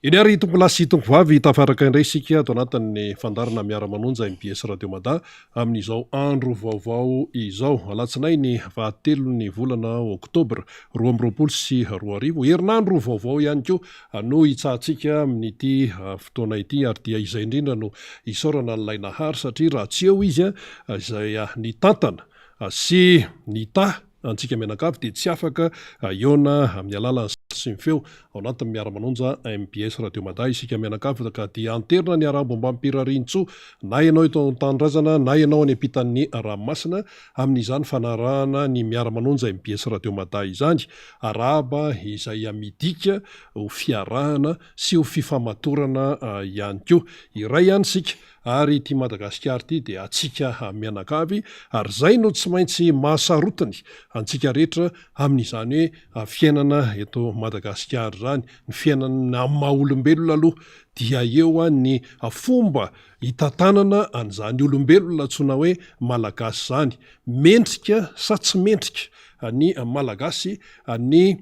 Eny ary tompolahy sy tompovavy, tafaraka indray isika ato anatin'ny fandaharana Miara-manonja mbs Radio Mada amin'izao andro vaovao izao. Alatsinainy fahatelon'ny volana oktobra 2022. Herinandro vaovao ihany koa no hitsahantsika amin'ity fotoana ity ary dia izay indrindra no isaorana an'ilay Nahary satria raha tsy eo izy izay nitantana sy nitahy antsika mianakavy dia tsy afaka hihaona amin'ny alalan'ny sary sy ny feo ao anatin'ny miara-manonja mbs Radio Mada isika mianakavy ka dia anterina ny harambo ambam-pirariantsoa na ianao eto an-tanindrazana na ianao any ampitan'ny ranomasina amin'izany fanarahana ny miara-manonja mbs Radio Mada izany. Arahaba izay midika ho fiarahana sy ho fifamatorana ihany koa. Iray ihany isika Ary ity Madagasikara ity dia antsika mianakavy ary izay no tsy maintsy mahasarotiny antsika rehetra amin'izany hoe fiainana eto Madagasikara izany. Ny fiainana amin'ny maha olombelona aloha dia eo ny fomba hitantanana an'izany olombelona antsoina hoe Malagasy izany. Mendrika sa tsy mendrika ny Malagasy ny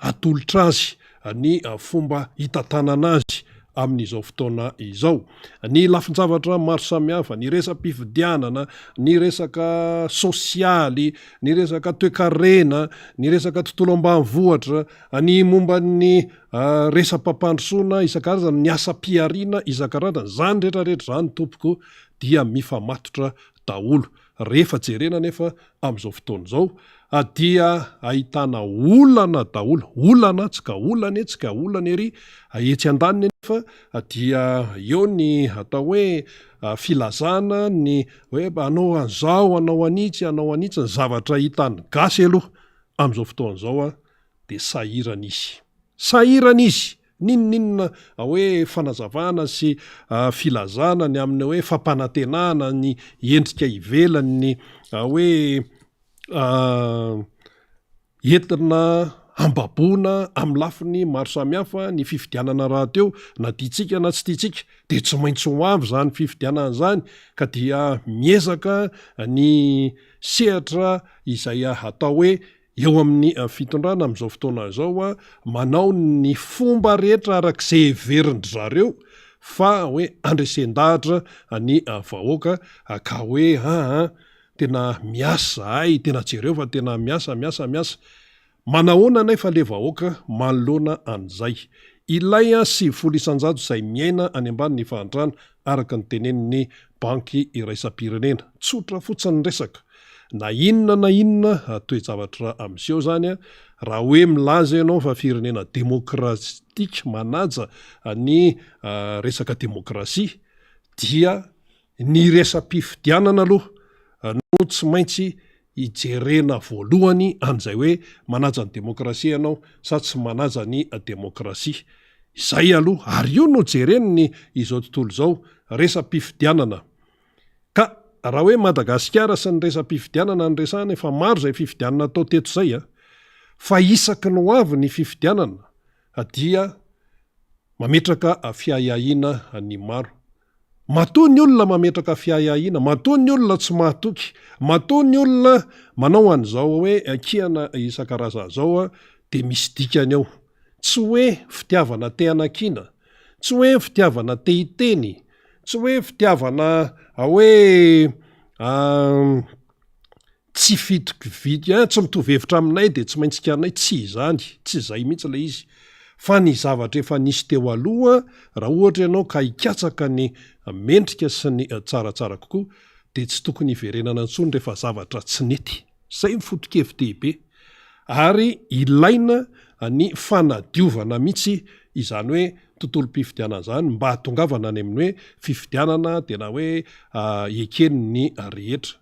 atolotra azy ny fomba hitantanana azy amin'izao fotoana izao. Ny lafin-javatra maro samihafa, ny resa-pifidianana, ny resaka sosialy, ny resaka toekarena, ny resaka tontolo ambanivohitra, ny momba ny resa-pampandrosoana isan-karazany, ny asam-pihariana isan-karazany, izany rehetra rehetra izany tompoko dia mifamatotra daholo. Rehefa jerena anefa amin'izao fotoana izao dia ahitana olana daholo, olana atsy ka olana etsy ka olana ery, etsy andaniny anefa dia eo ny atao hoe filazana ny hoe hanao an'izao, hanao an'itsy, hanao an'itsy, ny zavatra hitan'ny gasy aloha amin'izao fotoana izao dia sahirana izy, sahirana izy! N'inon'inona hoe fanazavana sy filazana ny amin'ny hoe fampanantenana ny endrika ivelany ny hoe entina hambaboana amin'ny lafiny maro samihafa ny fifidianana rahateo na tiantsika na tsy tiantsika dia tsy maintsy ho avy izany fifidianana izany ka dia miezaka ny sehatra izay atao hoe eo amin'ny fitondrana amin'izao fotoana izao manao ny fomba rehetra araka izay heverin-dry zareo fa hoe andresen-dahatra ny vahoaka ka hoe aa tena miasa zahay, tena jereo fa tena miasa, miasa, miasa. Manahoana anefa le vahoaka manoloana an'izay? Ilay 90% izay miaina any ambanin'ny fahantrana araka ny tenenin'ny Banky iraisam-pirenena. Tsotra fotsiny ny resaka. Na inona na inona toe-javatra miseho izany, raha hoe milaza ianao fa firenena demokratika manaja ny resaka demokrasia dia ny resa-pifidianana aloha no tsy maintsy hijerena voalohany an'izay hoe manaja ny demokrasia ianao sa tsy manaja ny demokrasia. Izay aloha, ary io no jeren'ny izao tontolo izao, resa-pifidianana. Ka raha hoe Madagasikara sy ny resa-pifidianana no resahana, efa maro izay fifidianana atao teto izay an! Fa isaky ny ho avy ny fifidianana dia mametraka fiahiahiana ny maro. Matoa ny olona mametraka fiahiahiana, matoa ny olona tsy mahatoky, matoa ny olona manao an'izao hoe kihana isan-karazany izao dia misy dikany ao. Tsy hoe fitiavana te hanakiana, tsy hoe fitiavana te hiteny, tsy hoe fitiavana hoe Tsy fitokividy an, tsy mitovy hevitra aminay dia tsy maintsy kianay, tsy izany, tsy izay mihitsy ilay izy, fa ny zavatra efa nisy teo aloha, raha ohatra ianao ka hikatsaka ny mendrika sy ny tsaratsara kokoa dia tsy tokony hiverenana intsony rehefa zavatra tsy nety. Izay ny foto-kevi-dehibe. Ary ilaina ny fanadiovana mihitsy izany hoe tontolom-pifidianana izany mba hahatongavana any amin'ny hoe fifidianana tena hoe eken'ny rehetra.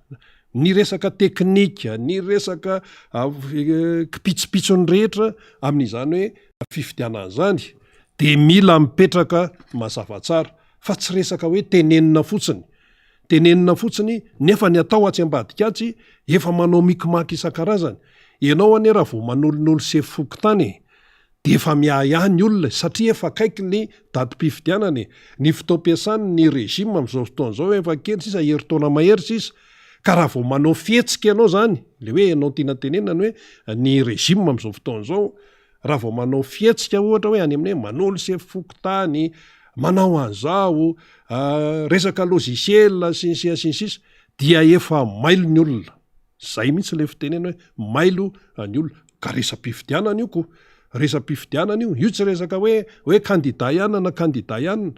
Ny resaka teknika, ny resaka kipitsopitsony rehetra amin'izany hoe fifidianana izany dia mila mipetraka mazava tsara fa tsy resaka hoe tenenina fotsiny. Tenenina fotsiny nefa ny atao atsy ambadika atsy efa manao micmac isan-karazany. Ianao anie raha vao manolonolo sefo fokontany e! Dia efa miahiahy ny olona e! Satria efa akaiky ny datim-pifidianana e! Ny fotoam-piasany ny régime amin'izao fotoana izao efa kely sisa, herintaona mahery sisa. Ka raha vao manao fihetsika ianao izany, ilay hoe ianao tiana tenenina ny hoe ny régime amin'izao fotoana izao, Raha vao manao fihetsika ohatra hoe any amin'ny hoe manolo sefo fokontany, manao an'izao, resaka logiciel sy ny sisa sy ny sisa dia efa mailo ny olona. Zay mihitsy ilay fitenena hoe mailo ny olona. Ka resa-pifidianana io ko. Resa-pifidianana io. Io tsy resaka hoe hoe kandida ihany na kandida ihany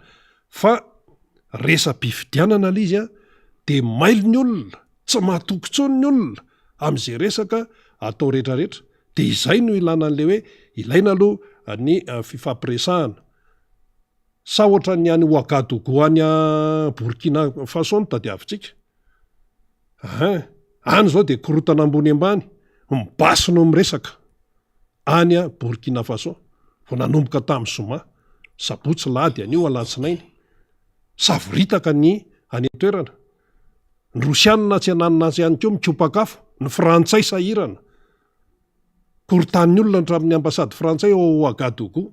fa resa-pifidianana ilay izy an, dia mailo ny olona, tsy mahatoky intsony ny olona amin'izay resaka atao rehetrarehetra. Dia izay no ilana an'ilay hoe ilaina aloha ny fifampiresahana. Sa ohatran'ny any Ouagadougou any Burkina Faso no tadiavintsika? Hein! Any izao dia korontana ambony ambany, ny basy no miresaka any Burkina Faso. Vao nanomboka tamin'ny zoma, sabotsy, lahady, anio alatsinainy. Savoritaka ny any an-toerana. Ny Rosianina atsy ananona atsy ihany koa mikopak'afo, ny Frantsay sahirana. Korotan'ny olona hatramin'ny ambasady frantsay ao Ouagadougou.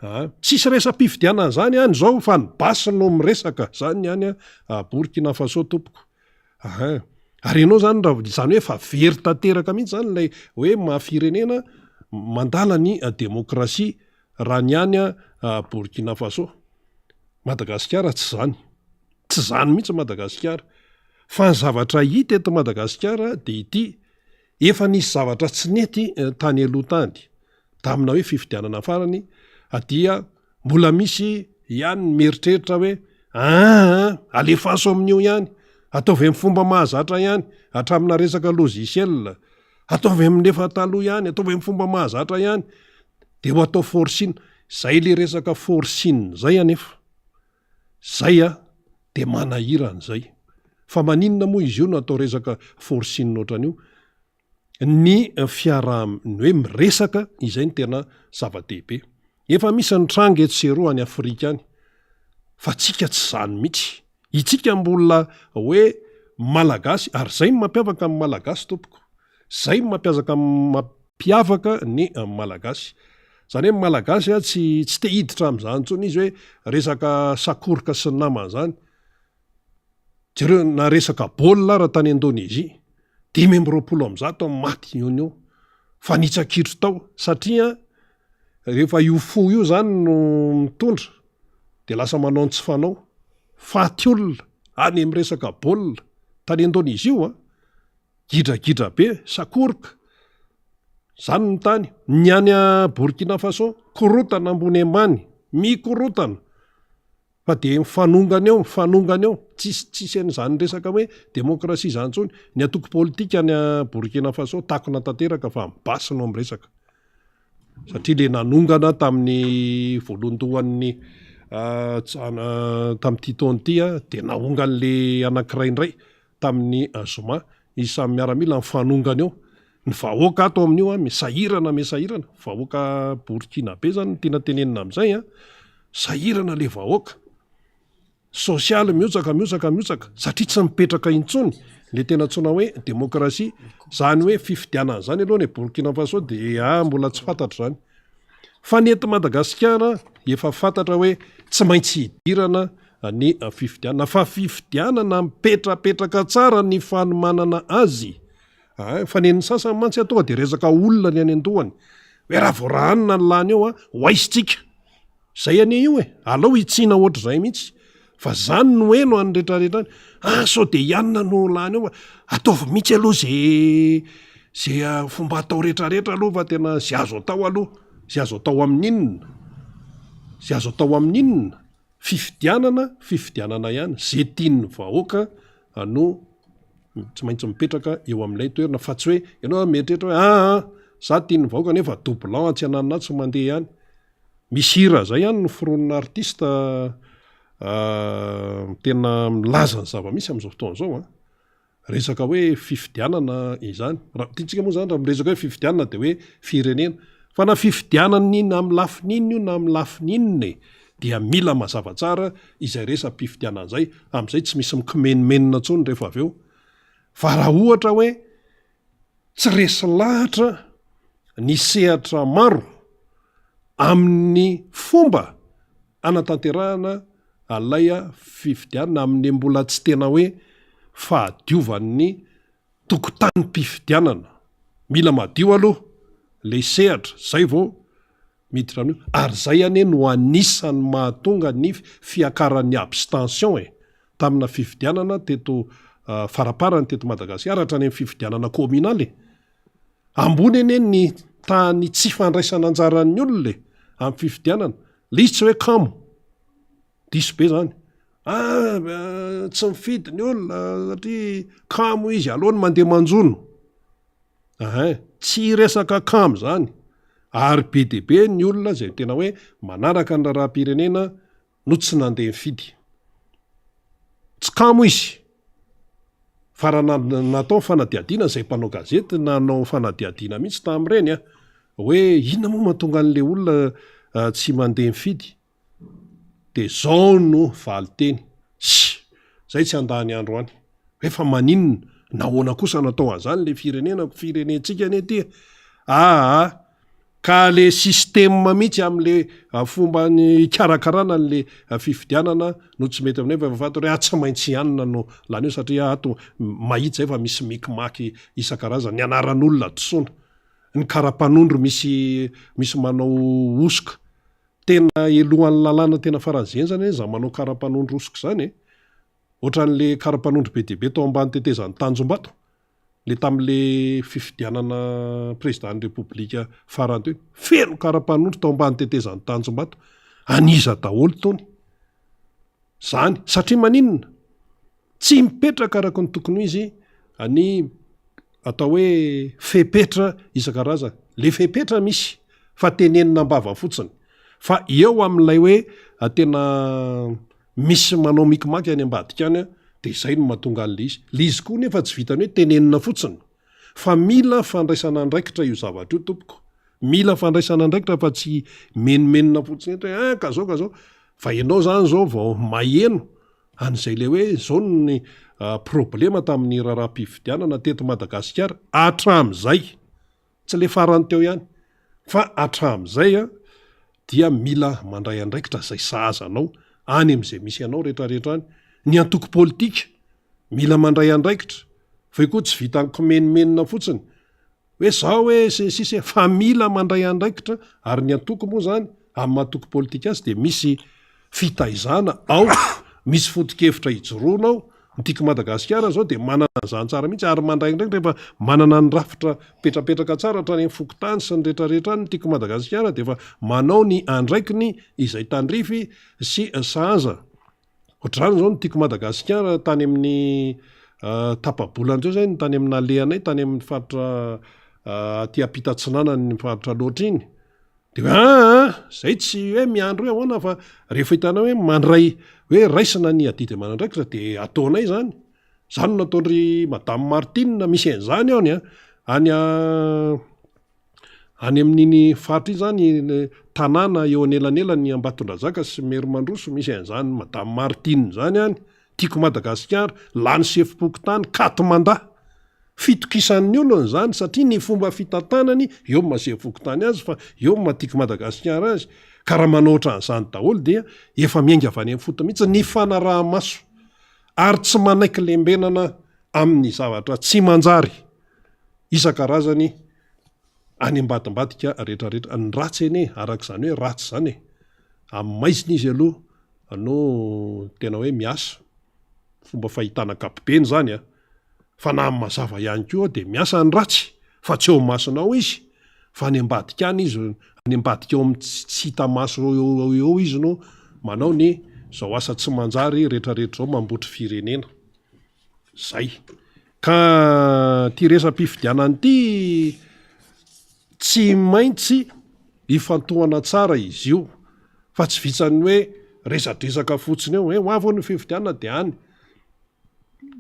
Ah, tsisy resa-pifidianana izany any izao fa ny basy no miresaka izany ny any Burkina Faso tompoko. Ah, ary ianao izany raha izany hoe efa very tanteraka mihitsy izany ilay hoe maha firenena mandala ny demokrasia raha ny any Burkina Faso. Madagasikara tsy izany. Tsy izany mihitsy Madagasikara. Fa ny zavatra hita eto Madagasikara dia ity, Efa nisy zavatra tsy nety tany aloha tany, tamina hoe fifidianana farany, dia mbola misy ihany ny mieritreritra hoe aa alefaso amin'io ihany, ataovy amin'ny fomba mahazatra ihany, hatramina resaka logiciel, ataovy amin'ny efa taloha ihany, ataovy amin'ny fomba mahazatra ihany, dia ho atao forcing. Zay le resaka forcing zay anefa. Zay a! De manahirana zay. Fa maninona moa izy io no atao resaka forcing ohatran'io? Ny fiaraha ny hoe miresaka izay no tena zava-dehibe. Efa misy ny tranga etsy sy eroa any Afrika any. Fa tsika tsy zany mihitsy. Itsika mbola hoe Malagasy ary zay no mampiavaka ny Malagasy tompoko. Zay no mampiazaka mampiavaka ny Malagasy. Zany hoe ny Malagasy tsy tsy te hiditra amin'izany intsony izy hoe resaka sakoroka sy ny namany zany. Jereo na resaka baolina ara tany Indonesia, 125 ny maty eo no eo. Fa nitsakitro tao satria rehefa io fo io zany no mitondra de lasa manao ny tsy fanao. Faty olona any amin'ny resaka baolina tany Indonesia io an. Gidragidra be, sakoroka. Zany ny tany. Ny any Burkina Faso, korontana ambony ambany, mikorontana. Fa dia mifanongana eo, mifanongana eo. Tsisy, tsisy an'izany resaka hoe demokrasia izany intsony. Ny antoko politika any Burkina Faso takona tanteraka fa basy no miresaka. Satria le nanongana tamin'ny voalohandohan'ny tamin'ity taona ity dia naongan'le anankiray indray. tamin'ny zoma, izy samy miaramila mifanongana eo, ny vahoaka ato amin'io an, sahirana sahirana, vahoaka Burkinabe zany no tiana tenenina amin'izay an, sahirana le vahoaka, sosialy mihotsaka mihotsaka mihotsaka, satria tsy mipetraka intsony le tena antsoina hoe demokrasia, zany hoe fifidianana zany aloha any Burkina Faso de ah mbola tsy fantatra zany, fa ny eto Madagasikara efa fantatra hoe tsy maintsy hidirana ny fifidianana fa fifidianana mipetrapetraka tsara ny fanomanana azy a, fa nen'ny sasany mantsy a tonga de resaka olona ny any an-dohany hoe raha vao raha anona ny lany eo a ho aisintsika, zay anie io e, aleo hitsiana ohatr'izay mihitsy fa zany no heno any retraretra any, ah sao de i anona no lany eo fa ataovy mihitsy aloha ze ze fomba atao retraretra aloha fa tena ze azo atao aloha, ze azo atao amin'inona, ze azo atao amin'inona? Fifidianana, fifidianana ihany, ze tian'ny vahoaka no tsy maintsy mipetraka eo amin'ilay toerana fa tsy hoe ianao mieritreritra hoe aa za tian'ny vahoaka nefa doublant atsy ananona atsy mandeha ihany. Misy hira zay ihany noforonina artiste tena milaza ny zava-misy amin'izao fotoana izao an. Resaka hoe fifidianana izany. Raha tiantsika moa izany raha miresaka hoe fifidianana dia hoe firenena. Fa na fifidianana inona amin'ny lafiny inona io na amin'ny lafiny inona e, dia mila mazava tsara izay resa-pifidianana izay, amin'izay tsy misy mikimenomenona intsony rehefa avy eo. Fa raha ohatra hoe tsy resy lahatra ny sehatra maro amin'ny fomba hanatanterahana an'ilay fifidianana amin'ny mbola tsy tena hoe fahadiovan'ny tokotanim-pifidianana. Mila madio aloha ilay sehatra zay vao. miditra amin'io. Ary izay anie no anisan'ny mahatonga ny fiakaran'ny abstention e! Tamina fifidianana teto faraparany teto Madagasikara hatrany amin'ny fifidianana kaominaly e! Ambony anie ny tahan'ny tsy fandraisana anjaran'ny olona e! Amin'ny fifidianana. Ilay izy tsy hoe kamo. Diso be zany. Ah, tsy mifidy ny olona satria kamo izy, aleony mandeha manjono. Ahin, tsy resaka kamo zany. Ary be dia be ny olona izay tena hoe manaraka ny raharaham-pirenena no tsy nandeha nifidy. Tsy kamo izy. Fa raha natao ny fanadihadiana, izay mpanao gazety nanao fanadihadiana mihitsy tamin'ireny an, hoe inona moa mahatonga an'ilay olona tsy mandeha mifidy? Dia zao no valinteny, Tsia, zay tsy handany andro any. Hoe fa maninona? Nahoana kosa natao an'izany le firenena? Firenentsika anie ity e! Aa! Ka le système mihitsy amin'le fomba hikarakarana an'le fifidianana no tsy mety aminay fa efa fantatra hoe tsy maintsy ihanina no lany eo satria ato mahitsy zay fa misy micmac isan-karazany, ny anaran'olona disoana, ny kara-panondro misy misy manao hosoka. Tena helohan'ny lalàna tena faran'izay henjana anie izany manao kara-panondro hosoka izany e! Ohatran'le kara-panondro be dia be tao ambany tetezan'i Tanjombato, le tamin'le fifidianana président-n'ny Repoblika farany teo iny. Feno kara-panondro tao ambany tetezan'i Tanjombato. An'iza daholo itony? Izany. Satria maninona? Tsy mipetraka araka ny tokony ho izy ny atao hoe fepetra isan-karazany. Le fepetra misy fa tenenina am-bava fotsiny. Fa eo amin'ilay hoe tena misy manao mikimaky any ambadika any dia izay no mahatonga an'ilay izy. Le izy koa nefa tsy vitan'ny hoe tenenina fotsiny fa mila fandraisana andraikitra io zavatra io tompoko. Mila fandraisana andraikitra fa tsy menomenona fotsiny eto hoe ah ka zao ka zao. Fa ianao zany zao vao maheno An'izay ilay hoe izao ny problema tamin'ny raharaham-pifidianana teto Madagasikara hatramin'izay, tsy ilay farany teo ihany fa hatramin'izay dia mila mandray andraikitra izay sahaza anao any amin'izay misy anao rehetrarehetra any. Ny antoko politika mila mandray andraikitra fa io koa tsy vitan'ny kimenomenona fotsiny Hoe zao hoe sy ny sisa e, fa mila mandray andraikitra ary ny antoko moa zany amin'ny maha antoko politika azy dia misy fitaizana ao, misy foto-kevitra ijoroana ao, ny Tiako Madagasikara zao dia manana an'izany tsara mihitsy ary mandray andraikitra efa manana ny rafitra mipetrapetraka tsara hatrany amin'ny fokontany sy ny rehetrarehetra any ny Tiako Madagasikara dia efa manao ny andraikiny izay tandrify sy sahaza. Ohatr'izany izao ny tiako Madagasikara tany amin'ny tapa-bolana teo izay no tany amin'ny nalehanay tany amin'ny faritra aty ampita atsinanan'ny faritra loatra iny. Dia hoe aa zay tsy hoe miandry hoe ahoana fa rehefa hitanao hoe mandray hoe raisina ny adidy aman'andraikitra dia ataonay izany. Izany no nataon-dry madame Martine, misy an'izany ao ny an, any Any amin'iny faritra iny zany, tanàna eo anelanelan'i Ambatondrazaka sy Merimandroso misy an'izany Madame Martine izany any, Tiako Madagasikara, lany sefom-pokontany, quatre mandats. Fitokisan'ny olona izany satria ny fomba fitantanany, eo ny maha sefom-pokontany azy fa eo ny maha Tiako Madagasikara azy. Ka raha manao ohatran'izany daholo dia efa miainga avy any amin'ny fotony mihitsy ny fanaraha-maso ary tsy manaiky lembenana amin'ny zavatra tsy manjary isan-karazany any ambadimbadika rehetrarehetra. Ny ratsy anie, araka izany hoe ratsy izany e, amin'ny maizina izy aloha no tena hoe miasa, fomba fahitana ankapobeny izany an, fa na amin'ny mazava ihany koa dia miasa ny ratsy fa tsy eo imasonao izy fa any ambadika any izy, any ambadika eo amin'ny tsy hita maso eo eo izy no manao ny izao asa tsy manjary rehetrarehetra izao mambotry firenena. Zay. Ka ty resa-pifidianana ity tsy maintsy ifantohana tsara izy io fa tsy vitsan'ny hoe resadresaka fotsiny eo hoe ho avy hono ny fifidianana de any.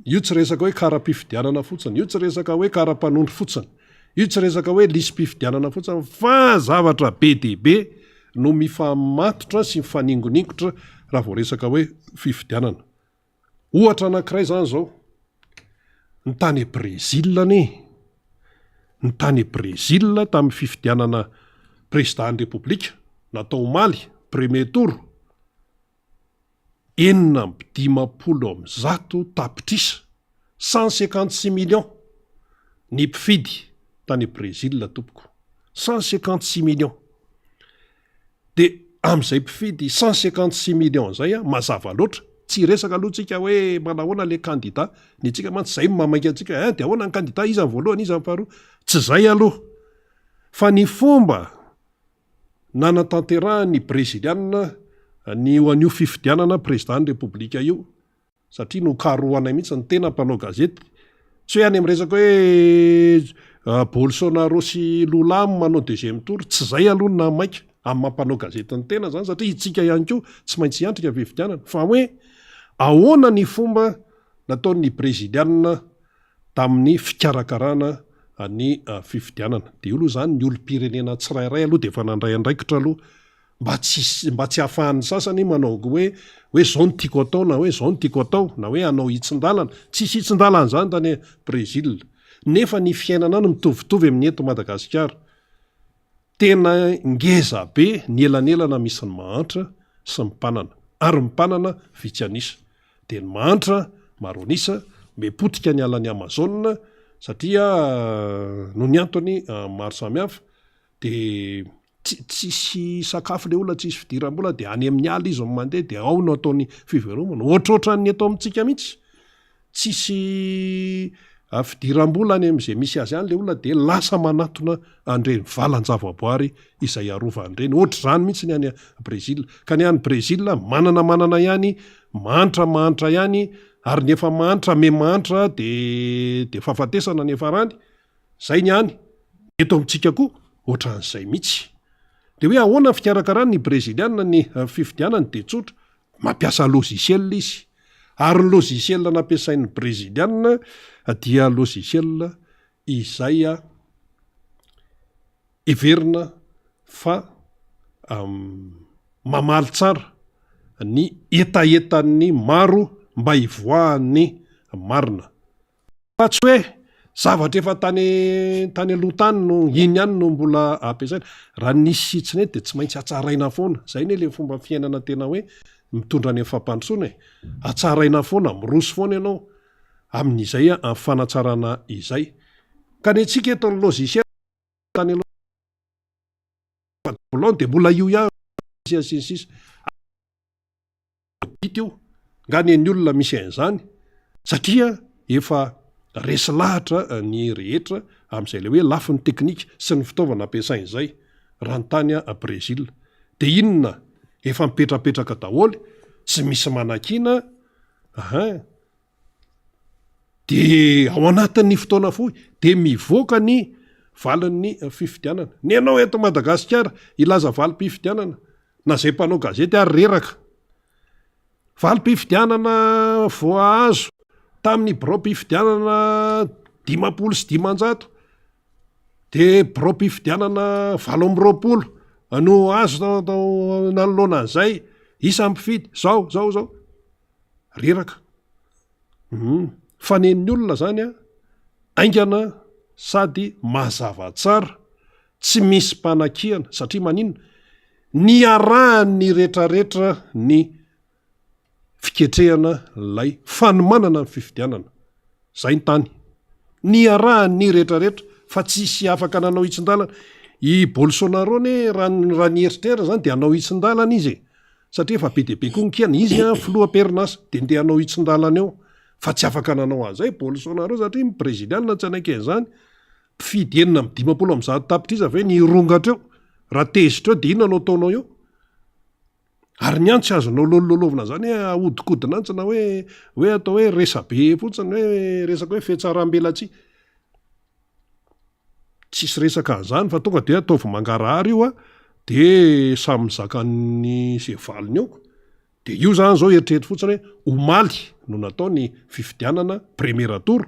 Io tsy resaka hoe kara-pifidianana fotsiny, io tsy resaka hoe kara-panondro fotsiny, io tsy resaka hoe lisi-pifidianana fotsiny fa zavatra be dia be no mifamatotra sy mifaningoningotra raha vao resaka hoe fifidianana. Ohatra anankiray izany izao, ny tany Brezila anie, ny tany Brezila tamin'ny fifidianana président-n'ny Repoblika natao omaly, premier tour, 156 tapitrisa, 156 millions, ny mpifidy tany Brezila tompoko, 156 millions. Dia amin'izay mpifidy 156 millions izay, mazava loatra, tsy hiresaka aloha tsika hoe manahoana ilay kandida, ny antsika mantsy izay no mahamaika antsika, hein dia ahoana ny kandida, iza ny voalohany, iza ny faharoa, tsy izay aloha fa ny fomba nanatanterahan'ny Breziliana ny ho an'io fifidianana prezidan'ny Repoblika io, satria nokarohanay mihitsy ny tena mpanao gazety, tsy hoe any amin'ny resaka hoe Bolsonaro sy Lula manao deuxième tour, tsy izay aloha no nahamaika amin'ny maha mpanao gazety ny tena izany satria itsika ihany koa tsy maintsy hiantrika fifidianana, fa hoe ahoana ny fomba nataon'ny Breziliana tamin'ny fikarakarana ny fifidianana. Dia io aloha izany ny olom-pirenena tsirairay aloha dia efa nandray andraikitra aloha mba tsy mba tsy hahafahan'ny sasany manao hoe hoe zao no tiako atao na hoe zao no tiako atao na hoe hanao hitsin-dalana. Tsisy hitsin-dalana izany tany Brésil. Nefa ny fiainana any mitovitovy amin'ny eto Madagasikara. Tena ngeza be ny elanelana misy ny mahantra sy ny mpanana. Ary ny mpanana vitsy an'isa. Dia ny mahantra maro an'isa, miha-potika ny alan'i Amazone satria noho ny antony maro samihafa. Dia tsy tsisy sakafo le olona, tsisy fidiram-bola dia any amin'ny ala izy no mandeha dia ao no ataony fivelomana. Ohatrohatran'ny eto amintsika mihitsy. Tsisy fidiram-bola any amin'izay misy azy any le olona dia lasa manatona an'ireny valan-javaboary izay arovany ireny. Ohatr'izany mihitsy ny any Brésil. Ka ny any Brésil manana manana ihany, mahantra mahantra ihany ary ny efa mahantra me mahantra dia dia fahafatesana ny hiafarany. Zay ny any. Eto amintsika koa ohatran'izay mihitsy. Dia hoe ahoana ny fikarakaran'ny Breziliana ny fifidianany dia tsotra, mampiasa logiciel izy. Ary ny logiciel nampiasain'ny Breziliana dia logiciel izay heverina fa mamaly tsara ny hetahetan'ny maro mba hivoahan'ny marina. Fa tsy hoe zavatra efa tany tany aloha tany no iny ihany no mbola ampiasaina. Raha nisy tsy nety dia tsy maintsy hatsaraina foana. Izay anie ilay fomba fiainana tena hoe mitondra any amin'ny fampandrosoana e. Hatsaraina foana, miroso foana ianao amin'izay fanatsarana izay. Ka ny antsika eto ny logiciel tany aloha voalohany dia mbola io ihany sy ny sisa. Audit io, nga ny olona misy an'izany satria efa resy lahatra ny rehetra amin'izay ilay hoe lafiny teknika sy ny fitaovana ampiasaina izay raha ny tany Brésil. Dia inona efa mipetrapetraka daholo, tsy misy manakiana ahin. Dia ao anatin'ny fotoana fohy dia mivoaka ny valin'ny fifidianana. Ny anao eto Madagasikara hilaza valim-pifidianana na izay mpanao gazety ary reraka. Valim-pifidianana voahazo tamin'ny biraom-pifidianana 550 dia biraom-pifidianana 28 no azo nanoloana an'izay, isan'ny mpifidy zao zao zao. Reraka. Hum. Fanen'ny olona zany an, aingana sady mazava tsara, tsy misy mpanakiana, satria maninona? Niarahan'ny retraretra ny fiketrehana ilay fanomanana ny fifidianana. Zay ny tany. Niarahan'ny retraretra fa tsisy afaka nanao hitsin-dalana. I Bolsonaro anie raha raha ny eritreriny zany de hanao hitsin-dalana izy e. Satria efa be dia be koa ny kiana, izy an filoha am-perinasa dia ndeha hanao hitsin-dalana eo fa tsy afaka nanao an'izay Bolsonaro satria ny breziliana tsy hanaiky an'izany. Mpifidy 156 tapitrisa ve ny hirongatra eo? Raha tezitra eo dia inona no ataonao eo? Ary ny antsy azonao lolololovina zany hoe ahodikodina antsy na hoe hoe atao hoe resabe fotsiny hoe resaka hoe fihatsaram-belatsihy. Tsisy resaka an'izany fa tonga dia ataovy mangarahara io a, de samy mizaka ny ze valiny eo. De io zany zao eritrereto fotsiny hoe omaly no natao ny fifidianana premier tour,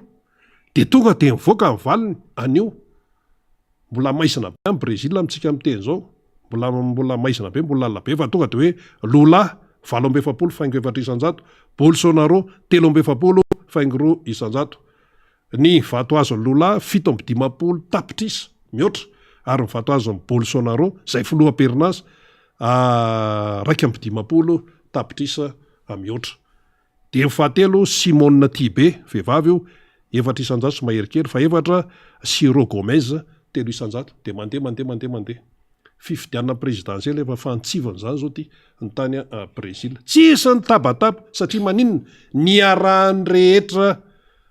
de tonga de mivoaka ny valiny anio. Mbola maizina be any Brésil amintsika miteny izao, mbola mbola maizina be, mbola lalina be fa tonga de hoe Lula 48 faingo 4%, Bolsonaro 43 faingo 2%. Ny vato azon'i Lula 57 tapitrisa mihoatra ary ny vato azon'i Bolsonaro izay filoha am-perinasa 51 tapitrisa mihoatra. Dia ny fahatelo Simone Tibe, vehivavy io, 4% sy mahery kely, fahefatra Ciro Gomez, 3%. Dia mandeha mandeha mandeha mandeha. Fifidianana présidentielle efa fantsivana izany izao ity ny tany Brésil. Tsisy ny tabataba satria maninona? Niarahan'ny rehetra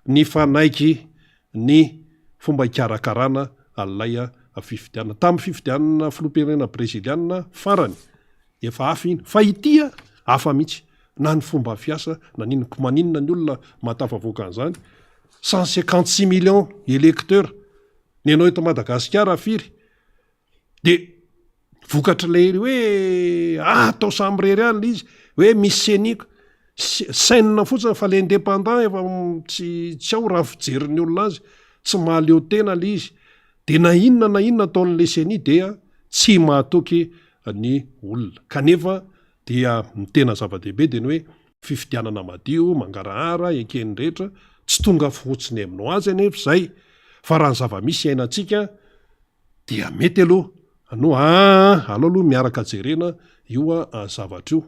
nifanaiky ny fomba hikarakarana an'ilay fifidianana. Tamin'ny fifidianana filoham-pirenena breziliana farany, efa hafa iny. Fa ity hafa mihitsy. Na ny fomba fiasa na n'inona. Ko maninona ny olona mahatafavoaka an'izany? 156 millions électeurs. Ny anao eto Madagasikara firy? De vokatr'ilay hoe ah atao samirery any le izy, hoe misy ceni, sainina fotsiny fa le indépendant efa tsy tsy ao raha fijerin'ny olona azy, tsy mahaleo tena le izy, de na inona na inona ataon'le ceni dia tsy mahatoky ny olona, kanefa dia ny tena zava-dehibe de ny hoe fifidianana madio, mangarahara, eken'ny rehetra, tsy tonga fotsiny aminao azy anefa izay fa raha ny zava-misy iainantsika Dia mety aloha no aa alao aloha miaraka jerena io zavatra io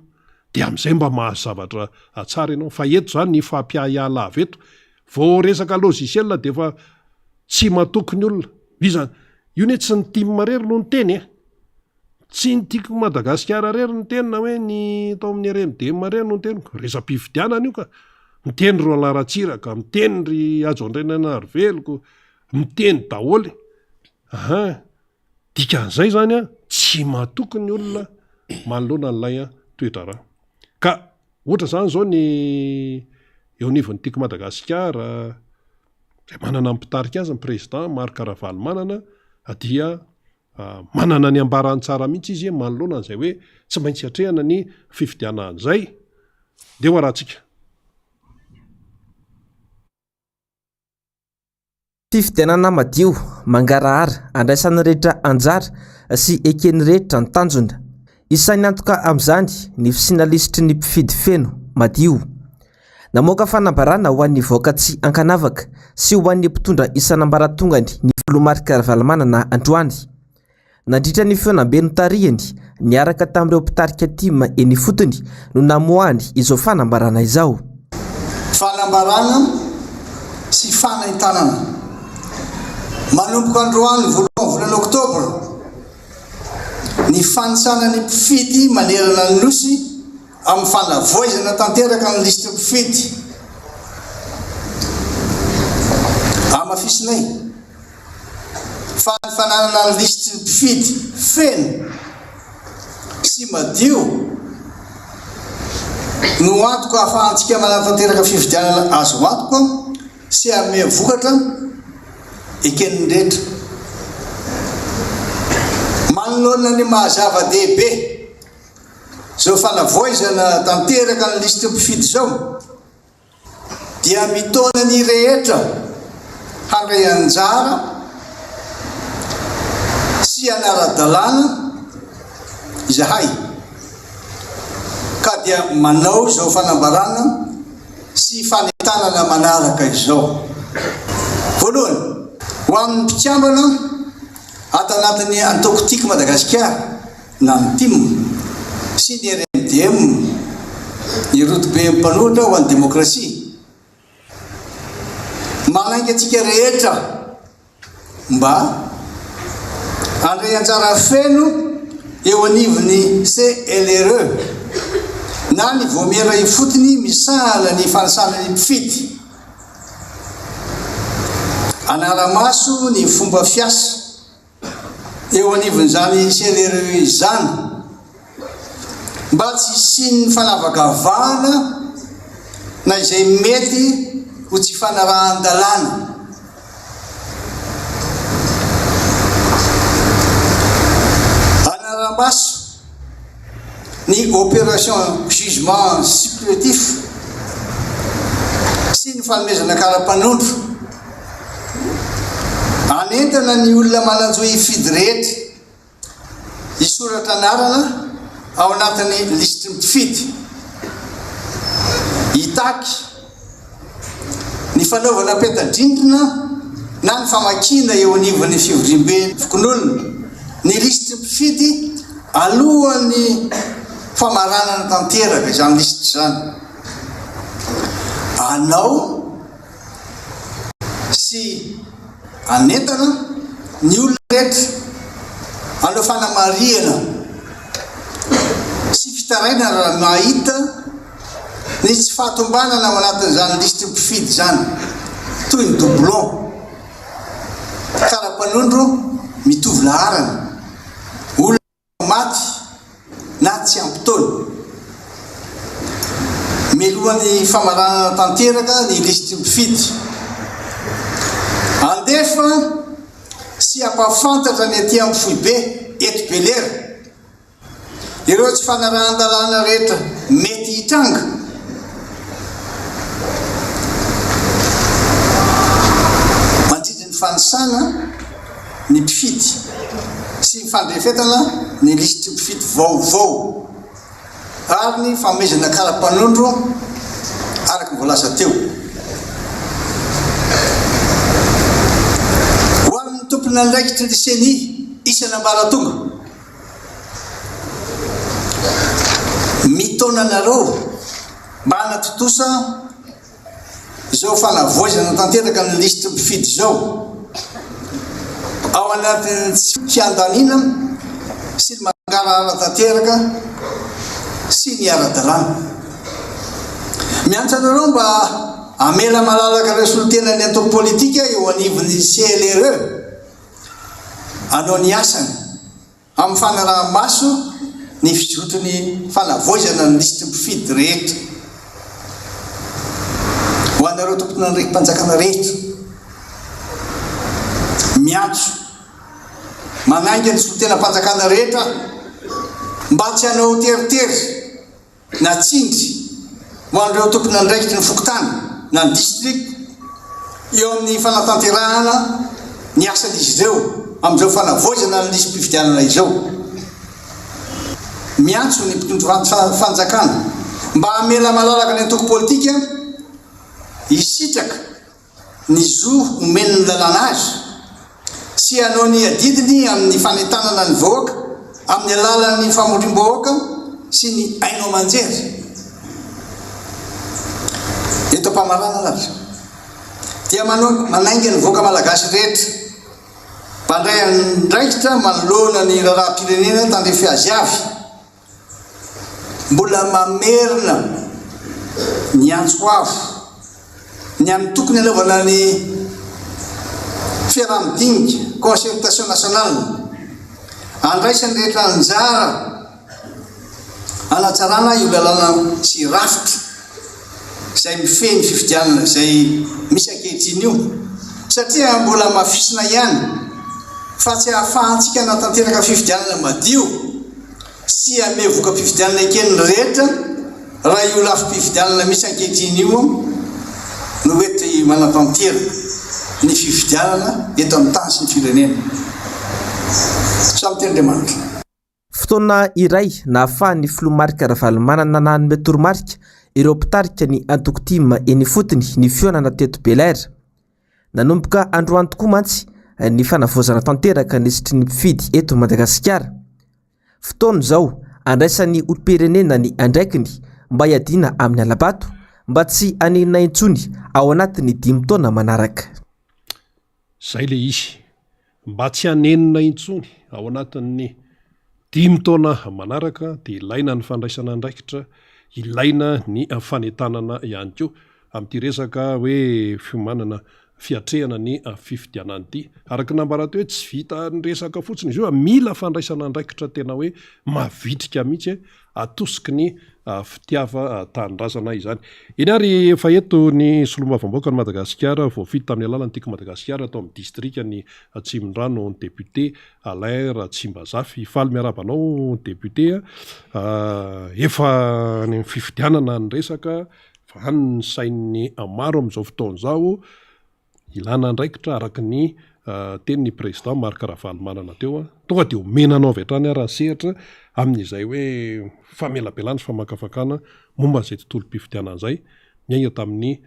dia amin'izay mba mahazo zavatra tsara ianao fa eto zany ny fampiahiahy lava eto vao resaka logiciel dia efa tsy matoky ny olona iza io ne tsy ny tim rery no niteny e tsy ny tiako Madagasikara rery ny teny na hoe ny tao amin'ny RMDM rery no niteny resa-pifidianana io ka miteny ry Roland Ratsiraka miteny ry Hajo Andrianainarivelo Miteny daholo Ahaa, dikan'izay zany an, tsy matoky ny olona manoloana an'ilay toe-draharaha. Ka ohatra zany zao ny eo anivon'ny Tiako Madagasikara, izay manana ny mpitarika azy ny président Marc Ravalomanana dia manana ny ambarany tsara mihitsy izy manoloana an'izay hoe tsy maintsy atrehana ny fifidianana an'izay. Ndeha ho arahantsika. Fifidianana madio, mangarahara, andraisan'ny rehetra anjara sy eken'ny rehetra ny tanjona. Isan'ny antoka amin'izany ny fisiana lisitry ny mpifidy feno, madio. Namoaka fanambarana ho an'ny vahoaka tsy ankanavaka sy ho an'ny mpitondra isan'ambaratongany ny filoha Marc Ravalomanana androany. Nandritra ny fihaonambe notarihiny niaraka tamin'ireo mpitarika tim eny ifotony no namoahany izao fanambarana izao. Fanambarana sy fanentanana. Manomboka androany voalohan'ny volana oktobra ny fanisana ny mpifidy manerana ny Nosy amin'ny fanavaozana tanteraka ny lisitry ny mpifidy. Hamafisinay. fa ny fananana ny lisitry ny mpifidy feno sy madio no antoka ahafahantsika manatanteraka fifidianana azo antoka sy hanome vokatra eken'ny rehetra. Manoloana ny maha zava-dehibe izao fanavaozana tanteraka ny lisitry ny mpifidy izao, dia mitaona ny rehetra handray anjara sy hanara-dalàna izahay ka dia manao izao fanambarana sy fanentanana manaraka izao. Voalohany, ho an'ny mpikambana ato anatin'ny antoko Tiako Madagasikara, na ny tim sy ny RMDM, ny Rodoben'ny Mpanohitra ho an'ny Demokrasia. Manainga antsika rehetra mba handray anjara feno eo anivon'ny CLRE na ny Vaomiera Ifotony misahana ny fanisana ny mpifidy. Hanara-maso ny fomba fiasa eo anivon'izany CLRE izany mba tsy hisian'ny fanavakavahana na izay mety ho tsy fanarahan-dalàna. Hanara-maso ny opération jugement supplétif sy ny fanomezana kara-panondro. Hanentana ny olona manan-jo hifidy rehetra hisoratra anarana ao anatin'ny lisitry ny mpifidy. Hitaky ny fanaovana peta-drindrina na ny famakiana eo anivon'ny fivoriamben'ny fokonolona ny lisitry ny mpifidy alohan'ny famaranana tanteraka izany lisitra izany. Anao sy hanentana ny olona rehetra hanao. Manao fanamarihana sy fitarainana raha mahita ny tsy fahatombanana ao anatin'izany lisitry ny mpifidy izany, toy ny doublon, kara-panondro mitovy laharana, olona maty na tsy ampy taona. Mialohan'ny famaranana tanteraka ny lisitry ny mpifidy, andefa sy hampahafantatra ny aty amin'ny foibe eto Belera ireo tsy fanarahan-dalàna rehetra mety hitranga. Mandritra ny fanisana ny mpifidy sy ny fandrefetana ny lisitry mpifidy vaovao ary ny fanomezana kara-panondro araka ny voalaza teo. Ho an'ny tompon'andraikitry ny Ceni isan'ambaratonga, mitaona anareo mba hanatontosa izao fanavaozana tanteraka ny lisitry mpifidy izao ao anatin'ny tsy fiandaniana sy ny mangarahara tanteraka sy ny ara-dalàna. Miantso anareo mba hamela malalaka ireo solontenan'ny antoko politika eo anivon'ny CLRE hanao ny asany. Amin'ny fanaraha-maso ny fizotry ny fanavaozana ny lisitry mpifidy rehetra. Ho anareo tompon'andraiki-panjakana rehetra, miantso, manainga ny solontenam-panjakana rehetra mba tsy hanao teritery na tsindry ho an'ireo tompon'andraikitry ny fokontany na ny distrika eo amin'ny fanatanterahana ny asan'izy ireo amin'izao fanavaozana ny lisi-pifidianana izao. Miantso ny mpitondra fanjakana mba hamela malalaka ny antoko politika hisitraka ny zo omen'ny lalàna azy sy hanao ny adidiny amin'ny fanentanana ny vahoaka amin'ny alalan'ny famoriam-bahoaka sy ny haino aman-jery. Eto am-pamaranana ary dia manao manainga ny vahoaka malagasy rehetra mpandray andraikitra manoloana ny raharaham-pirenena tandrify azy avy. Mbola mamerina ny antso avo ny amin'ny tokony hanaovana ny fiaraha-midinika, concertation nationale, andraisan'ny rehetra anjara hanatsarana io lalàna sy rafitra izay mifehy ny fifidianana izay misy ankehitriny io satria mbola hamafisina ihany fa tsy ahafahantsika hanatanteraka fifidianana madio sy hanome voka-pifidianana eken'ny rehetra raha io lafim-pifidianana misy ankehitriny io no ety manatanteraka ny fifidianana eto amin'ny tany sy ny firenena. Samy tian'Andriamanitra. Fotoana iray nahafahan'ny filoha Marc Ravalomanana nanome toromarika ireo mpitarika ny antoko tim eny ifotony ny fihaonana teto Bel'Air. Nanomboka androany tokoa mantsy ny fanavaozana tanteraka ny lisitry ny mpifidy eto Madagasikara. Fotoana izao andraisan'ny olom-pirenena ny andraikiny mba hiadiana amin'ny hala-bato mba tsy hanenina intsony ao anatin'ny dimy taona manaraka. Izay ilay izy. Mba tsy hanenina intsony ao anatin'ny dimy taona manaraka dia ilaina ny fandraisana andraikitra, ilaina ny fanentanana ihany koa amin'ity resaka hoe fiomanana fiatrehana ny fifidianana ity. Araka ny nambara teo hoe tsy vitan'ny resaka fotsiny izy io fa mila fandraisana andraikitra tena hoe mavitrika mihitsy atosiky ny fitiavan-tanindrazana izany. Eny ary efa eto ny solombavambahoakan'i Madagasikara voafidy tamin'ny alalan'ny Tiako Madagasikara tao amin'ny distrikan'i Atsimondrano ny député Alain Ratsimbazafy. Faly miarahaba anao député a! Efa any amin'ny fifidianana ny resaka, efa any ny sain'ny maro amin'izao fotoana izao. Ilana andraikitra araka ny tenin'ny Président Marc Ravalomanana teo. Tonga dia omena anao avy hatrany ary ny sehatra amin'izay hoe famelabelana sy famakafakana momba an'izay tontolom-pifidianana izay, niainga tamin'ny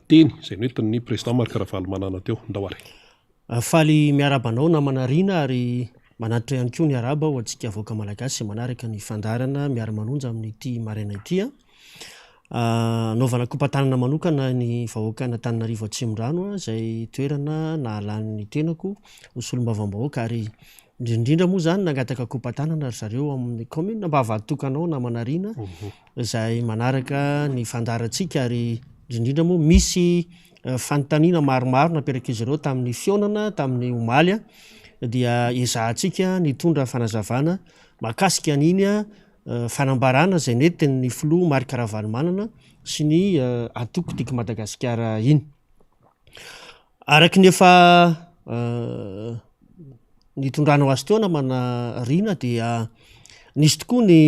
teny izay noentin'ny Président Marc Ravalomanana teo. Ndao ary. Faly miarahaba anao namana Rina ary manatitra ihany koa ny arahaba ho antsika vahoaka malagasy izay manaraka ny fandaharana miara-manonja amin'ity maraina ity. Anaovana kopa-tanana manokana ny vahoakan'Antananarivo Atsimondrano izay toerana nahalany ny tenako ho solombavambahoaka ary Indrindra indrindra moa izany nangataka kopa-tanana ry zareo ao amin'ny kaominina Ambavahaditokana ao namana Rina izay manaraka ny fandaharantsika ary indrindra indrindra moa misy fanontaniana maromaro naperak'izy ireo tamin'ny fihaonana tamin'ny omaly dia ezahantsika nitondra fanazavana mahakasika an'iny fanambarana izay nentin'ny filoha Marc Ravalomanana sy ny antoko Tiako Madagasikara iny. Araka ny efa nitondranao azy teo namana Rina dia nisy tokoa ny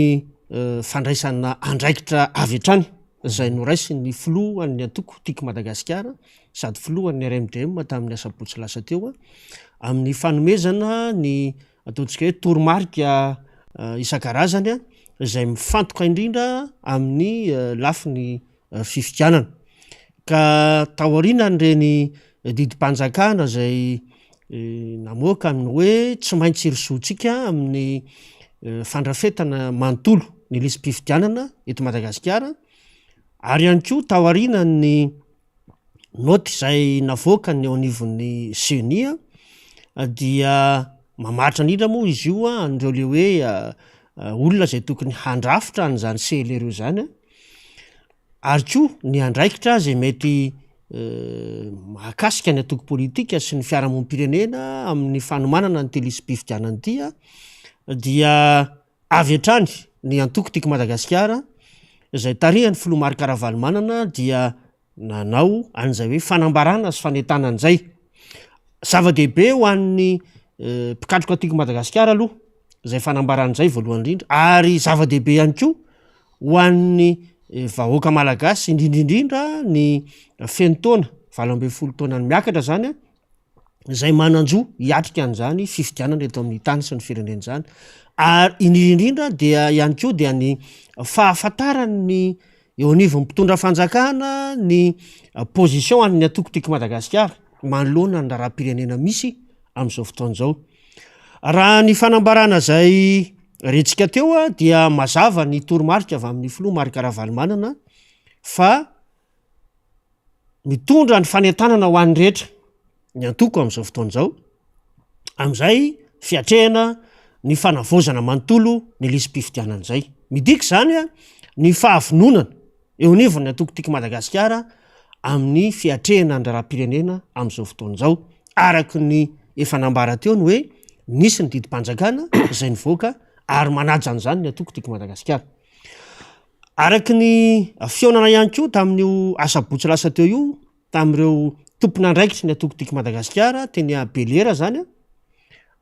fandraisana andraikitra avy hatrany izay noraisin'ny filohan'ny antoko Tiako Madagasikara sady filohan'ny RMDM tamin'ny asabotsy lasa teo amin'ny fanomezana ny ataontsika hoe toromarika isan-karazany izay mifantoka indrindra amin'ny lafiny fifidianana. Ka taorianan'ireny didim-panjakana izay namoaka ny hoe tsy maintsy hirosoantsika amin'ny fandrafetana manontolo ny lisi-pifidianana eto Madagasikara ary ihany koa taorianan'ny naoty izay navoakan'ny eo anivon'ny ceni dia mamaritra indrindra moa izy io an'ireo le hoe olona izay tokony handrafitra an'izany CLRE izany ary koa ny andraikitra izay mety mahakasika ny antoko politika sy ny fiarahamonim-pirenena amin'ny fanomanana an'ity lisi-pifidianana ity dia avy hatrany ny antoko Tiako Madagasikara izay tarihan'ny filoha Marc Ravalomanana dia nanao an'izay hoe fanambarana sy fanentanana izay. Zava-dehibe ho an'ny mpikatroka Tiako Madagasikara aloha izay fanambarana izay voalohany indrindra ary zava-dehibe ihany koa ho an'ny vahoaka malagasy indrindra indrindra ny feno taona 18 taona ny miakatra zany a izay manan-jo hiatrika an'izany fifidianana eto amin'ny tany sy ny firenena izany ary indrindra indrindra dia ihany koa dia ny fahafantaran'ny eo anivon'ny mpitondra fanjakana ny position an'ny antoko Tiako Madagasikara manoloana ny raharaham-pirenena misy amin'izao fotoana izao. Raha ny fanambarana izay rentsika teo dia mazava ny toromarika avy amin'ny filoha Marc Ravalomanana fa mitondra ny fanentanana ho an'ny rehetra ny antoko amin'izao fotoana izao, amin'izay fiatrehana ny fanavaozana manontolo ny lisi-pifidianana izay. Midika izany ny fahavononana eo anivon'ny antoko Tiako Madagasikara amin'ny fiatrehana ny raharaham-pirenena amin'izao fotoana izao, araka ny efa nambara teo ny hoe nisy ny didim-panjakana izay nivoaka ary manaja an'izany ny antoko Tiako Madagasikara. Araka ny fihaonana ihany koa tamin'io asabotsy lasa teo io tamin'ireo tompon'andraikitry ny antoko Tiako Madagasikara teny Belera izany an,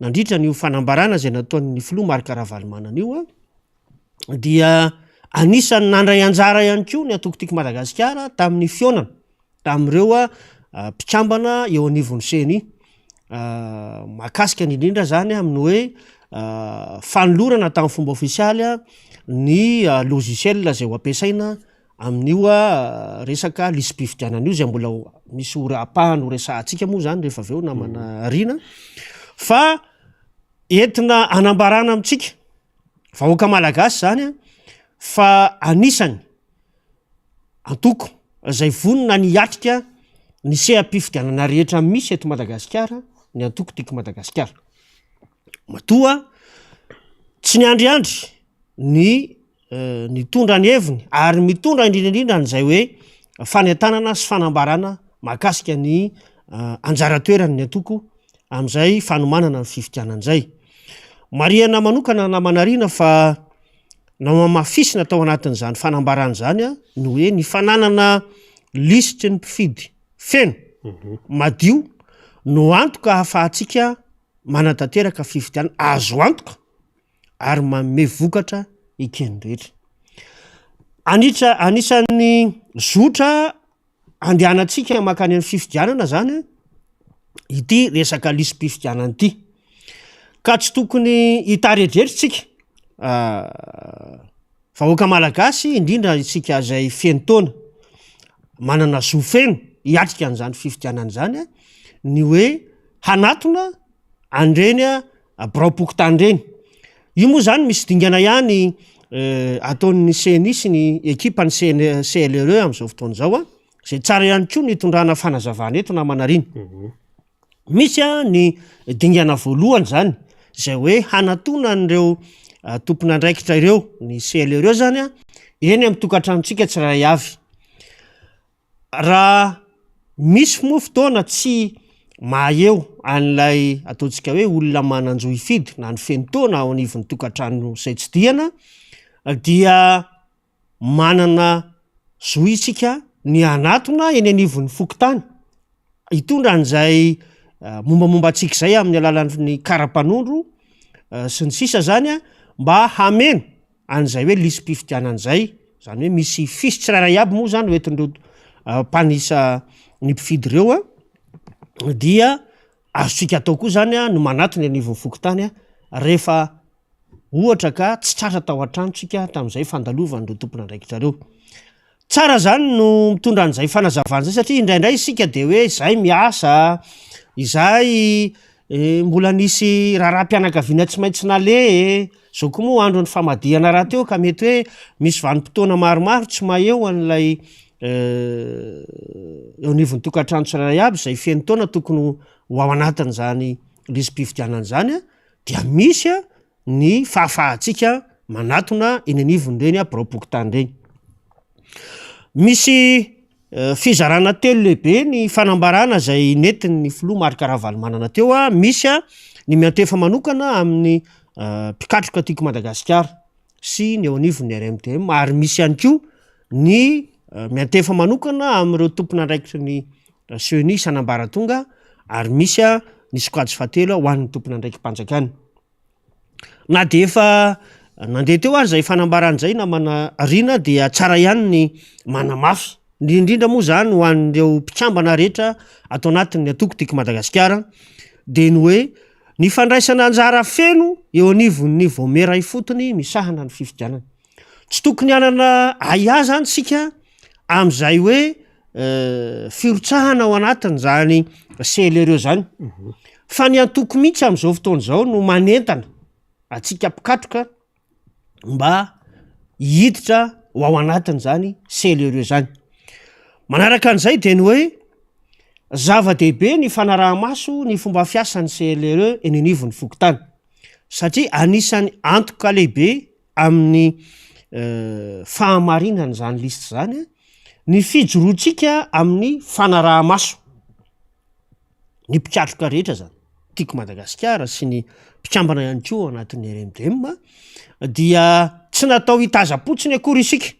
nandritra an'io fanambarana izay nataon'ny filoha Marc Ravalomanana io an, dia anisan'ny nandray anjara ihany koa ny antoko Tiako Madagasikara tamin'ny fihaonana tamin'ireo mpikambana eo anivon'ny ceni mahakasika indrindra zany amin'ny hoe fanolorana tamin'ny fomba ofisialy ny logiciel izay ho ampiasaina amin'io resaka lisi-pifidianana io izay mbola misy ho ampahany ho resahantsika moa zany rehefa avy eo namana Rina fa entina anambarana amintsika vahoaka malagasy zany fa anisany antoko izay vonona ny hiatrika ny seha-pifidianana rehetra misy eto Madagasikara ny antoko Tiako Madagasikara. Matoa tsy niandriandry ny nitondra ny heviny ary mitondra indrindra indrindra an'izay hoe fanentanana sy fanambarana mahakasika ny anjara toeran'ny antoko amin'izay fanomanana ny fifidianana izay. Marihana manokana namana Rina fa Nohamafisina tao anatin'izany fanambarana izany ny hoe ny fananana lisitry ny mpifidy feno, madio no antoka ahafahantsika manatanteraka fifidianana azo antoka ary manome vokatra eken'ny rehetra. Anitra- anisan'ny zotra andehanantsika mankany amin'ny fifidianana zany ity resaka lisi-pifidianana ity ka tsy tokony hitaredretra tsika vahoaka malagasy indrindra isika izay feno taona manana zo feno hiatrika an'izany fifidianana izany a ny hoe hanatona an'ireny biraom-pokontany ireny. Io moa zany misy dingana ihany ataon'ny CNI sy ny ekipan'ny CN CLRE amin'izao fotoana izao a, izay tsara ihany koa ny hitondrana fanazavana eto namana Rina. Misy a ny dingana voalohany zany. izay hoe hanatona an'ireo tompon'andraikitra ireo, ny CLE ireo zany an, eny amin'ny tokantranontsika tsirairay avy. Raha misy moa fotoana tsy maha eo an'ilay ataontsika hoe olona manan-jo hifidy na ny feno taona ao anivon'ny tokantrano izay tsidihana dia manana zo isika ny hanatona eny anivon'ny fokontany hitondra an'izay mombamomba antsika izay amin'ny alalan'ny kara-panondro sy ny sisa zany an mba hameno an'izay hoe lisi-pifidianana izay, izany hoe misy fisy tsirairay aby moa zany hoentin'ireo mpanisa ny mpifidy ireo an, dia azontsika atao koa zany an ny manatona eny anivon'ny fokontany an rehefa ohatra ka tsy tratra tao an-trano tsika tamin'izay fandalovan'ireo tompon'andraikitra ireo. Tsara zany no mitondra an'izay fanazavana zay satria indraindray isika de hoe izahay miasa, izahay mbola nisy raharaham-pianakaviana tsy maintsy naleha e, zao koa moa andron'ny famadihana rahateo ka mety hoe misy vanim-potoana maromaro tsy maheho an'ilay eo anivon'ny tokantrano tsirairay aby izay feno taona tokony ho ao anatin'izany lisi-pifidianana izany an, dia misy an ny fahafahantsika manatona eny anivon'ireny biraom-pokontany ireny. Misy fizarana telo lehibe ny fanambarana izay nentin'ny filoha Marc Ravalomanana teo, misy ny miantefa manokana amin'ny mpikatroka Tiako Madagasikara sy ny eo anivon'ny RMDM ary misy ihany koa ny miantefa manokana amin'ireo tompon'andraikitry ny Ceni isan'ambaratonga ary misy ny sokajy fahatelo ho an'ny tompon'andraiki-panjakana. Na dia efa nandeha teo ary izay fanambarana izay namana Rina dia tsara ihany ny manamafy, indrindra indrindra moa izany ho an'ireo mpikambana rehetra ato anatin'ny antoko Tiako Madagasikara dia ny hoe ny fandraisana anjara feno eo anivon'ny vaomiera ifotony misahana ny fifidianana. Tsy tokony hanana ahiahy izany isika amin'izay hoe firotsahana ao anatin'izany CLRE zany fa ny antoko mihitsy amin'izao fotoana izao no manentana antsika mpikatroka mba hiditra ho ao anatin'izany CLRE zany. Manaraka an'izay de ny hoe zava-dehibe ny fanaraha-maso ny fomba fiasan'ny CLRE eny anivon'ny fokontany satria anisan'ny antoka lehibe amin'ny fahamarinan'izany lisitra izany ny fijoroantsika amin'ny fanaraha-maso ny mpikatroka rehetra zany, Tiako Madagasikara sy ny mpikambana ihany koa ao anatin'ny RMDM dia tsy natao hitazam-potsiny akory isika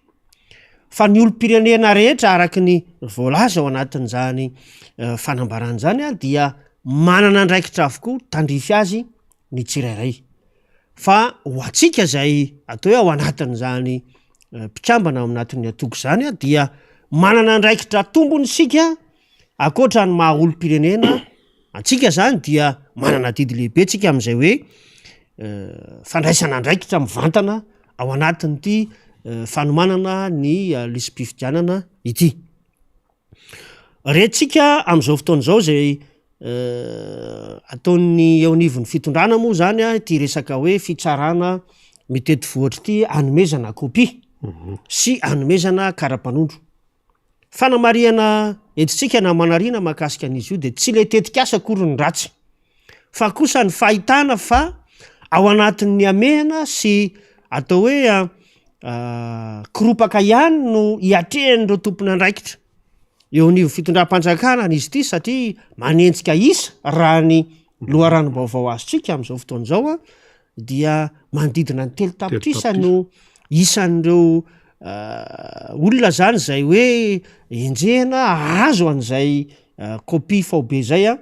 fa ny olom-pirenena rehetra araka ny voalaza ao anatin'izany fanambarana izany dia manana andraikitra avokoa tandrify azy ny tsirairay. Fa ho antsika izay atao hoe ao anatin'izany mpikambana ao anatin'ny antoko izany dia manana andraikitra tombony isika ankoatra ny maha olom-pirenena antsika izany dia manana adidy lehibe tsika amin'izay hoe fandraisana andraikitra mivantana ao anatin'ity fanomanana ny lisi-pifidianana ity. Rentsika amin'izao fotoana izao izay ataon'ny eo anivon'ny fitondrana moa zany a ity resaka hoe fitsarana mitety vohitra ity anomezana kopia sy anomezana kara-panondro. Fanamarihana entintsika na manarina mahakasika an'izy io de tsy le tetikasa akory ny ratsy fa kosa ny fahitana fa ao anatin'ny hamehana sy atao hoe koropaka ihany no hiatrehan'ireo tompon'andraikitra eo anivon'ny fitondram-panjakana izy ity satria manenjika isa raha ny loharanom-baovao azontsika amin'izao fotoana izao a dia manodidina ny telo tapitrisa no isan'ireo olona zany zay hoe enjehina ahazo an'izay kopia faobe zay a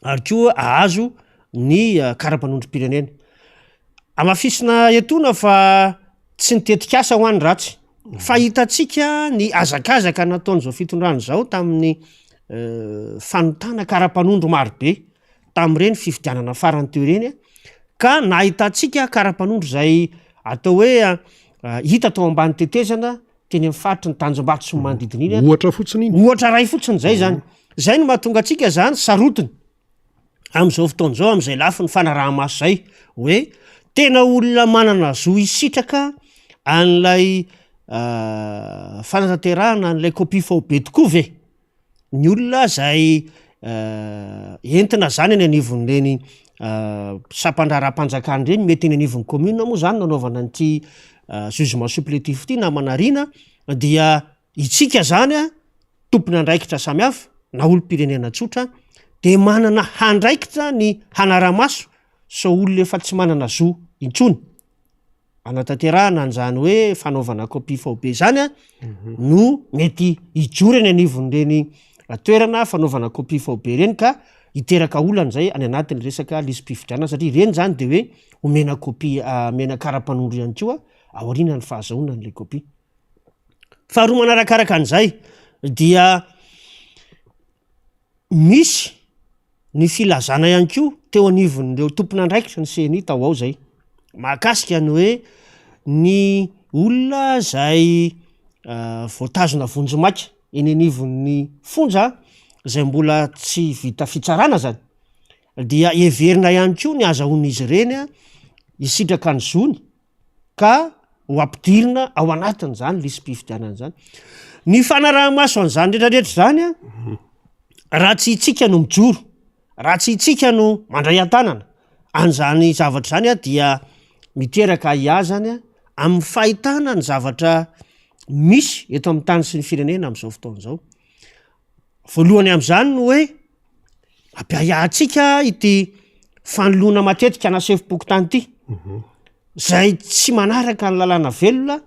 ary koa ahazo ny kara-panondrom-pirenena. Hamafisina etoana fa tsy ny tetikasa ho an'ny ratsy fa hitantsika ny hazakazaka nataon'izao fitondrana izao tamin'ny fanontana kara-panondro marobe tamin'ireny fifidianana farany teo ireny ka nahitantsika kara-panondro izay atao hoe hita tao ambany tetezana teny amin'ny faritry ny Tanjombato sy ny manodidina iny. Ohatra fotsiny iny. Ohatra iray fotsiny izay zany. Izay no mahatonga antsika zany sarotiny amin'izao fotoana izao amin'izay lafiny fanaraha-maso izay hoe tena olona manana zo hisitraka an'ilay fanatanterahana an'ilay kopia faobe tokoa ve ny olona izay entina zany any anivon'ireny. sampandraharaham-panjakana ireny, mety eny anivon'ny commune moa zany no anaovana an'ity jugement supplétif ity namana Rina dia itsika zany a tompon'andraikitra samihafa na olom-pirenena tsotra dia manana handraikitra ny hanara-maso sao olona efa tsy manana zo intsony hanatanterahana an'izany hoe fanaovana copie faobe izany a no mety hijoro eny anivon'ireny toerana fanaovana copie faobe ireny ka hiteraka olana izay any anatin'ny resaka lisi-pifidianana satria ireny izany de hoe omena copie omena kara-panondro ihany koa aorianan'ny fahazahoana an'ilay copie. Faharoa manarakaraka an'izay dia misy ny filazana ihany koa teo anivon'ireo tompon'andraikitra ny CENI tao ao izay mahakasika ny hoe ny olona izay voatazona vonjimaika eny anivon'ny fonja izay mbola tsy vita fitsarana zany dia heverina ihany koa ny azahoan'izy ireny hisitraka ny zony ka ho ampidirina ao anatin'izany lisi-pifidianana izany. Ny fanaraha-maso an'izany rehetrarehetra izany an, raha tsy itsika no mijoro, raha tsy itsika no mandray an-tanana an'izany zavatra izany an, dia miteraka ahiahy izany an, amin'ny fahitana ny zavatra misy eto amin'ny tany sy ny firenena amin'izao fotoana izao. Voalohany amin'izany ny hoe mampiahiahy antsika ity fanoloana matetika ana sefom-pokontany ity, zay tsy manaraka ny lalàna velona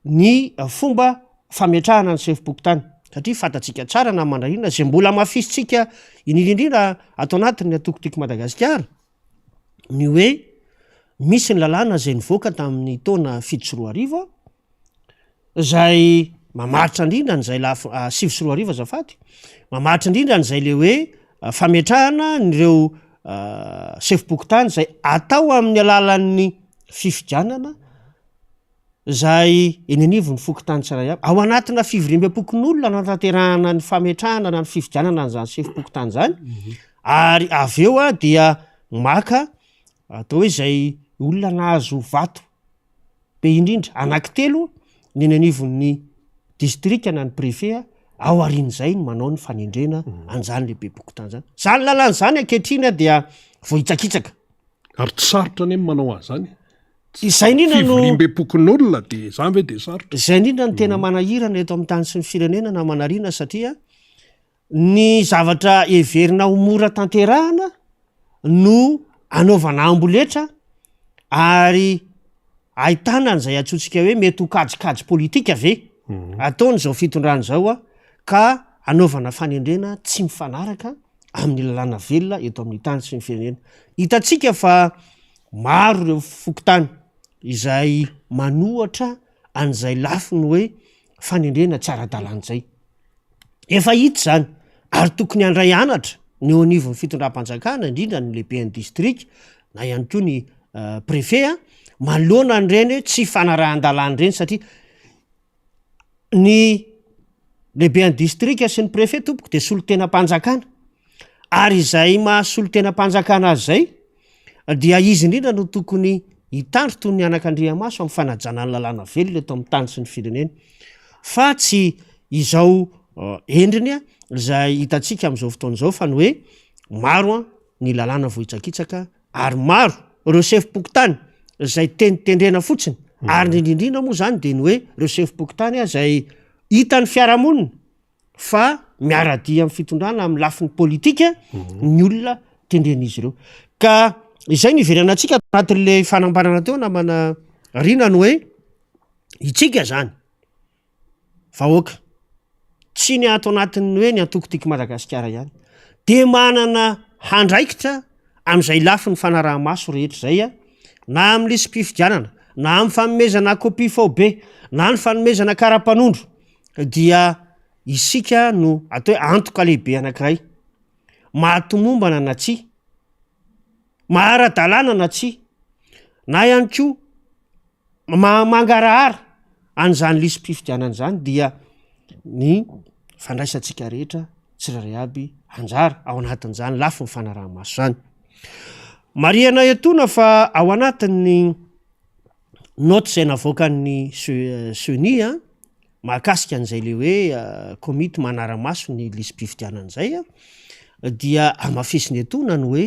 ny fomba fametrahana ny sefom-pokontany satria fantatsika tsara na mandray inona zay mbola hamafisintsika indrindra indrindra ato anatin'ny antoko Tiako Madagasikara ny hoe misy ny lalàna zay nivoaka tamin'ny taona 2007 izay mamaritra indrindra an'izay lafy 2009 azafady, mamaritra indrindra an'izay le hoe fametrahana an'ireo sefom-pokontany izay atao amin'ny alalan'ny fifidianana izay eny anivon'ny fokontany tsirairay avy. Ao anatina fivoriambem-pokonolona no anatanterahana ny fametrahana na ny fifidianana an'izany sefom-pokontany izany ary avy eo dia maka atao hoe izay olona nahazo vato be indrindra, anankitelo ny eny anivon'ny distrika na ny préfet ao aorian'izay no manao ny fanendrena an'izany lehibem-pokontany zany. Zany lalàna zany ankehitriny dia voahitsakitsaka. Ary tsy sarotra anie ny manao an'izany. Izay indrindra no Fivoriambem-pokonolona dia izany ve dia sarotra? Izay indrindra no tena manahirana eto amin'ny tany sy ny firenena na manarina satria Ny zavatra heverina ho mora tanterahana no anaovana amboletra ary ahitana an'izay antsointsika hoe mety ho kajikajy politika ve ataon'izao fitondrana izao a, ka anaovana fanendrena tsy mifanaraka amin'ny lalàna velona eto amin'ny tany sy ny firenena. Hitantsika fa maro ireo fokontany izay manohatra an'izay lafiny hoe fanendrena tsy ara-dalàna izay. Efa hita izany ary tokony handray anatra ny eo anivon'ny fitondram-panjakana indrindra ny lehiben'ny distrika na ihany koa ny préfet manoloana an'ireny hoe tsy fanarahan-dalàna ireny satria ny lehiben'ny distrika sy ny préfet tompoko de solontenam-panjakana ary izay maha solontenam-panjakana azy izay dia izy indrindra no tokony hitandro toy ny anakandriamaso amin'ny fanajana ny lalàna velona eto amin'ny tany sy ny firenena fa tsy izao endriny izay hitantsika amin'izao fotoana izao fa ny hoe maro ny lalàna voahitsakitsaka ary maro ireo sefom-pokontany izay tenitendrena fotsiny ary indrindra indrindra moa zany de ny hoe ireo sefom-pokontany izay hitan'ny fiarahamonina fa miara-dia amin'ny fitondrana amin'ny lafiny politika ny olona tendren'izy ireo. Ka izay no iverenantsika ato anatin'le fanambarana teo namana Rina ny hoe itsika zany vahoaka tsy ny ato anatin'ny hoe ny antoko Tiako Madagasikara ihany de manana handraikitra amin'izay lafiny fanaraha-maso rehetra izay a, na amin'ny lisi-pifidianana na amin'ny fanomezana kopia faobe na ny fanomezana kara-panondro dia isika no atao hoe antoka lehibe anankiray, mahatomombana na tsia, maha-ara-dalàna na tsia, na ihany koa maha-mangarahara an'izany lisi-pifidianana izany dia ny fandraisantsika rehetra tsirairay aby anjara ao anatin'izany lafiny fanaraha-maso izany. Marihana etoana fa ao anatin'ny naoty izay navoakan'ny CENI mahakasika an'izay le hoe komity manara-maso ny lisi-pifidianana izay dia hamafisina etoana ny hoe.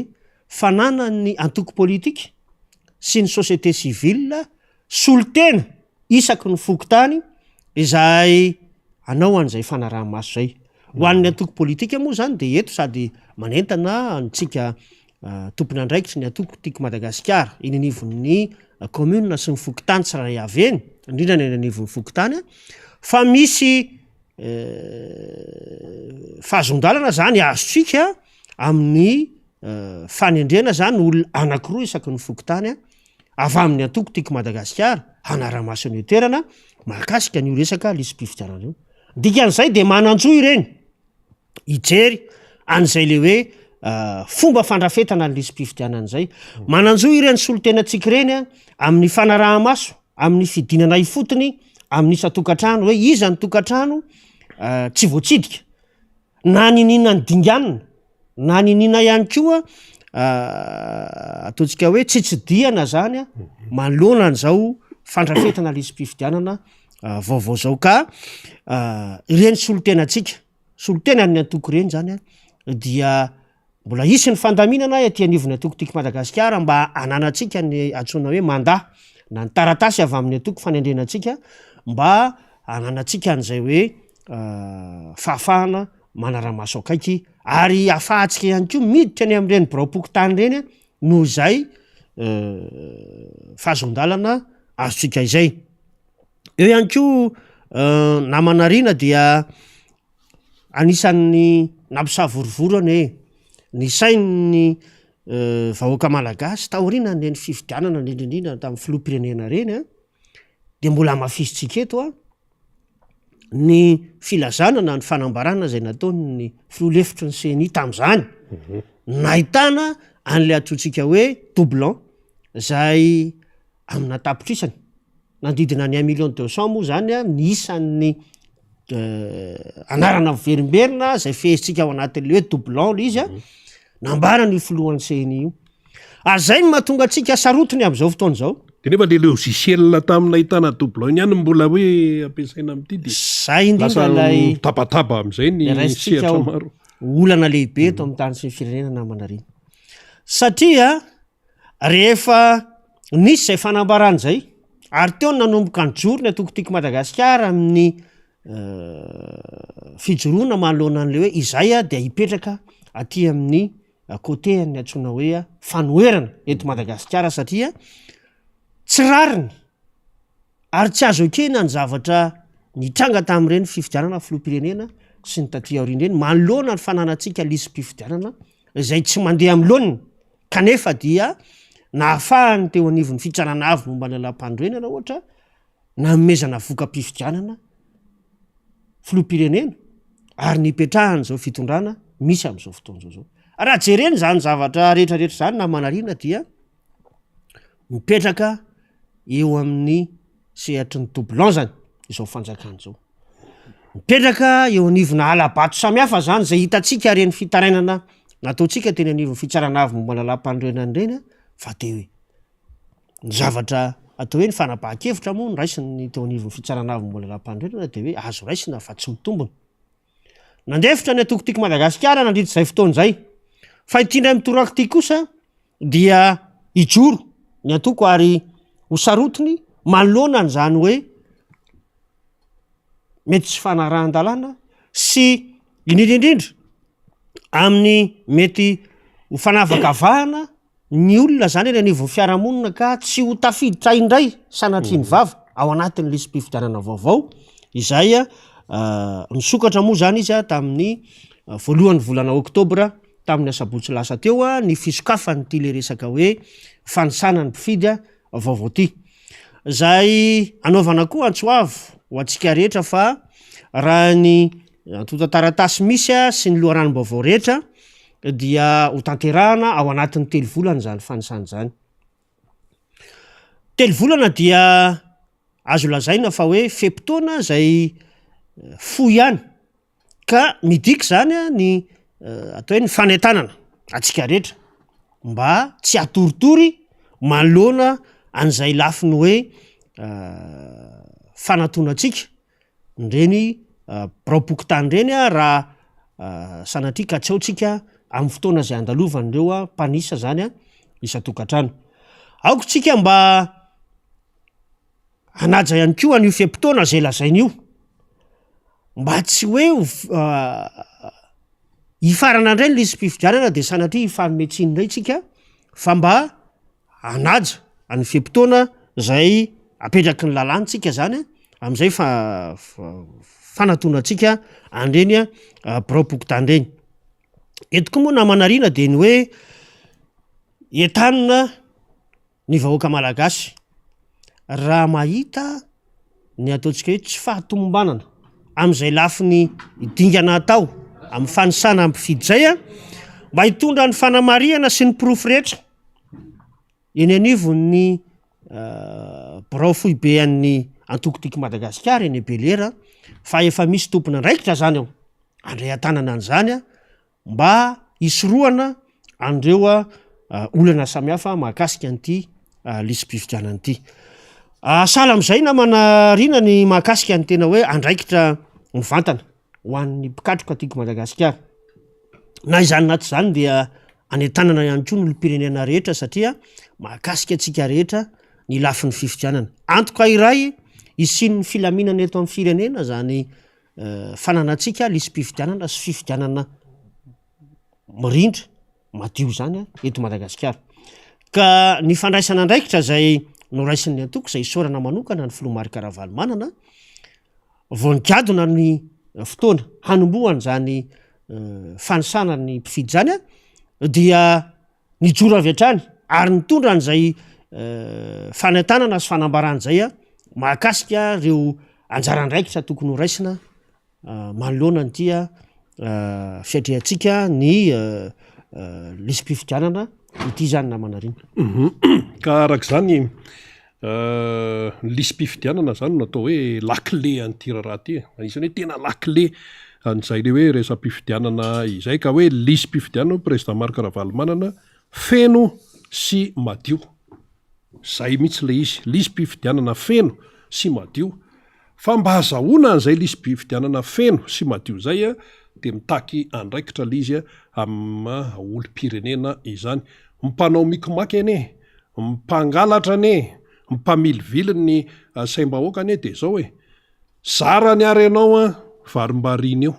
fananan'ny antoko politika sy ny société civile solontena isaky ny fokontany izay hanao an'izay fanaraha-maso izay. Ho an'ny antoko politika moa izany dia eto sady manentana antsika tompon'andraikitry ny antoko Tiako Madagasikara eny anivon'ny commune sy ny fokontany tsirairay avy eny, indrindra ny eny anivon'ny fokontany fa misy fahazoan-dalana zany azontsika amin'ny fanendrena zany olona anankiroa isaky ny fokontany avy amin'ny antoko Tiako Madagasikara hanara-maso an'io toerana mahakasika an'io resaka lisi-pifidianana io. Ny dikan'izay de manan-jo ireny hijery an'izay le hoe fomba fandrafetana ny lisi-pifidianana izay. Manan-jo ireny solontenantsika ireny a amin'ny fanaraha-maso, amin'ny fidinana ifotony, amin'ny isan-tokantrano hoe iza ny tokantrano tsy voatsidika na niniana ny dinganina na niniana ihany koa ataontsika hoe tsy tsidihana zany a manoloana an'izao fandrafetana lisi-pifidianana vaovao zao ka ireny solontenantsika, solontenan'ny antoko ireny zany a dia mbola hisy ny fandaminana ety anivon'ny antoko Tiako Madagasikara mba hananantsika ny antsoina hoe mandat na ny taratasy avy amin'ny antoko fanendrena antsika mba hananantsika an'izay hoe fahafahana manara-maso akaiky ary ahafahantsika ihany koa miditra any amin'ireny biraom-pokontany ireny noho izay fahazoan-dalana azontsika izay. Eo ihany koa namana Rina dia anisan'ny nampisavorovoro anie ny sain'ny vahoaka malagasy taorianan'ireny fifidianana indrindra indrindra tamin'ny filoham-pirenena ireny an, de mbola hamafisintsika eto an ny filazana na ny fanambarana izay nataon'ny filoha lefitry ny CENI tamin'izany, nahitana an'ilay antsointsika hoe doublon zay amina tapitrisany. Nanodidina ny un million deux cent moa zany a ny isan'ny anarana miverimberina zay fehezintsika ao anatin'le hoe doublon le izy a, nambaran'io filohan'ny CENI io. Ary zay no mahatonga antsika sarotiny am'zao fotoana izao. De nefa le logiciel tamin'ny nahitana doublon iny ihany no mbola hoe ampiasaina amin'ity de Zay indrindra lasa ilay mitabataba am'zay ny raisintsika sehatra ho maro. olana lehibe eto amin'ny tany sy ny firenena namana Rina. Satria Rehefa nisy izay fanambarana izay ary teo no nanomboka nijoro ny antoko Tiako Madagasikara amin'ny fijoroana manoloana an'ilay hoe izay dia hipetraka aty amin'ny côté an'ny antsoina hoe fanoherana eto Madagasikara satria tsy rariny ary tsy azo ekena ny zavatra nitranga tamin'ireny fifidianana filoham-pirenena sy ny taty aoriana ireny manoloana ny fananantsika lisi-pifidianana izay tsy mandeha amin'ny laoniny. Kanefa dia nahafahany teo anivon'ny fitsarana avo momba ny lalàmpanorenana ohatra nanomezana voka-pifidianana filoham-pirenena ary nipetrahan'izao fitondrana misy amin'izao fotoana izao izao. Raha jerena izany zavatra rehetra rehetra izany namana Rina dia mipetraka eo amin'ny sehatry ny doublon zany izao fanjakana izao. Mipetraka eo anivona hala-bato samihafa zany zay hitantsika reny fitarainana nataontsika teny anivon'ny fitsarana avo momba ny lalàmpanorenana ireny a, fa de ny zavatra atao hoe ny fanapahan-kevitra moa noraisin'ny teo anivon'ny fitsarana avo momba ny lalàmpanorenana de hoe azo raisina fa tsy mitombina. Nandefitra ny antoko Tiako Madagasikara nandritra izay fotoana izay, fa ity indray mitoraka ity kosa dia hijoro ny antoko ary ho sarotiny manoloana an'izany hoe mety tsy fanarahan-dalàna sy indrindra indrindra amin'ny mety ho fanavakavahana ny olona zany eny anivon'ny fiarahamonina ka tsy ho tafiditra indray sanatria ny vava ao anatin'ny lisi-pifidianana vaovao izay nisokatra moa zany izy tamin'ny voalohan'ny volana oktobra tamin'ny asabotsy lasa teo ny fisokafan'ity le resaka hoe fanisana ny mpifidy vaovao ity. Izay anaovana koa antso avo ho antsika rehetra fa raha ny antontan-taratasy misy sy ny loharanom-baovao rehetra dia ho tanterahana ao anatin'ny telo volana izany fanisana izany. Telo volana dia azo lazaina fa hoe fe-potoana izay fohy ihany Ka midika izany ny atao hoe ny fanentanana antsika rehetra mba tsy hatoritory manoloana an'izay lafiny hoe fanatonantsika ireny biraom-pokontany ireny raha sanatria ka tsy ao tsika. amin'ny fotoana izay andalovan'ireo mpanisa izany isan-tokantrano. Aoka isika mba hanaja ihany koa an'io fe-potoana izay lazaina io, mba tsy hoe ho hifarana indray ny lisi-pifidianana dia sanatria hifanome tsiny indray tsika fa mba hanaja an'ny fe-potoana izay apetraky ny lalàna tsika zany amin'izay fa fanatonantsika an'ireny biraom-pokontany ireny. Eto koa moa namana Rina dia ny hoe entanina ny vahoaka malagasy raha mahita ny ataontsika hoe tsy fahatomombanana amin'izay lafiny dingana atao amin'ny fanisana mpifidy izay a, mba hitondra ny fanamarihana sy ny porofo rehetra eny anivon'ny birao foibe an'ny antoko Tiako Madagasikara eny Belera fa efa misy tompon'andraikitra zany ao handray an-tanana an'izany a. mba hisorohana an'ireo olana samihafa mahakasika an'ity lisi-pifidianana ity. Sahala amin'izay namana Rina ny mahakasika ny tena hoe andraikitra mivantana ho an'ny mpikatroka tiako Madagasikara. Na izany na tsy izany dia anentanana ihany koa ny olom-pirenena rehetra satria mahakasika antsika rehetra ny lafiny fifidianana. Antoka iray hisian'ny filaminana eto amin'ny firenena izany fananantsika lisi-pifidianana sy fifidianana mirindra madio izany eto Madagasikara. Ka ny fandraisana andraikitra izay noraisin'ny antoko izay isaorana manokana ny filoha Marc Ravalomanana vao nigadona ny fotoana hanombohana izany fanisana ny mpifidy izany dia nijoro avy hatrany ary nitondra an'izay fanentanana sy fanambarana izay mahakasika ireo anjara andraikitra tokony ho raisina manoloana an'ity fiatrehantsika ny lisi-pifidianana ity izany namana Rina. Ka araka izany ny lisi-pifidianana izany no atao hoe lakile an'ity raharaha ity e. Anisan'ny hoe tena lakile an'izay le hoe resa-pifidianana izay ka hoe lisi-pifidianana hoy Président Marc Ravalomanana feno sy madio. Izay mihitsy ilay izy, lisi-pifidianana feno sy madio. Fa mba azahoana an'izay lisi-pifidianana feno sy madio izay dia mitaky andraikitra ilay izy amin'ny maha olom-pirenena izany. Mpanao mikimaky anie, mpangalatra anie, mpamilivily ny saim-bahoaka anie dia izao e, zarany ary ianao an, varimbariana eo.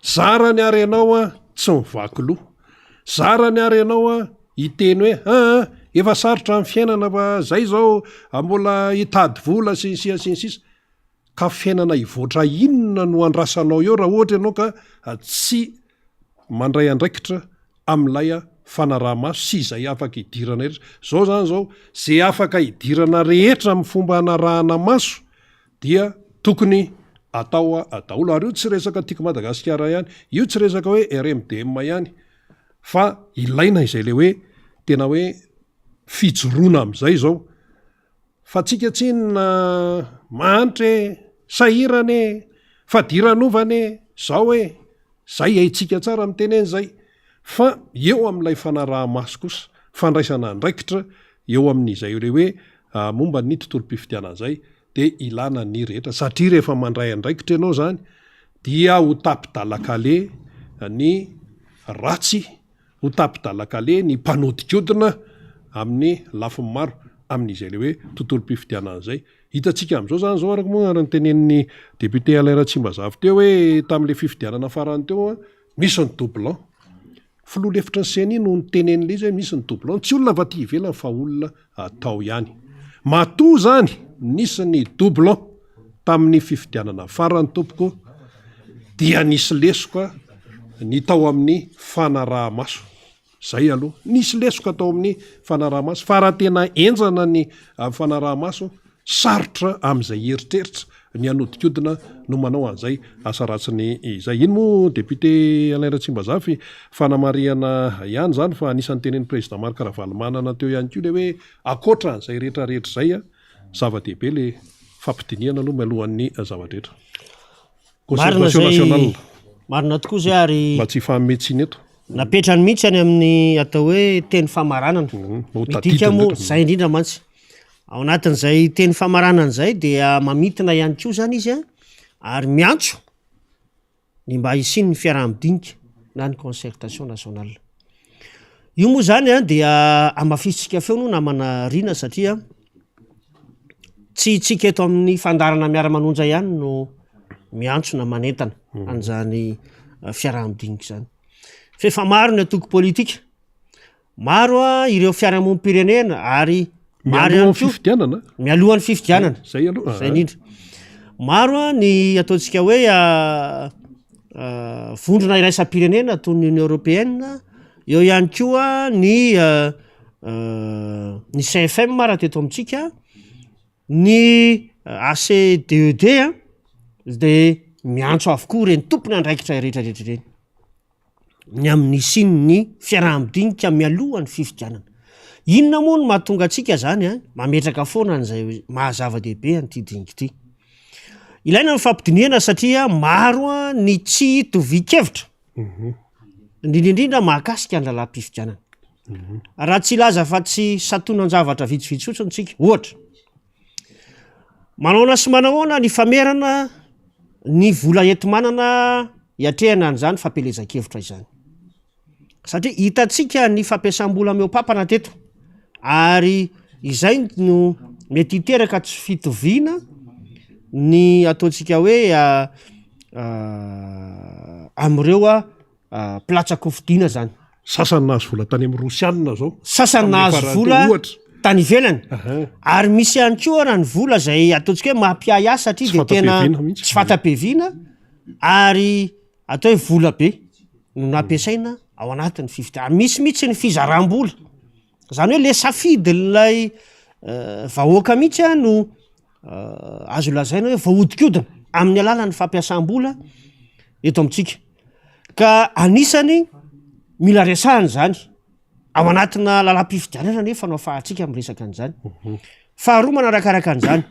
Zarany ary ianao an, tsy mivaky loha. Zarany ary ianao an, hiteny hoe aa, efa sarotra ny fiainana fa zay izao mbola hitady vola sy ny sisa sy ny sisa. Ka fiainana hivoatra inona no andrasanao eo raha ohatra ianao ka tsy mandray andraikitra amin'ilay fanaraha-maso sy izay afaka idirana rehetra. Izao izany izao, izay afaka idirana rehetra amin'ny fomba hanarahana maso dia tokony atao daholo. Ary io tsy resaka Tiako Madagasikara ihany, io tsy resaka hoe RMDM ihany fa ilaina izay le hoe tena hoe fijoroana amin'izay izao. Fa tsika tsinona mahantra e, sahirana e, fadiranovana e, zao e, zay haintsika tsara miteny an'izay. Fa eo amin'ilay fanaraha-maso kosa, fandraisana andraikitra eo amin'izay ilay hoe momba ny tontolom-pifidianana izay dia ilana ny rehetra satria rehefa mandray andraikitra ianao izany dia ho tapi-dalan-kaleha ny ratsy, ho tapi-dalan-kaleha ny mpanodikodina amin'ny lafiny maro amin'izay ilay hoe tontolom-pifidianana izay. Hitantsika amin'izao izany izao araka moa ary notenenin'ny député Alain Ratsimbazafy teo hoe tamin'ilay fifidianana farany teo misy ny doublon. Filoha lefitry ny ceni no niteny an'ilay izy hoe misy ny doublon, tsy olona avy aty ivelany fa olona tao ihany. Matoa izany nisy ny doublon tamin'ny fifidianana farany tompoko dia nisy lesoka ny tao amin'ny fanaraha-maso. Zay aloha. Nisy lesoka tao amin'ny fanaraha-maso fa raha tena henjana ny fanaraha-maso Sarotra amin'izay eritreritra ny hanodikodina no manao an'izay asa ratsiny izay. Iny moa député Alain Ratsimbazafy fanamarihana ihany izany fa anisan'ny tenenin'ny président Marc Ravalomanana teo ihany koa ilay hoe ankoatra an'izay rehetra rehetra izay, zava-dehibe ilay fampidinihana aloha mialohan'ny zava-drehetra. Marina Concertation zay, nationale. marina tokoa zay ary Mba tsy hifanome tsiny eto. napetrany mihitsy any amin'ny atao hoe teny famaranana. Mhm, mba ho Midika tadidiny moa rehetra. zay indrindra mantsy. Ao anatin'izay teny famaranana izay dia mamintina ihany koa zany izy a, ary miantso ny mba hisian'ny fiaraha-midinika. na ny concertation nationale. Io moa zany a dia hamafisintsika feo no namana Rina satria tsy itsika eto amin'ny fandaharana miara-manonja ihany no miantso na manentana an'izany fiaraha-midinika izany. Fa efa maro ny antoko politika, maro a ireo fiarahamonim-pirenena ary maro ihany Mialohan'ny koa fifidianana? mialohan'ny fifidianana. Zay aloha. Zay indrindra. Maro a ny ataontsika hoe vondrona iraisam-pirenena toy ny Union Européenne, eo ihany koa ny ny CFM raha teto amintsika, ny ACDED a de miantso avokoa ireny tompon'andraikitra rehetra rehetra ireny ny amin'ny hisian'ny fiaraha-midinika mialohan'ny fifidianana. Inona moa no mahatonga antsika zany a mametraka foana an'izay maha zava-dehibe an'ity dinika ity? Ilaina ny fampidinihana satria maro a ny tsy itovian-kevitra, indrindra indrindra mahakasika ny lalàm-pifidianana. Raha tsy hilaza fa tsy santonan-javatra vitsivitsy fotsiny tsika, ohatra, manahoana sy manahoana ny famerana ny vola enti-manana hiatrehana an'izany fampielezan-kevitra izany. Satria hitantsika ny fampiasam-bola mihoa-pampana teto ary izay no mety hiteraka tsy fitoviana ny ataontsika hoe amin'ireo mpilatsa-kofidina zany. Sasany nahazo vola tany amin'ny Rosianina zao. Sasany nahazo vola tany ivelany. Ary misy ihany koa raha ny vola izay ataontsika hoe mampiahiahy satria dia tena tsy fanta-piaviana ary atao hoe vola be no nampiasaina ao anatin'ny fifidianana. Misy mihitsy ny fizaram-bola. Zany hoe le safidin'ilay vahoaka mihitsy a no azo lazaina hoe voahodinkodina amin'ny alalan'ny fampiasam-bola eto amintsika. Ka anisany mila resahana izany ao anatina lalam-pifidianana nefa no afahantsika miresaka an'izany. Faharoa manarakaraka an'izany,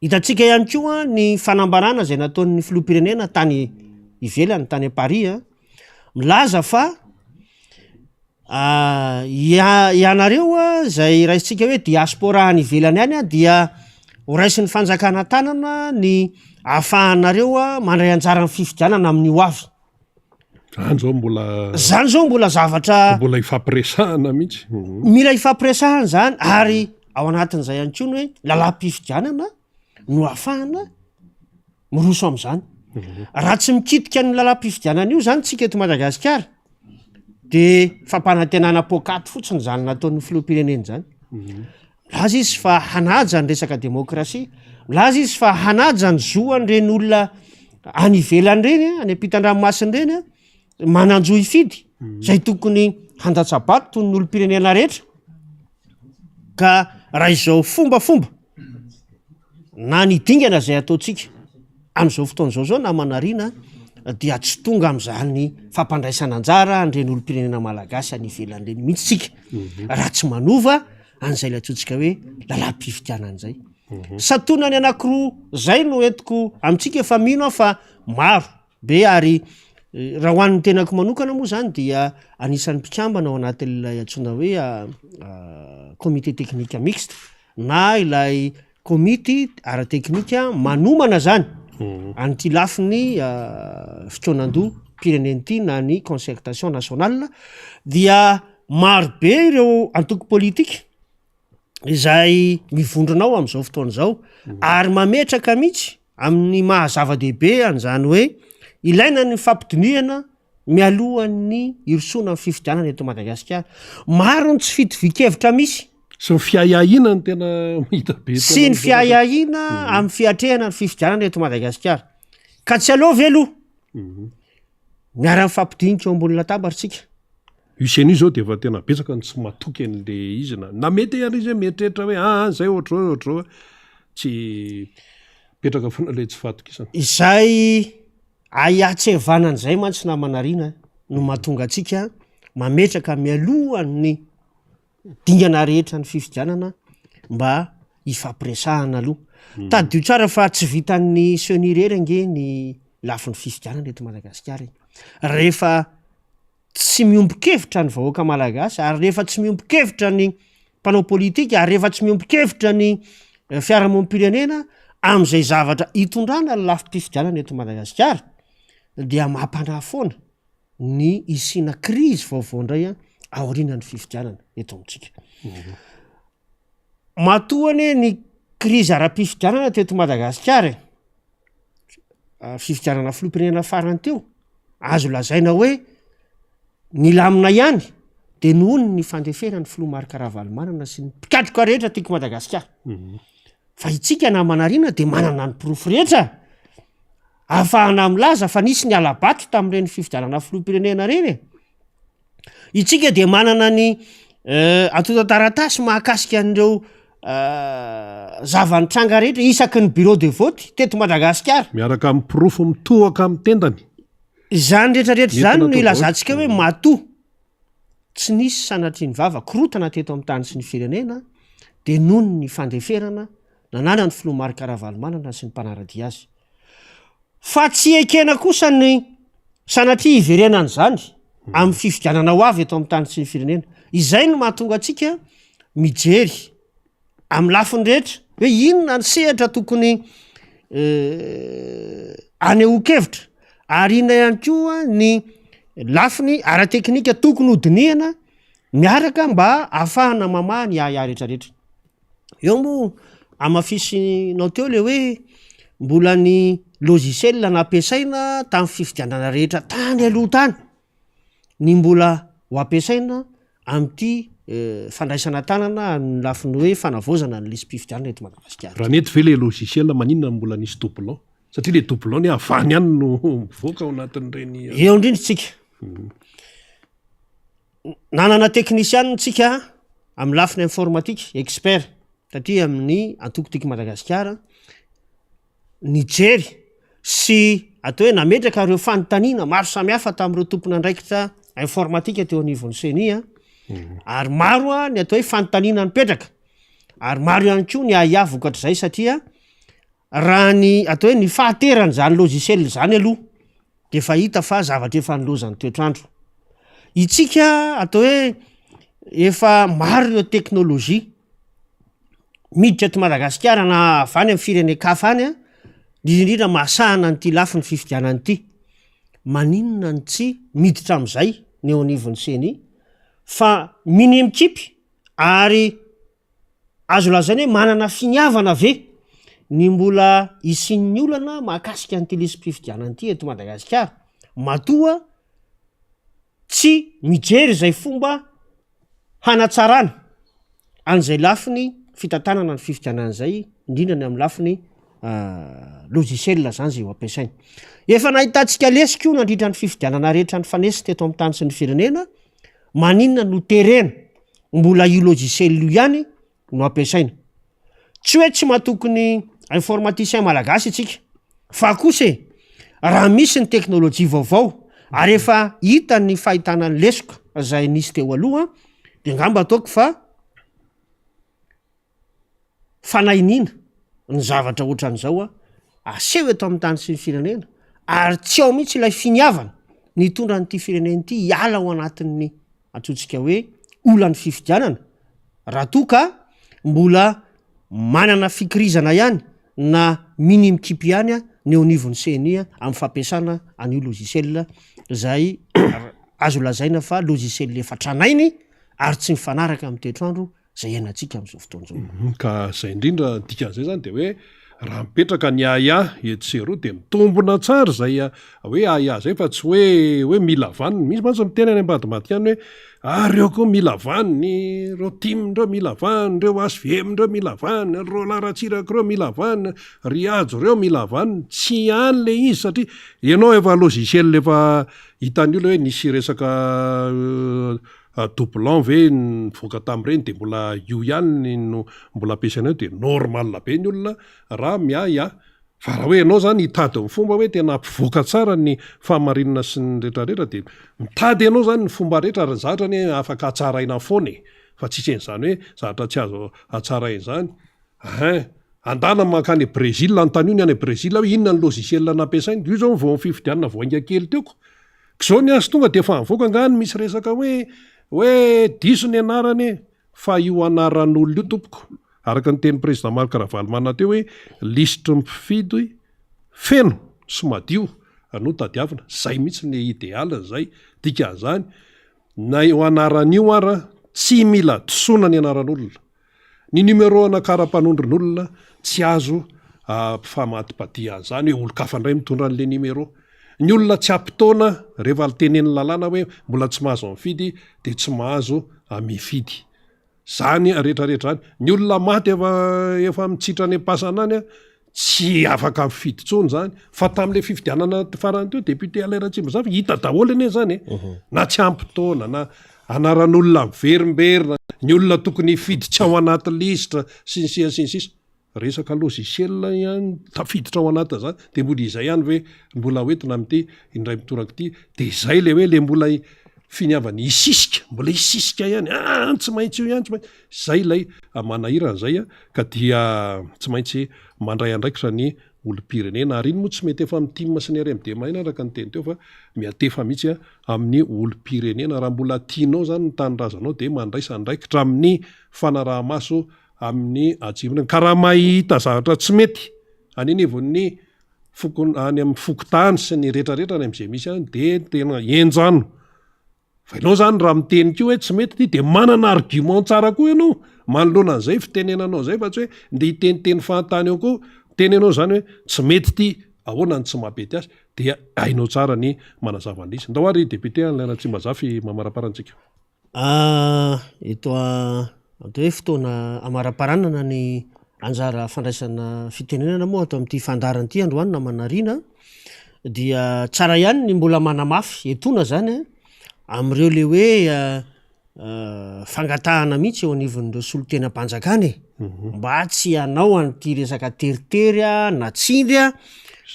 hitantsika ihany koa ny fanambarana izay nataon'ny filoham-pirenena tany ivelany, tany Paris a, milaza fa Ianareo izay raisintsika hoe diaspora any ivelany any dia ho raisin'ny fanjakana an-tanana ny ahafahanareo mandray anjara amin'ny fifidianana amin'ny ho avy. Zany zao mbola. Zany zao mbola zavatra. Mbola ifampiresahana mihitsy. Mila ifampiresahana zany ary ao anatin'izay ihany koa ny hoe lalàm-pifidianana no ahafahana miroso amin'izany. Raha tsy mikitika ny lalam-pifidianana io zany tsika eto Madagasikara de fampanantenana poakaty fotsiny zany nataon'ny filoham-pirenena zany. Milaza izy fa hanaja ny resaka demokrasia, milaza izy fa hanaja ny zo an'ireny olona any ivelany ireny, any ampitan-dranomasina ireny an, manan-jo hifidy, zay tokony handatsa-bato toy ny olom-pirenena rehetra. Ka raha izao fombafomba na ny dingana izay ataontsika amin'izao fotoana izao zao namana Rina dia tsy tonga amin'izany fampandraisana anjara an'ireny olom-pirenena malagasy any ivelany ireny mihitsy tsika raha tsy manova an'izay ilay antsointsika hoe lalam-pifidianana izay. Santonany anankiroa zay no entiko amintsika fa mino aho fa maro be ary raha ho an'ny tenako manokana moa zany dia anisan'ny mpikambana ao anatin'ilay antsoina hoe comité technique mixte na ilay komity ara-teknika manomana zany an'ity lafiny fikaonandoham-pirenena ity na ny concertation nationale dia maro be ireo antoko politika izay mivondrona ao amin'izao fotoana izao ary mametraka mihitsy amin'ny maha zava-dehibe an'izany hoe ilaina ny fampidinihana mialohan'ny hirosoana amin'ny fifidianana eto Madagasikara. Maro ny tsy fitovian-kevitra misy. Sy ny fiahiahiana no tena hita be. Sy ny fiahiahiana amin'ny fiatrehana ny fifidianana eto Madagasikara. Ka tsy aleo ve aloha miara-mifampidinika eo ambony latabatra isika? Io ceni io zao de efa tena betsaka ny tsy matoky an'le izy na na mety ary izy hoe mieritreritra hoe aa zay ohatr'zao ohatr'zao tsy mipetraka foana le tsy fahatokisana. Izay ahiahy tsy havanana izay mantsy namana Rina no mahatonga antsika mametraka mialohan'ny dingana rehetra ny fifidianana mba hifampiresahana aloha. Tadidio tsara fa tsy vitan'ny ceni irery ange ny lafiny fifidianana eto Madagasikara e. Rehefa tsy miombon-kevitra ny vahoaka malagasy ary rehefa tsy miombon-kevitra ny mpanao politika ary rehefa tsy miombon-kevitra ny fiarahamonim-pirenena amin'izay zavatra hitondrana ny lafim-pifidianana eto Madagasikara dia mampanahy foana. ny hisiana krizy vaovao indray aorianan'ny fifidianana eto amintsika. Matoa anie ny krizy ara-pifidianana teto Madagasikara e, fifidianana filoham-pirenena farany teo, azo lazaina hoe nilamina ihany de noho ny fandeferan'ny filoha Marc Ravalomanana sy ny mpikatroka rehetra tiako Madagasikara. Fa itsika namana Rina de manana ny porofo rehetra ahafahana milaza fa nisy ny hala-bato tamin'ireny fifidianana filoham-pirenena ireny e. Itsika dia manana ny antontan-taratasy mahakasika an'ireo zava-nitranga rehetra isaky ny bureau de vote teto Madagasikara. Miaraka amin'ny porofo mitohaka amin'ny tendany. Izany rehetra rehetra izany no ilazantsika hoe matoa tsy nisy sanatria ny vava korotana teto amin'ny tany sy ny firenena dia noho ny fandeferana nananan'ny filoha Marc Ravalomanana sy ny mpanara-dia azy. Fa tsy ekena kosa ny sanatria hiverenan'izany amin'ny fifidianana ho avy eto amin'ny tany sy ny firenena. Izay no mahatonga antsika mijery amin'ny lafiny rehetra hoe inona ny sehatra tokony anehoan-kevitra ary inona ihany koa ny lafiny ara-teknika tokony hodinihana miaraka mba ahafahana mamaha ny ahiahy rehetrarehetra. Eo moa hamafisinao teo le hoe mbola ny logiciel nampiasaina tamin'ny fifidianana rehetra tany aloha tany ny mbola ho ampiasaina amin'ity fandraisana an-tanana amin'ny lafiny hoe fanavaozana ny lisi-pifidianana eto Madagasikara. Raha nety ve le logiciel maninona no mbola nisy doublon? Satria le doublon anie avy any ihany no mivoaka ao anatin'ireny. Eo indrindra tsika. Nanana teknisianina tsika amin'ny lafiny informatique, expert, taty amin'ny antoko Tiako Madagasikara, nijery sy atao hoe nametraka ireo fanontaniana maro samihafa tamin'ireo tompon'andraikitra informatique teo anivon'ny ceni a, ary maro a ny atao hoe fanontaniana nipetraka, ary maro ihany koa ny ahiahy vokatr'izay satria raha ny atao hoe ny fahateran'izany logiciel izany aloha de efa hita fa zavatra efa nilaozan'ny toetr'andro. Itsika atao hoe efa maro ireo teknôlôjia miditra eto Madagasikara na avy any am'firenen-kafa any a, indrindra indrindra mahasahana an'ity lafiny fifidianana ity, maninona no tsy miditra am'zay ny eo anivon'ny ceni fa minia mikipy ary Azo lazaina hoe manana finiavana ve ny mbola hisian'ny olana mahakasika an'ity lisi-pifidianana ity eto Madagasikara matoa tsy mijery izay fomba hanatsarana an'izay lafiny fitantanana ny fifidianana izay, indrindra ny amin'ny lafiny logiciel zany izay ho ampiasaina. Efa nahitantsika lesoka io nandritra ny fifidianana rehetra nifanesy teto amin'ny tany sy ny firenena, maninona no terena mbola io logiciel io ihany no ampiasaina. Tsy hoe tsy matoky ny informaticien malagasy isika fa kosa e, raha misy ny teknolojia vaovao ary efa hita ny fahitana ny lesoka zay nisy teo aloha de ngamba ataoko fa Fanahiniana ny zavatra ohatran'izao a, aseho eto amin'ny tany sy ny firenena ary tsy ao mihitsy ilay finiavana ny hitondra an'ity firenena ity hiala ao anatin'ny antsointsika hoe olan'ny fifidianana raha toa ka mbola manana fikirizana ihany na minia mikipy ihany ny eo anivon'ny ceni amin'ny fampiasana an'io logiciel izay azo lazaina fa logiciel efa tranainy ary tsy mifanaraka amin'ny toetr'andro izay iainantsika amin'izao fotoana izao. Mhm, ka izay indrindra ny dikan'izay zany de hoe raha mipetraka ny ahiahy etsy sy eroa de mitombina tsara izay hoe ahiahy zay fa tsy hoe hoe mila vaniny, misy mantsy miteny any ambadimbadika any hoe ah reo koa mila vaniny, reo tim reo mila vaniny, reo HVM reo mila vaniny, ry Roland Ratsiraka reo mila vaniny, ry Hajo reo mila vaniny, tsy any le izy satria ianao efa logiciel efa hitan'ny olona hoe nisy resaka Doublant ve nivoaka tamin'ireny dia mbola io ihany no mbola ampiasaina eo dia normal be ny olona raha miahiahy. Fa raha hoe ianao zany hitady ny fomba hoe tena hampivoaka tsara ny fahamarinana sy ny retraretra dia mitady ianao zany ny fomba rehetra ary ny zavatra anie afaka hatsaraina foana e! Fa tsisy an'izany hoe zavatra tsy azo hatsaraina izany. Hein! Andana mankany Brésil anontanio ny any Brésil hoe inona ny logiciel nampiasainy. Io zao vao fifidianana vao hainga kely teo ko. K'zao ny azy tonga dia efa mivoaka angaha ny misy resaka hoe hoe diso ny anarany e! Fa io anaran'olona io tompoko, araka ny tenin'ny président Marc Ravalomanana teo hoe lisitry ny mpifidy feno sy madio. no tadiavina. Zay mihitsy ny idéal zay. Dikan'izany, na io anarana io ara tsy mila disoana ny anaran'olona. Ny numéro ana kara-panondron'olona tsy azo ampifamadibadihana an'izany hoe olon-kafa indray mitondra an'ilay numéro. Ny olona tsy ampy taona rehefa tenenin'ny lalàna hoe mbola tsy mahazo mifidy dia tsy mahazo mifidy. Zany rehetra rehetra zany. Ny olona maty efa efa mitsitra any am-pasana any tsy afaka mifidy intsony zany. Fa tamin'ilay fifidianana farany teo député Alain Ratsimbazafy hita daholo anie zany e. Na tsy ampy taona na anaran'olona miverimberina, ny olona tokony hifidy tsy ao anaty lisitra sy ny sisa sy ny sisa. Resaka logiciel ihany tafiditra ao anatin'izany dia mbola izay ihany ve mbola ho entina amin'ity indray mitoraka ity dia izay ilay hoe ilay mbola finiavana hisisika, mbola hisisika ihany, aa tsy maintsy io ihany, tsy maintsy, izay ilay manahirana izay ka dia tsy maintsy mandray andraikitra ny olom-pirenena ary iny moa tsy mety efa amin'ny tim sy ny RMD ihany araka ny teny teo fa miantefa mihitsy amin'ny olom-pirenena, raha mbola tianao izany ny tanindrazanao dia mandraisa andraikitra amin'ny fanaraha-maso amin'ny atsimo. Ka raha mahita zavatra tsy mety any anivon'ny fokon-, any amin'ny fokontany sy ny rehetrarehetra any amin'izay misy any dia tena henjano. Fa ianao zany raha miteny koa hoe tsy mety ity dia manana argument tsara koa ianao manoloana an'izay fitenenanao izay fa tsy hoe ndeha hiteniteny fahatany eo koa, miteny ianao zany hoe tsy mety ity, ahoana no tsy mampety azy, dia hainao tsara ny manazava an'ilay izy. Ndao ary député Alain Ratsimbazafy mamaraparana antsika. Eto atao hoe fotoana amaraparanana ny anjara fandraisana fitenenana moa ato amin'ity fandaharana ity androany namana Rina dia tsara ihany ny mbola manamafy etoana zany a amin'ireo le hoe fangatahana mihitsy eo anivon'ireo solontenam-panjakana e, mba tsy hanao an'ity resaka teritery a na tsindry a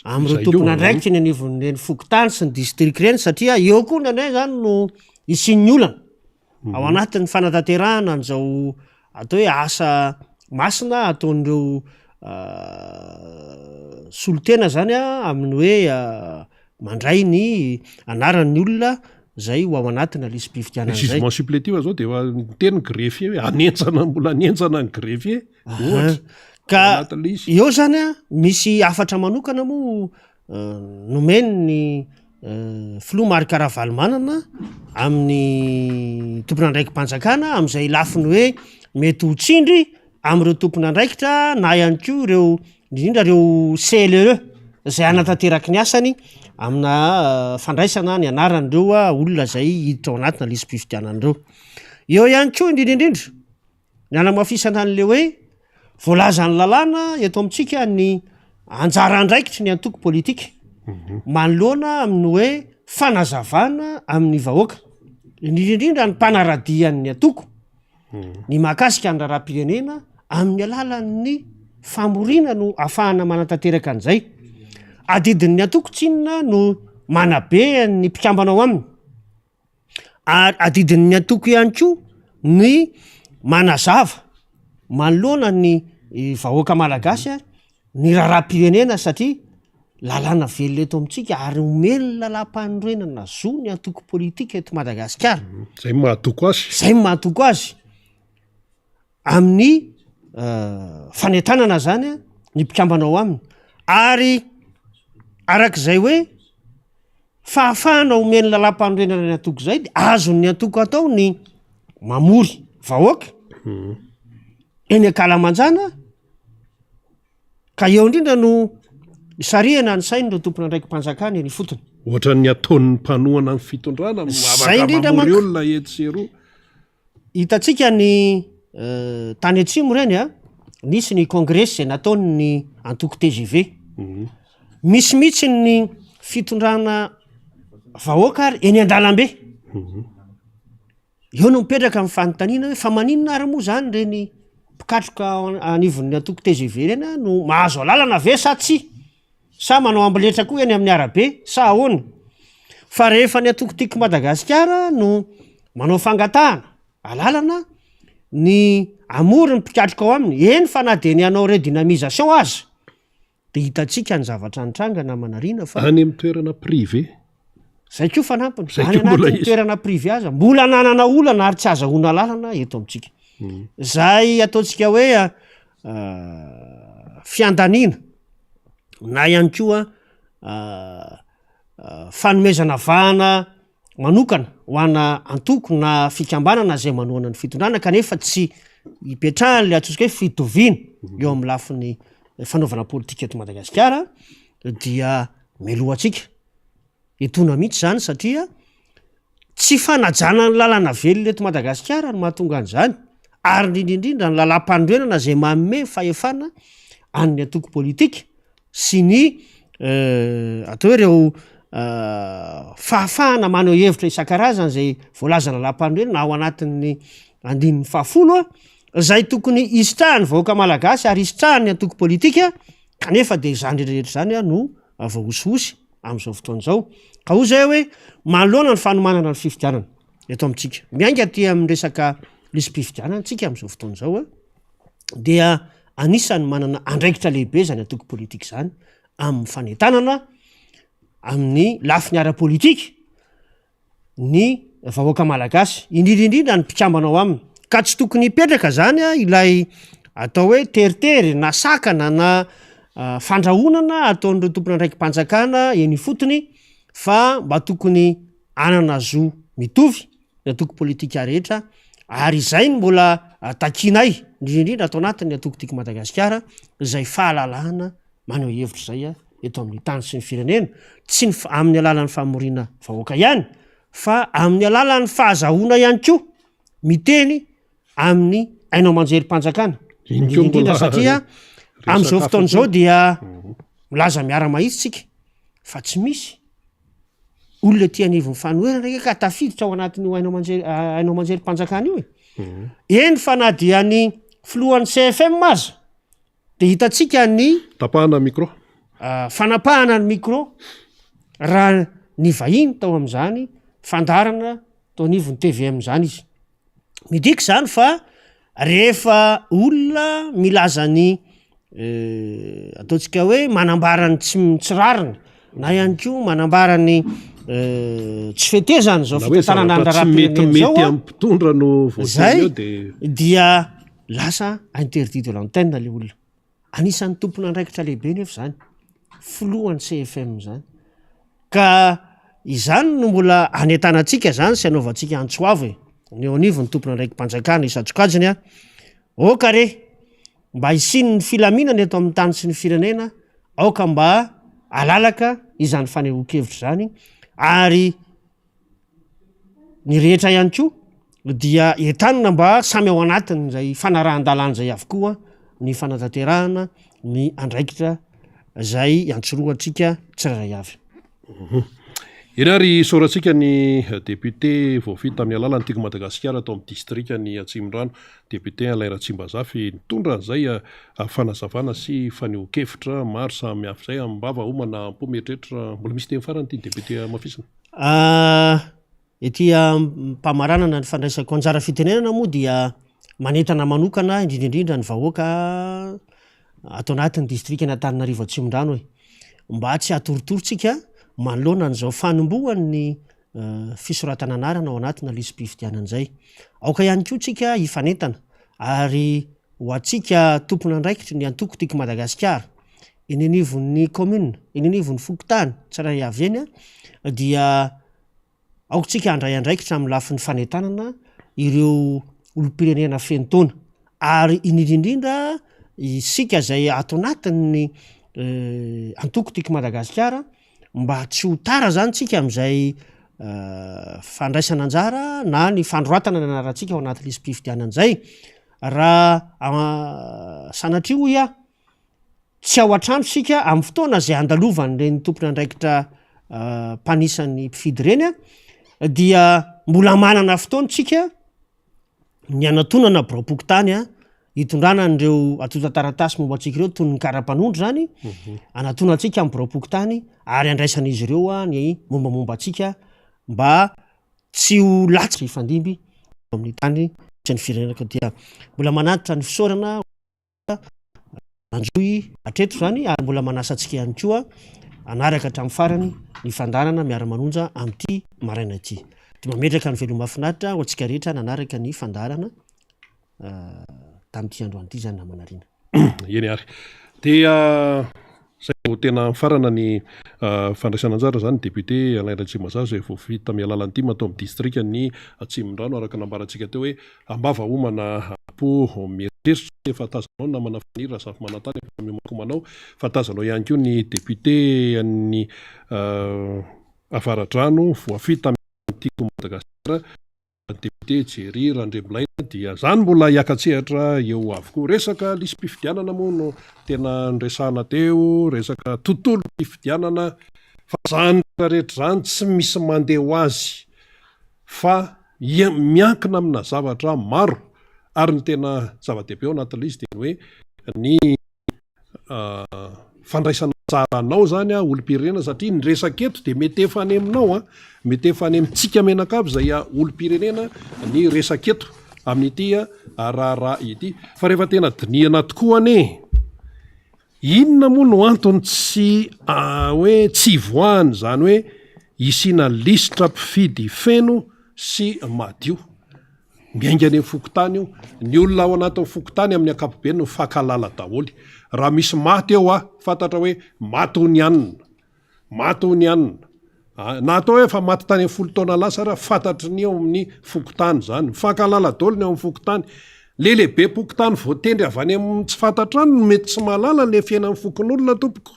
amin'ireo tompon'andraikitra eny anivon'ireny fokontany sy ny distrika ireny satria eo koa indraindray zany no hisian'ny olana ao anatin'ny fanatanterahana an'izao atao hoe asa masina ataon'ireo solontena zany a amin'ny hoe mandray ny anaran'ny olona zay ho ao anatina lisi-pifidianana zay. Jugement supplétif zao de efa niteny ny greffier hoe hanenjana mbola hanenjana ny greffier ohatra. Ka eo zany a misy hafatra manokana moa Nomen'ny filoha Marc Ravalomanana amin'ny tompon'andraiki-panjakana amin'izay lafiny hoe mety ho tsindry amin'ireo tompon'andraikitra na ihany koa ireo indrindra ireo CLE izay hanatanteraka ny asany amina fandraisana ny anaran'ireo olona izay hiditra ao anatina lisi-pifidianana ireo. Eo ihany koa indrindra indrindra Ny hanamafisana an'ilay hoe voalazan'ny lalàna eto amintsika ny anjara andraikitry ny antoko politika manoloana amin'ny hoe fanazavana amin'ny vahoaka, indrindra indrindra ny mpanara-dia ny antoko, ny mahakasika ny raharaham-pirenena amin'ny alalan'ny famoriana no ahafahana manatanteraka an'izay. Adidin'ny antoko tsinona no manabe ny mpikambana ao aminy. Ary adidin'ny antoko ihany koa ny manazava manoloana ny vahoaka malagasy ny raharaham-pirenena satria lalàna velona eto amintsika ary omen'ny lalàmpanorenana zo ny antoko politika eto Madagasikara. Zay no maha-antoko azy. Zay no maha-antoko azy. Amin'ny fanentanana zany ny mpikambana ao aminy ary arak'izay hoe Fahafahana omen'ny lalàmpanorenana ny antoko izay dia azon'ny antoko atao ny mamory vahoaka eny ankalamanjana ka eo indrindra no isarihana ny sain'ireo tompon'andraiki-panjakana eny ifotony. Ohatran'ny ataon'ny mpanohana ny fitondrana no Zay afaka indrindra mamory manko. olona etsy sy eroa. Hitantsika ny tany atsimo ireny a, nisy ny kongresy izay nataon'ny antoko tgv. Misy mihitsy ny fitondrana vahoaka ary eny an-dalambe. Eo no mipetraka ny fanontaniana hoe fa maninona ary moa zany ireny mpikatroka anivon'ny antoko tgv ireny no mahazo alalana ve sa tsia? Sa manao amboletra koa eny amin'ny arabe sa ahoana? Fa rehefa ny antoko Tiako Madagasikara no manao fangatahana alalana ny hamory ny mpikatroka ao aminy, eny fa na dia ny hanao redynamisation aza dia hitantsika ny zavatra nitranga namana Rina fa. Any amin'ny toerana privé. Zay koa fanampiny, any anatin'ny toerana privé aza mbola ananana olana ary tsy azahoana alalana eto amintsika. Zay ataontsika hoe fiandaniana na ihany koa. fanomezana vahana manokana ho ana antoko na fikambanana izay manohana ny fitondrana kanefa tsy ipetrahan'ilay antsointsika hoe fitoviana eo amin'ny lafiny fanaovana politika eto Madagasikara dia melohantsika etoana mihitsy izany satria tsy fanajana ny lalàna velona eto Madagasikara no mahatonga an'izany ary indrindra indrindra ny lalàm-panorenana izay manome fahefana an'ny antoko politika sy ny atao hoe ireo fahafahana maneho hevitra isan-karazany izay voalazan'ny lalàm-panorenana ao anatin'ny andininy fahafolo izay tokony hisitrahan'ny vahoaka malagasy ary hisitrahan'ny antoko politika kanefa dia izany rehetra rehetra izany no voahosihosy amin'izao fotoana izao. Ka hoy izay hoe manoloana ny fanomanana ny fifidianana eto amintsika, miainga aty amin'ny resaka lisi-pifidianana tsika amin'izao fotoana izao a, dia anisan'ny manana andraikitra lehibe izany antoko politika izany amin'ny fanentanana amin'ny lafiny ara-politika ny vahoaka malagasy, indrindra indrindra ny mpikambana ao aminy, ka tsy tokony hipetraka zany a ilay atao hoe teritery na sakana na fandrahonana ataon'ireo tompon'andraiki-panjakana eny ifotony fa mba tokony hanana zo mitovy ny antoko politika rehetra ary izay no mbola takianay indrindra indrindra ato anatin'ny antoko Tiako Madagasikara izay fahalalahana maneho hevitra izay eto amin'ny tany sy ny firenena, tsy ny amin'ny alalan'ny famoriana vahoaka ihany fa amin'ny alalan'ny fahazahoana ihany koa miteny amin'ny haino aman-jerim-panjakana, Iny koa indrindra indrindra mbola satria resaka amin'izao hafa fotoana izao koa. dia milaza miara-mahitsy tsika fa tsy misy olona ety anivon'ny fanoherana ange ka tafiditra ao anatin'io haino aman-jery haino aman-jerim-panjakana io e. Eny fa na dia ny filohan'ny CFM aza Dia hitantsika ny. Tapahana ny micro. Fanapahana ny micro raha nivahiny tao amin'izany fandaharana tao anivon'ny tvm izany izy. Midika izany fa rehefa olona milaza ny ataontsika hoe manambara ny tsy tsy rariny na ihany koa manambara ny tsy fetezana izao Na hoe fitantanana ny zavatra tsy raharaham-pirenena izao metimety an, amin'ny mpitondra no voateny zay eo dia. dia Lasa interdit de l'antenne le olona. Anisan'ny tompon'andraikitra lehibe nefa izany, filohan'ny CFM izany. Ka izany no mbola anentanantsika izany sy anaovantsika antso avo e, ny eo anivon'ny tompon'andraiki-panjakana isan-tsokajiny a, aoka re mba hisian'ny filaminana eto amin'ny tany sy ny firenena, aoka mba halalaka izany fanehoan-kevitra izany ary Ny rehetra ihany koa dia entanina mba samy ao anatin'izay fanarahan-dalàna izay avokoa ny fanatanterahana ny andraikitra izay iantsorohantsika tsirairay avy. Eny ary isaorantsika ny député voafidy tamin'ny alalan'ny Tiako Madagasikara tao amin'ny distrikan'i Atsimondrano, député Alain Ratsimbazafy, nitondra an'izay fanazavana sy fanehoan-kevitra maro samihafa izay am-bava homana am-po mieritreritra. Mbola misy teny farany tian'ny député hamafisina? Ety am-pamaranana ny fandraisako anjara fitenenana moa dia manentana manokana indrindra indrindra ny vahoaka ato anatin'ny distrikan'Antananarivo Atsimondrano e! Mba tsy hatoritory tsika manoloana an'izao fanombohan'ny fisoratana anarana ao anatina lisi-pifidianana izay. Aoka ihany koa tsika hifanentana ary ho antsika tompon'andraikitry ny antoko Tiako Madagasikara eny anivon'ny commune, eny anivon'ny fokontany tsirairay avy eny dia aoka tsika handray andraikitra amin'ny lafiny fanentanana ireo olom-pirenena feno taona ary indrindra indrindra isika izay ato anatin'ny antoko Tiako Madagasikara mba tsy ho tara zany tsika amin'izay fandraisana anjara na ny fanoratana ny anarantsika ao anaty lisi-pifidianana izay raha sanatria hoy aho tsy ao an-trano isika amin'ny fotoana izay andalovan'ireny tompon'andraikitra mpanisan'ny mpifidy ireny a dia mbola manana fotoana tsika ny hanatonana biraom-pokontany a hitondrana an'ireo antontan-taratasy momba antsika ireo toy ny kara-panondro zany hanatona antsika amin'ny biraom-pokontany ary handraisan'izy ireo a ny mombamomba antsika mba tsy ho latsaka hifandimby amin'ny tany sy ny firenena ka dia mbola manatitra ny fisaorana Anjohy hatreto izany ary mbola manasa antsika ihany koa hanaraka hatramin'ny farany ny fandaharana miara-manonja amin'ity maraina ity. Dia mametraka ny veloma mahafinaritra ho antsika rehetra nanaraka ny fandaharana tamin'ity androany ity izany namana Rina. Eny ary. Dia izay vao tena mifarana ny. Fandraisana anjara izany député Alain Ratsimazaza izay voafidy tamin'ny alalan'ny tim tao amin'ny distrikan'i Atsimondrano araka ny nambarantsika teo hoe ambava homana am-po mieritreritra efa tazanao ny namana Faniry Razafimanantany efa miomankomana ao fa tazanao ihany koa ny député an'ny Avaradrano voafidy tamin'ny Tiako Madagasikara Député Jerry Randriamilaina dia zany mbola hiaka-tsehatra eo avokoa. Resaka lisi-pifidianana moa no tena niresahana teo, resaka tontolom-pifidianana fa zany rehetra rehetra zany tsy misy mandeha ho azy fa miankina amina zavatra maro ary ny tena zava-dehibe ao anatin'ilay izy dia ny hoe ny fandraisana anjara anao zany a olom-pirenena satria ny resaka eto dia mety efa any aminao a, mety efa any amintsika mianakavy izay olom-pirenena ny resaka eto amin'ity raharaha ity. Fa rehefa tena dinihana tokoa anie, inona moa no antony tsy hoe tsy hivoahana izany hoe hisiana lisitra mpifidy feno sy madio? Miainga any amin'ny fokontany io. Ny olona ao anatin'ny fokontany amin'ny ankapobeny mifankahalala daholo. Raha misy maty eo ah, fantatra hoe maty hono i anona. Maty hono i anona. Ah, na atao hoe efa maty tany amin'ny 10 taona lasa ary fantatry ny eo amin'ny fokontany izany. Mifankahalala daholo ny ao amin'ny fokontany. Le lehibem-pokontany voatendry avy any amin'ny tsy fantatra any no mety tsy mahalala an'ilay fiainan'ny fokonolona tompoko.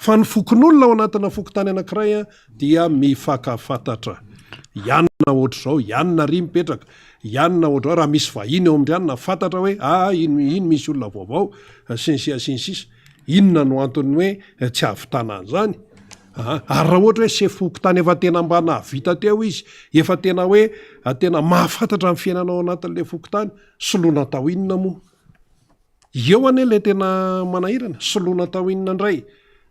Fa ny fokonolona ao anatina fokontany anankiray dia mifankafantatra. I anona ohatr'izao, i anona ary mipetraka, i anona ohatr'izao, raha misy vahiny eo amin-dry anona fantatra hoe aa iny iny misy olona vaovao, sy ny sisa sy ny sisa. Inona no antony hoe tsy hahavitana an'izany? Aa ary raha ohatra hoe sefo fokontany efa tena mba nahavita teo izy, efa tena hoe tena mahafantatra ny fiainana ao anatin'ilay fokontany, soloina atao inona moa? Eo anie ilay tena manahirana, soloina atao inona indray?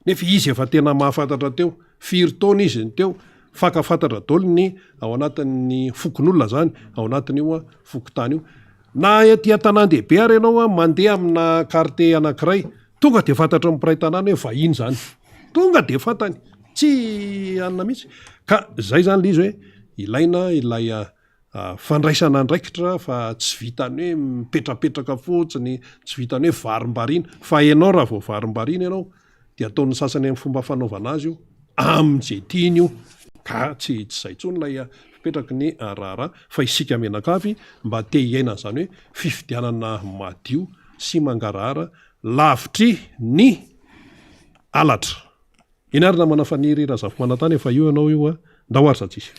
Nefa izy efa tena mahafantatra teo, firy taona izy no teo, fankafantatra daholo ny ao anatin'ny fokonolona zany, ao anatin'io fokontany io. Na ety an-tanàn-dehibe ary ianao mandeha amina quartier anankiray, tonga dia fantatry ny mpiray tanàna hoe vahiny izany, tonga dia fantany, tsy anona mihitsy. Ka zay zany ilay izy hoe ilaina ilay Fandraisana andraikitra fa tsy vitan'ny hoe mipetrapetraka fotsiny, tsy vitan'ny hoe varimbariana, fa ianao raha vao varimbariana ianao dia ataon'ny sasany amin'ny fomba fanaovana azy io, amin'izay tiany io, ka tsy tsy izay intsony ilay fipetraky ny raharaha fa isika mianakavy mba te hiaina an'izany hoe fifidianana madio sy mangarahara lavitry ny halatra. Eny ary namana Faniry Razafimanantany efa io ianao io a! Ndao ary za tsisy.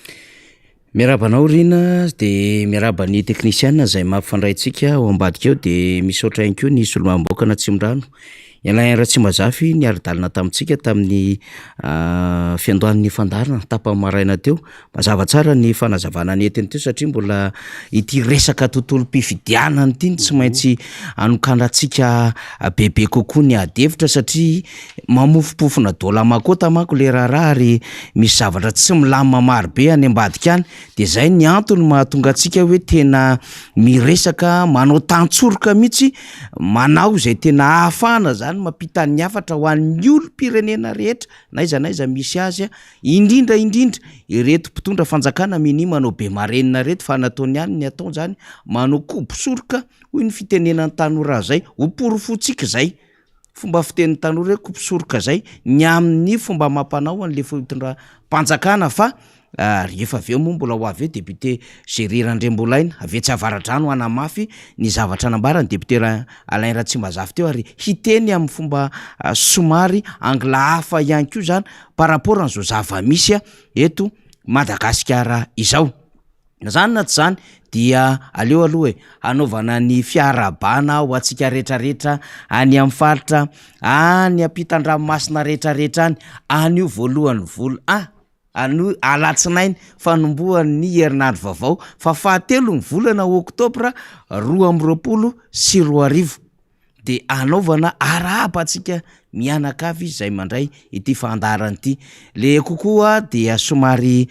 Miarahaba anao Rina dia miarahaba ny teknisiana izay mampifandray antsika ao ambadika ao dia misaotra ihany koa ny solombavambahoakan'Atsimondrano Alain Ratsimbazafy niara-dalana tamintsika tamin'ny fiandohan'ny fandaharana tapany maraina teo. Mazava tsara ny fanazavana nentiny teo satria mbola ity resaka tontolom-pifidianana ity no tsy maintsy anokanantsika bebe kokoa ny ady hevitra satria mamofompofona dôla makôta manko le raharaha ary misy zavatra tsy milamina maro be any ambadika any de zay ny antony mahatonga antsika hoe tena miresaka manao tantsoroka mihitsy manao izay tena ahafahana zany mampita ny hafatra ho an'ny olom-pirenena rehetra n'aiza n'aiza misy azy Indrindra indrindra ireto mpitondra fanjakana minia manao be marenina ireto fa nataony ihany ny ataony zany manao kobo soroka hoy ny fitenenan'ny tanora zay, ho porofontsika izay fomba fitenin'ny tanora hoe kobo soroka zay ny amin'ny fomba amam-panao an'le fitondram-panjakana fa rehefa avy eo moa mbola ho avy eo député Jerry Randriambolaina avy etsy Avaradrano hanamafy ny zavatra nambaran'ny député Alain Ratsimbazafy teo ary hiteny amin'ny fomba somary angle hafa ihany koa zany par rapport an'izao zava-misy eto Madagasikara izao. Na zany na tsy zany dia aleo aloha e hanaovana ny fiarahabana ho antsika rehetrarehetra any amin'ny faritra any ampitan-dranomasina rehetrarehetra any, anio voalohan'ny vol- ah anio alatsinainy fanombohan'ny herinandro vaovao fa fahatelo ny volana oktobra 2022. dia anaovana arahaba antsika mianakavy izay mandray ity fandaharana ity. Le kokoa dia somary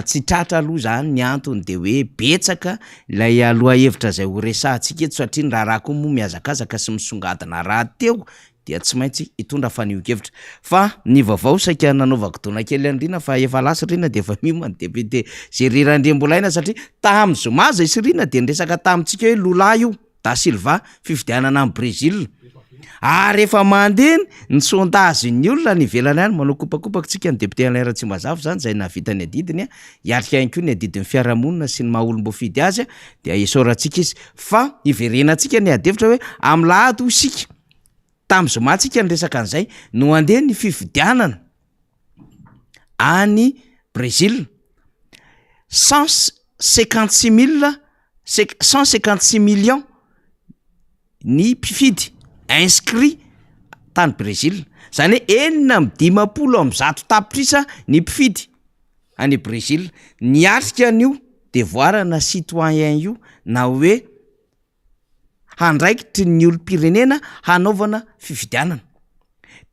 tsy tratra aloha zany ny antony de hoe betsaka ilay lohahevitra izay ho resahantsika eto satria ny raharaha koa moa mihazakazaka sy misongadina rahateo dia tsy maintsy hitondra fanehoan-kevitra. Fa ny vaovao saika nanaovako dona kely an'i Rina fa efa lasa Rina dia efa miomana député Jerry Randriambolaina satria tamin'ny zoma izay sy Rina dia niresaka tamintsika hoe Lula io. Da Silva, fifidianana any Brezila. Ary efa mandeha ny sondage ny olona any ivelany any, manao kopakopaka tsika ny député Alain Ratsimbazafy zany zay nahavita ny adidiny a, hiatrika ihany koa ny adidin'ny fiarahamonina sy ny maha olom-boafidy azy a, dia isaorantsika izy. Fa hiverenantsika ny ady hevitra hoe amin'ny lahady hoy isika, tamin'ny zoma tsika niresaka an'izay, no handeha ny fifidianana any Brésil, 156 mille, 156 millions ny mpifidy inscrit tany Brésil, zany hoe 156 tapitrisa ny mpifidy any Brésil niatrika an'io devoir-na citoyen io, na hoe handraikitry ny olom-pirenena hanaovana fifidianana.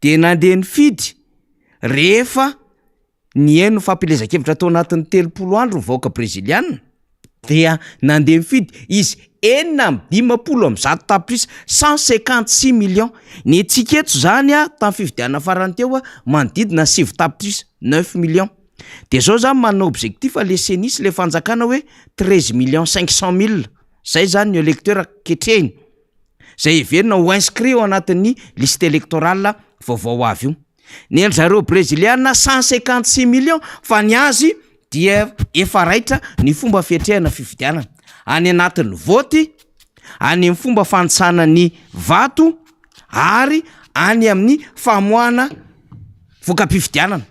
De nandeha nifidy rehefa nihaino fampielezan-kevitra tao anatin'ny 30 andro ny vahoaka breziliana, dia nandeha nifidy izy 156 tapitrisa, 156 millions. Ny antsika eto zany a, tamin'ny fifidianana farany teo a, manodidina 9 tapitrisa, 9 millions. De zao zany manana objectif le CENI sy le fanjakana hoe 13 millions 500 mille zay zany ny électeur ketrehiny zay heverina ho inscrit ao anatin'ny liste électorale vaovao avy io. Ny an-dry zareo breziliana 156 millions, fa ny azy dia efa raitra ny fomba fiatrehana fifidianana any anatin'ny voty, any amin'ny fomba fanisana ny vato, ary any amin'ny famoahana voka-pifidianana.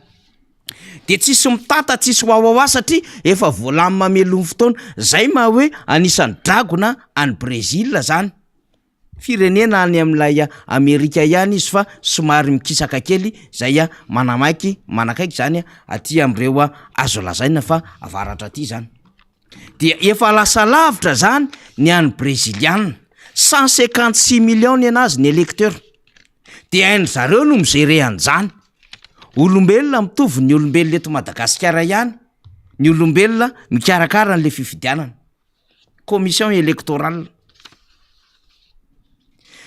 De tsisy mitata, tsisy wawawa, satria efa voalamina mamelon'ny fotoana zay. Maha hoe anisan'ny dragona any Brésil zany, firenena any amin'ilay Amerika ihany izy, fa somary mikisaka kely zay a, manamaiky manakaiky zany a aty am'ireo a azo lazaina fa avaratra aty zany. Dia efa lasa lavitra zany ny an'ny breziliana, 156 millions ny anazy ny électeur, de hainy zareo no mi-gérer an'izany. Olombelona mitovy ny olombelona eto Madagasikara ihany ny olombelona mikarakara an'le fifidianana, commission électorale.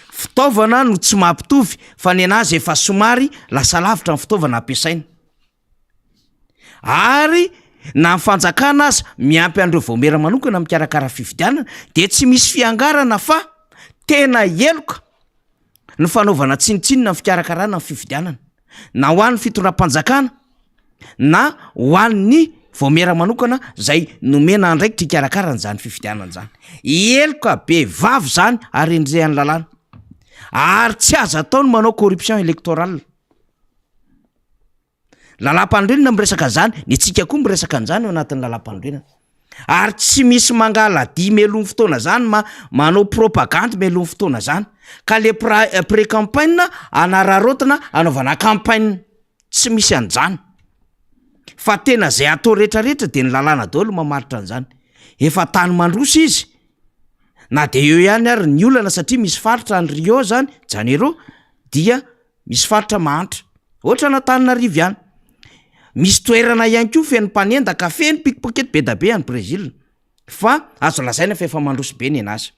Fitaovana no tsy mampitovy, fa ny anazy efa somary lasa lavitra ny fitaovana ampiasaina, ary na ny fanjakana aza miampy an'ireo vaomiera manokana mikarakara fifidianana, de tsy misy fiangarana fa tena heloka ny fanaovana tsinontsinona ny fikarakarana ny fifidianana, na ho an'ny fitondram-panjakana na ho an'ny vaomiera manokana zay nomena andraikitra hikarakara an'izany fifidianana zany. Heloka be vavy zany ary enjehan'ny lalàna, ary tsy azo atao ny manao corruption électorale. Lalàm-panorenana miresaka an'izany, ny antsika koa miresaka an'izany ao anatin'ny lalàm-panorenana, ary tsy misy mangala-dia mialoha ny fotoana zany, ma- manao propagandy mialoha ny fotoana zany, ka le pra- pré-campagne anararaotina anaovana campagne, tsy misy an'izany, fa tena zay atao rehetrarehetra de ny lalàna daholo mamaritra an'izany. Efa tany mandroso izy, na de eo ihany ary ny olana, satria misy faritra any Rio zany, Janeiro, dia misy faritra mahantra ohatra an'Antananarivo ihany, misy toerana ihany koa feno mpanendaka, feno pickpocket be da be any Brésil, fa azo lazaina fa efa mandroso be ny anazy.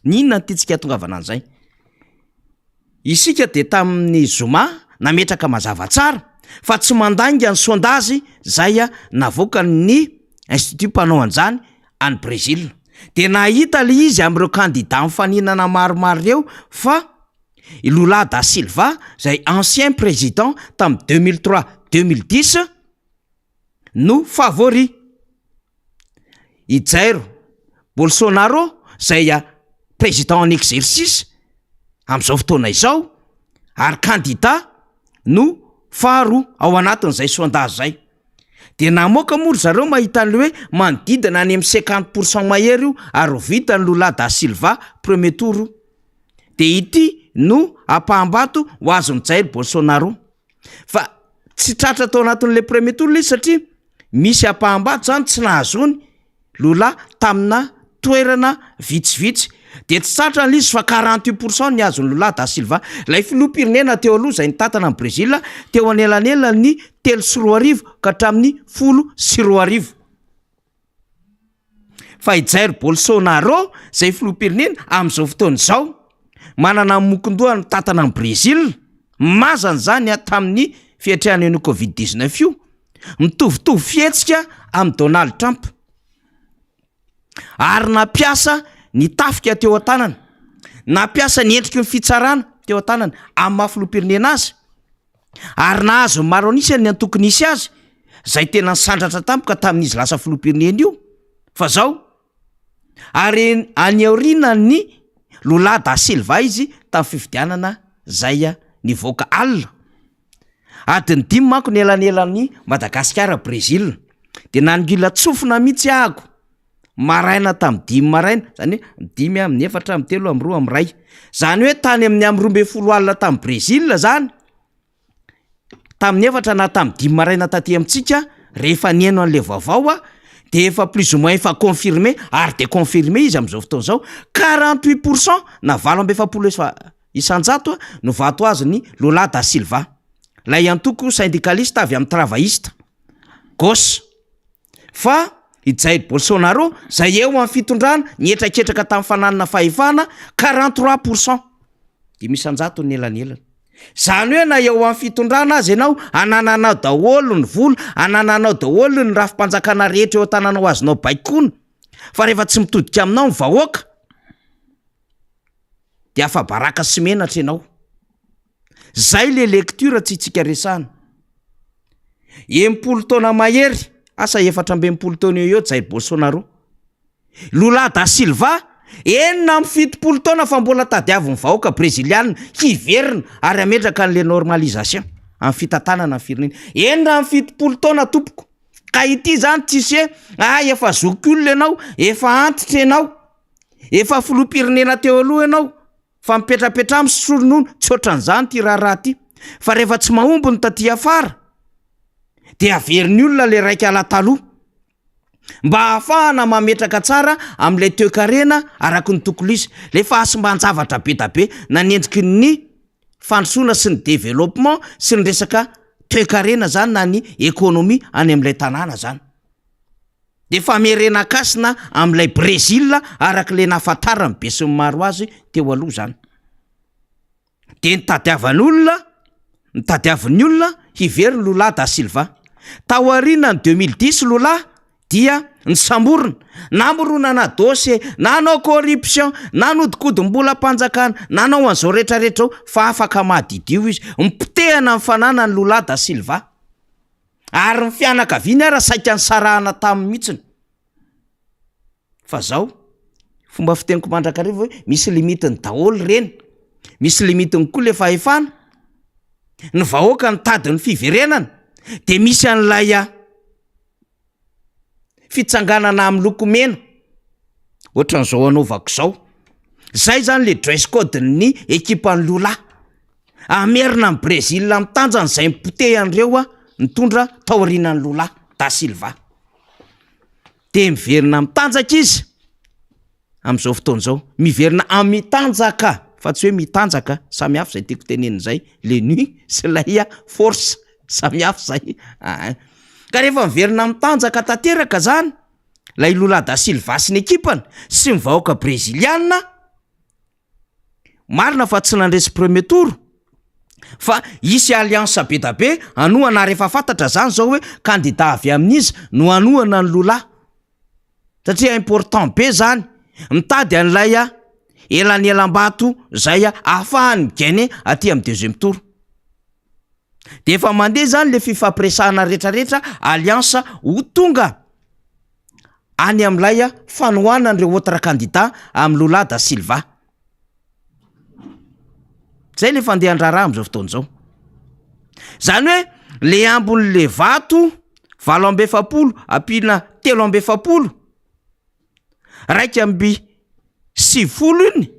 Ny inona no tiantsika hahatongavana an'izay? Isika de tamin'ny zoma nametraka mazava tsara fa tsy mandainga ny sondage zay a navoakan'ny institut mpanao an'izany any Brésil, de nahita le izy am'ireo kandida mifaninana maromaro ireo fa i Lula da Silva zay ancien président tamin'ny 2003 2010 no favori, i Jair Bolsonaro zay a président en exercice am'izao fotoana izao ary kandida no faharoa ao anatin'izay sondage zay. De namoaka moa ry zareo mahita an'le hoe manodidina any amin'ny 50 % mahery io, ary ho vita ny Lula da Silva premier tour io, de ity no ampaham-bato ho azon'i Jair Bolsonaro, fa tsy tratra tao anatin'le premier tour le izy, satria misy ampaham-bato zany tsy nahazony Lula tamina toerana vitsivitsy, de tsy tratra an'le izy, fa 48 % ny azon'ny Lula da Silva, lay filoham-pirenena teo aloha zay nitantana ny Brésil teo anelanelan'ny 2003 ka hatramin'ny 2010. Fa i Jair Bolsonaro zay filoham-pirenena am'izao fotoana izao, manana ny mokon-doha mitantana ny Brésil mazany zany a tamin'ny fiatrehana io Covid 19 io, mitovitovy fihetsika amin'ny Donald Trump, ary nampiasa ny tafika teo an-tanana, nampiasa ny endriky ny fitsarana. teo an-tanany amin'ny maha filoham-pirenena azy ary nahazo ny maro an'isa ny antoko nisy azy izay tena nisandratra tampoka tamin'izy lasa filoham-pirenena io fa zao ary any aorianan'ny Lula da Silva izy tamin'ny fifidianana zay nivoaka alina. Adiny dimy manko ny elanelan'i Madagasikara Brésil de nanongila tsofina mihitsy ahako maraina tamin'ny dimy maraina, zany hoe dimy amin'ny efatra amin'ny telo amin'ny roa amin'ny iray, zany hoe tany amin'ny amin'ny 12 alina tamin'i Brésil zany, tamin'ny efatra na tamin'ny dimy maraina taty amintsika rehefa nihaino an'le vaovao aho de efa plus ou moins efa confirmé ary de confirmé izy amin'izao fotoana izao, 48 % na 48 isanjato no vato azony Lula da Silva, lay antoko syndicaliste avy amin'ny travailliste gauche, fa i Jair Bolsonaro zay eo amin'ny fitondrana nietraketraka tamin'ny fananana fahefana, 43 %, 5 isanjato ny elanelana. Zany hoe na eo amin'ny fitondrana azy ianao, anananao daholo ny vola, anananao daholo ny rafi-panjakana rehetra eo an-tananao azonao baikoana, fa rehefa tsy mitodika aminao ny vahoaka de afa-baraka sy menatra ianao. Zay le lecture tsy tsika resahana. 60 taona mahery, asa 64 taona eo eo Jair Bolsonaro. Lula da Silva 76 taona fa mbola tadiavin'ny vahoaka brezilianina hiverina ary hametraka an'le normalisation amin'ny fitantanana ny firenena. 76 taona tompoko. Ka ity zany tsisy hoe ah efa zokiolona ianao, efa antitra ianao, efa filoham-pirenena teo aloha ianao, fa mipetrapetraha misotro ronono, tsy ohatran'izany ity raharaha ity. Fa rehefa tsy mahomby ny taty afara de averin'ny olona le raika ala taloha mba ahafahana mametraka tsara amin'ilay toekarena araky ny tokony izy. Le fahasimban-javatra be da be nanendriky ny fandrosoana sy ny développement sy ny resaka toekarena zany na ny économie any amin'ilay tanàna zany. De famerenan-kasina amin'ilay Brésil arak'ilay nahafantaran'ny be sy ny maro azy teo aloha zany. De nitadiavan'olona, nitadiavin'ny olona hiverina Lula da Silva. Taorian'ny 2010 Lula dia nisamborina, namoronana dossier, nanao corruption, nanodikodim-bolam-panjakana, nanao an'izao rehetrarehetra zao fa afaka mahadidio izy. Nipotehana ny fananany Lula da Silva. Ary ny fianakaviany ara saika nisarahana taminy mihitsiny. Fa zao, fomba fiteniko mandrakariva hoe misy limitiny daholo ireny, misy limitiny koa le fahefana, ny vahoaka nitady ny fiverenana de misy an'ilay fitsanganana amin'ny loko mena ohatran'izao anaovako izao, zay zany le dress code ny ekipan'ny Lula, amerina ny Brésil amin'ny tanjany zay nipotehan'ireo nitondra taorianan'i Lula da Silva, de miverina mitanjaka izy amin'izao fotoana izao, miverina amitanjaka fa tsy hoe mitanjaka, samy hafa zay tiako tenenina zay, le nu sy ilay force samy hafa zay, aa ka rehefa miverina mitanjaka tanteraka zany lay Lula da Silva sy ny ekipany sy ny vahoaka breziliana, marina fa tsy nandresy premier tour fa hisy alliance be da be hanohana ary efa fantatra zany zao hoe candidat avy amin'iza no hanohana ny Lula satria important be zany mitady an'ilay a elanelam-bato zay ahafahany mi-gagner aty amin'ny deuxième tour. De efa mandeha zany le fifampiresahana rehetrarehetra alliance ho tonga any amin'ilay fanohanan'ireo autre candidat amin'ny Lula da Silva. Zay le fandehan-draharaha am'izao fotoana izao. Zany hoe le ambon'le vato 48 ampiana 43, 91 iny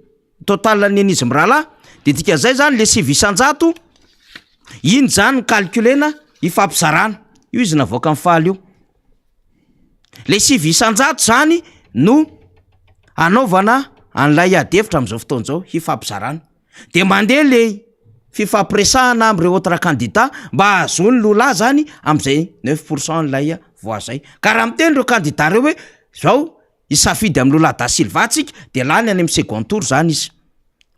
total ny an'izy mirahalahy, de dikan'izay zany le 9 isanjato iny zany ny calculena ifampizarana, io izy navoaka ny faly io. Le 9 isanjato zany no anaovana an'ilay ady hevitra am'izao fotoana izao hifampizarana. De mandeha le fifampiresahana am'ireo autre candidat mba hahazoany Lula zany am'izay 9 % n'ilay voix zay. Ka raha miteny ireo candidat reo hoe zao hisafidy amin'ny Lula da Silva tsika de lany any amin'ny second tour zany izy.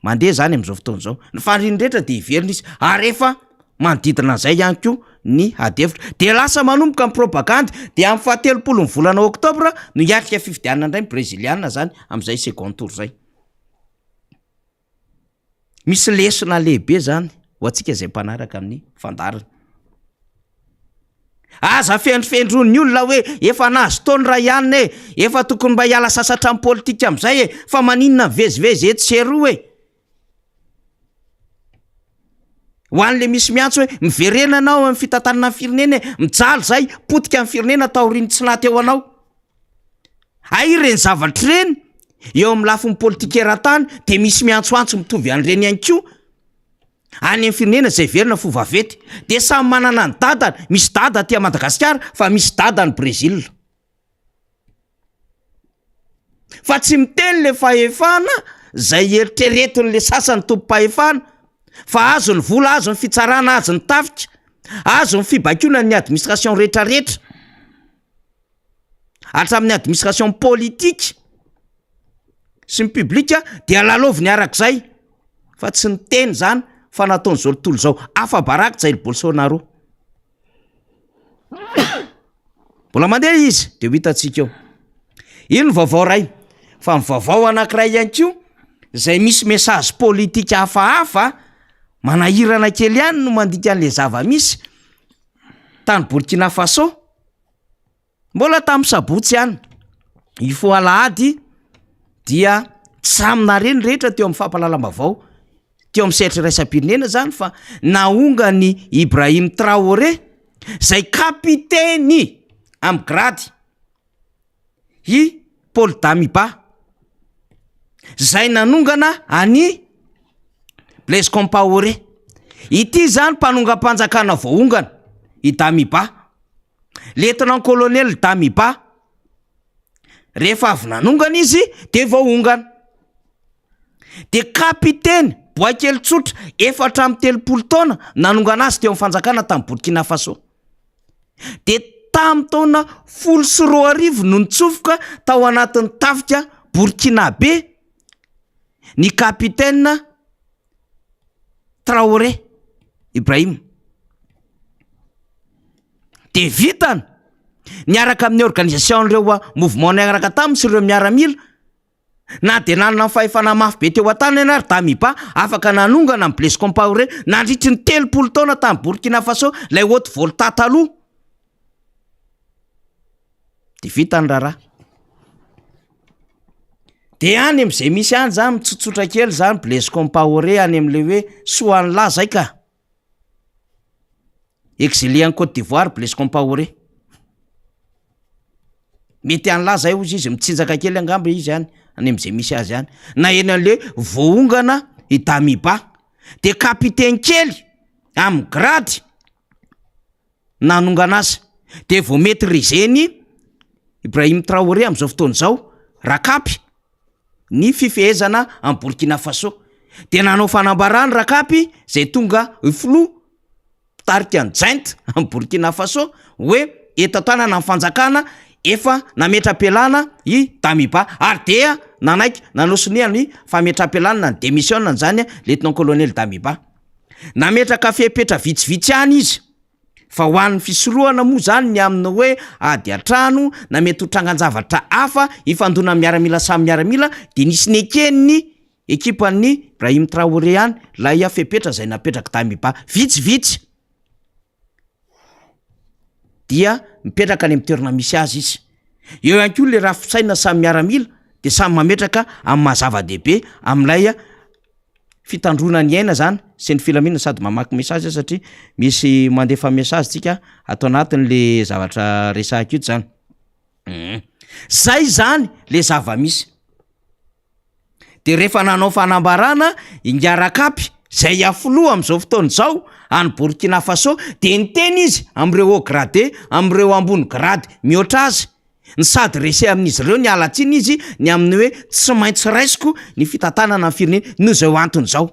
Mandeha zany am'izao fotoana izao. Ny faniriany rehetra de hiverina izy ary efa manodidina an'izay ihany koa ny ady hevitra. De lasa manomboka ny propagandy de amin'ny faha-30 ny volana oktobra no hiatrika fifidianana indray ny breziliana zany am'izay second tour zay. Misy lesona lehibe zany ho antsika izay mpanaraka ny fandaharana. Aza fendrofendroin'ny olona hoe efa nahazo taona ray ihany e, efa tokony mba hiala sasatra amin'ny politika amin'izay e, fa maninona mivezivezy etsy sy eroa e. Ho an'le misy miantso hoe miverena anao amin'ny fitantanana ny firenena e, mijaly zay, potika ny firenena taorian'ny tsy naha teo anao. Hay ireny zavatra ireny eo amin'ny lafiny politika eran-tany de misy miantsoantso mitovy an'ireny ihany koa any amin'ny firenena izay heverina fa ho vaventy. De samy manana ny dadany, misy dada aty Madagasikara fa misy dada any Brésil. Fa tsy miteny le fahefana zay eritreretin'le sasany tompom-pahefana fa azo ny vola, azo ny fitsarana, azo ny tafika, azo ny fibaikoana ny administration retraretra, hatramin'ny administration politique sy ny public dia lalaoviny arak'izay fa tsy niteny zany fa nataon'izao tontolo izao afa-baraka Jair Bolsonaro. Mbola mandeha izy de ho hitantsika eo. Iny ny vaovao iray, fa ny vaovao anankiray ihany koa zay misy message politique hafahafa manahirana kely ihany no mandika an'le zava-misy tany Burkina Faso. Mbola tamin'ny sabotsy ihany, hifoha alahady dia samy nahare ny rehetra teo amin'ny fampahalalam-baovao, teo amin'ny sehatra iraisam-pirenena izany fa naongan'i Ibrahim Traoré izay kapiteny amin'ny grady i Paul Damiba izay nanongana an'i Blaise Compaoré. Ity izany mpanongam-panjakana voaongana i Damiba. Lieutenant colonel Damiba, rehefa avy nanongana izy de voaongana. De kapiteny boay kely tsotra 34 taona nanongana azy teo amin'ny fanjakana tany Burkina Faso. De tamin'ny taona 2010 no nitsofoka tao anatin'ny tafika Burkinabe ny capitaine Traoré Ibrahim. De vitany niaraka amin'ny organisation-n'ireo mouvement niaraka taminy sy ireo miaramila, na dia nanana ny fahefana mafy be teo an-tanany ary Damiba, afaka nanongana an'i Blaise Compaoré nandritry ny 30 taona tany Burkina Faso, ilay Haute Volta taloha. De vita ny raharaha. De any am'zay misy any zany mitsotsotra kely zany Blaise Compaoré any am'le hoe soa an'lah zay ka. Exilé any Côte d'Ivoire Blaise Compaoré. Mety an'lah zay hozy izy, mitsinjaka kely angamba izy any, any am'zay misy azy any. Naheno an'le voaongana i Damiba, de capitaine kely amin'ny grady nanongana azy de vao maitriser-n'i Ibrahim Traoré amin'izao fotoana izao Rakapy ny fifehezana an'i Burkina Faso. De nanao fanambarana Rakapy zay tonga ho filoha mpitarika ny junte amin'i Burkina Faso hoe eto an-tanana ny fanjakana efa nametra-pialana i Damiba ary dia nanaiky nanao sonia ny fametra-pialana na ny démission-ny zany lieutenant colonel Damiba. Nametraka fepetra vitsivitsy ihany izy fa ho an'ny fisorohana moa izany ny amin'ny hoe ady an-trano na mety ho trangan-javatra hafa ifandonan'ny miaramila samy miaramila dia nisy neken'ny ekipan'i Brahim Traoré ihany ilay fepetra izay napetrak'i Damiba vitsivitsy dia mipetraka any amin'ny toerana misy azy izy. Eo ihany koa ilay rafi-pisaina samy miaramila dia samy mametraka amin'ny maha zava-dehibe amin'ilay fitandroana ny aina zany sy ny filaminana sady mamaky message aho satria misy mandefa message tsika ato anatin'le zavatra resahiko ito zany, zay zany le zava-misy, de rehefa nanao fanambarana ingahy Rakapy zay filoha am'zao fotoana izao any Burkina Faso de niteny izy am'ireo haut gradé am'ireo ambony grade mihoatra azy Ny sady rese amin'izy ireo niala tsiny izy ny amin'ny hoe tsy maintsy raisiko ny fitantanana ny firenena noho izao antony izao.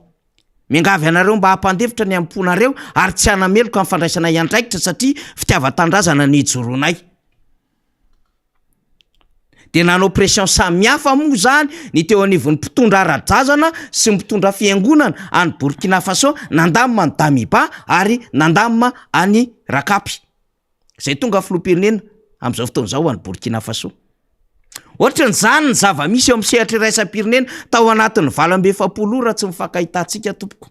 Miangavy anareo mba hampandefitra ny am-ponareo ary tsy hanameloka ny fandraisanay andraikitra satria fitiavan-tanindrazana no ijoroanay. Dia nanao pression samihafa moa izany ny teo anivon'ny mpitondra ara-drazana sy ny mpitondra fiangonana any Burkina Faso nandamina an'i Damiba ary nandamina an'i Rakapy. izay tonga filoham-pirenena amin'izao fotoana izao any Burkina Faso. Ohatran'izany ny zava-misy eo amin'ny sehatra iraisam-pirenena tao anatin'ny 48 ora tsy nifankahitantsika tompoko.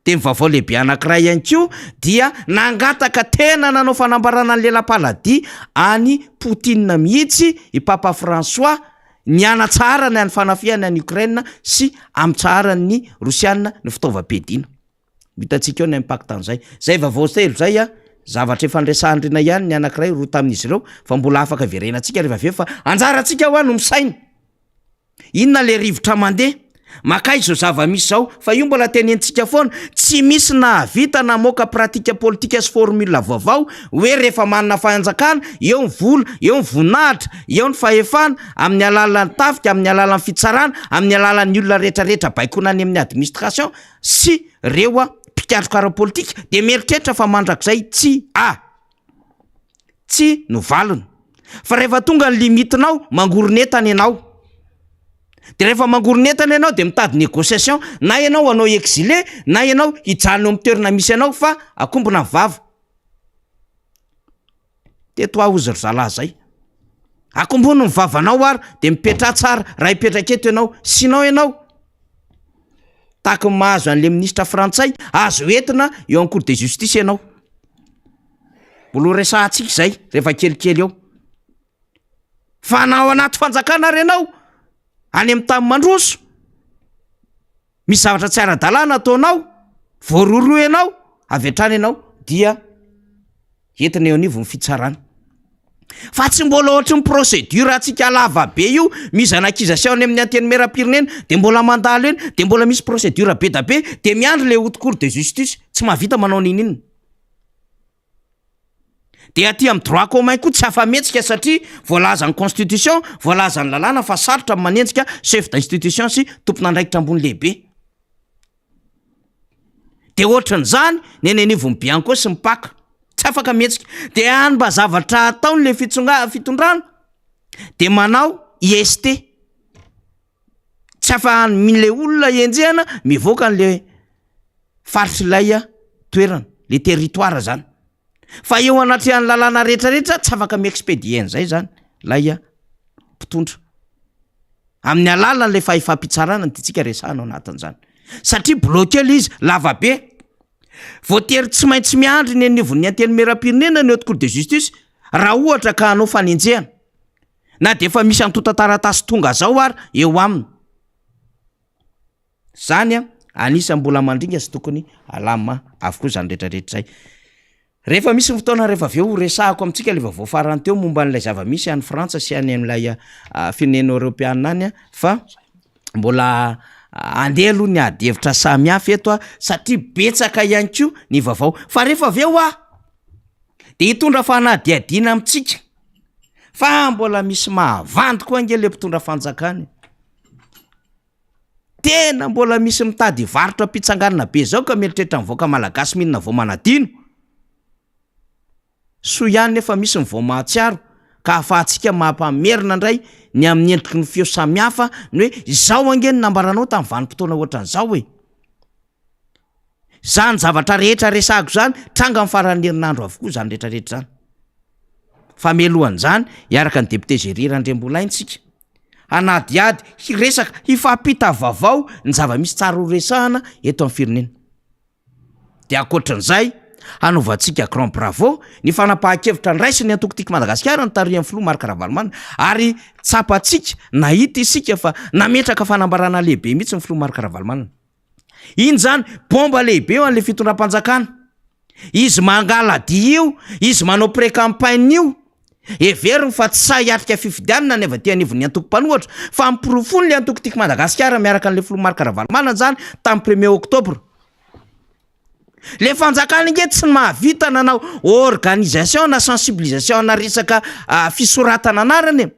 Dia ny vaovao lehibe anankiray ihany koa dia nangataka tena nanao fanambarana ny lelam-paladia an'i Poutine mihitsy i Papa François ny hanatsaharana ny fanafihana an'i Ukraine sy hamitsaharan'ny Rosiana ny fitaovam-piadiana. Ho hitantsika eo ny impact an'izay. Izay vaovao telo izay a, zavatra efa niresahan-dRina ihany ny anankiray roa tamin'izy ireo fa mbola afaka hiverenantsika rehefa avy eo fa anjarantsika hoa no misaina. Inona le rivotra mandeha? Makaiza izao zava-misy izao? Fa io mbola tenenintsika foana, tsy misy nahavita namoaka pratique politika sy formule vaovao hoe rehefa manana fanjakana, eo ny vola, eo ny voninahitra, eo ny fahefana, amin'ny alalan'ny tafika, amin'ny alalan'ny fitsarana, amin'ny alalan'ny olona rehetra rehetra baikoina any amin'ny administration sy reo mpikatroka ara-politika dia mieritreritra fa mandrakizay tsy a. Tsy no valiny. Fa rehefa tonga ny limite-nao, mangoron'entana ianao. De rehefa mangoron'entana ianao de mitady négociation, na ianao hanao exilé, na ianao hijanona eo amin'ny toerana misy anao fa akombona ny vava. Teto aho hozy ry zalahy zay. Akombono ny vavanao ary de mipetraha tsara, raha hipetraka eto ianao, sinon ianao tahaky ny mahazo an'le minisitra frantsay, azo entina eo amin'ny cour de justice ianao. Mbola ho resahantsika izay rehefa kelikely eo. Fa na ao anaty fanjakana ary ianao, any amin'ny tany mandroso, misy zavatra tsy ara-dalàna ataonao, voarohirohy ianao, avy hatrany ianao dia entina eo anivon'ny fitsarana. Fa tsy mbola ohatry ny procédure antsika lava be io, mise en accusation any amin'ny antenimierampirenena, de mbola mandalo eny, de mbola misy procédure be da be, de miandry le haute cour de justice, tsy mahavita manao n'inon'inona. De aty amin'ny droit commun koa tsy afa-mihetsika satria voalazan'ny constitution, voalazan'ny lalàna fa sarotra ny manenjika chef d'institution sy tompon'andraikitra ambony lehibe. De ohatran'izany ny eny anivon'ny Bianco sy ny Pac, tsy afaka mihetsika. De any mba zavatra ataony le fitsonga- fitondrana de manao IST. Tsy afa-le olona enjehana mivoaka an'le faritr'ilay toerana, le territoire zany. Fa eo anatrehan'ny lalàna rehetrarehetra tsy afaka mi-expédier an'izay zany lay mpitondra. Amin'ny alalan'ilay fahefam-pitsarana no tiantsika resahana ao anatin'izany. Satria bloqué le izy, lava be. Voatery tsy maintsy miandry ny anivon'ny antenimierampirenena ny haute cour de justice raha ohatra ka hanao fanenjehana. Na dia efa misy antontan-taratasy tonga zao ary eo aminy. Zany an, anisan'ny mbola mandringa sy tokony alama avokoa zany retraretra zay. Rehefa misy ny fotoana rehefa avy eo ho resahako amintsika le vaovao farany teo momba an'ilay zava-misy any Frantsa sy any amin'ilay firenena eoropeana any fa mbola andeha aloha ny ady hevitra samihafa eto a satria betsaka ihany koa ny vaovao. Fa rehefa avy eo aho de hitondra fanadihadiana amintsika fa mbola misy mahavandy koa ange le mpitondra fanjakana e. Tena mbola misy mitady hivarotra am-pitsanganana be zao ka mieritreritra ny vahoaka malagasy mihinana vao manadino. Soa ihany nefa misy ny vao mahatsiaro ka ahafahantsika mampamerina indray ny amin'ny endriky ny feo samihafa ny hoe izao ange no nambaranao tamin'ny vanim-potoana ohatran'izao e! Zany zavatra rehetra resahako zany, tranga amin'ny faran'ny herinandro avokoa zany rehetra rehetra zany. Fa mialohan'izany, hiaraka ny député Jerry Randriambolainy tsika, hanadihady, hiresaka, hifampita vaovao ny zava-misy tsara ho resahana eto amin'ny firenena. De ankoatran'izay, hanaovantsika grand bravo ny fanapahan-kevitra nraisin'ny antoko Tiako Madagasikara notarihan'ny filoha Marc Ravalomanana, ary tsapantsika, nahita isika fa nametraka fanambarana lehibe mihitsy ny filoha Marc Ravalomanana. Iny zany bomba lehibe ho an'le fitondram-panjakana. Izy mangala-dia io, izy manao pré-campagne io, heveriny fa tsy sahy hiatrika fifidianana ny avy aty anivon'ny antoko mpanohatra, fa noporofoiny le antoko Tiako Madagasikara miaraka an'le filoha Marc Ravalomanana zany tamin'ny premier octobre. Le fanjakana ange tsy mahavita nanao organisation na sensibilisation na resaka fisoratana anarana e.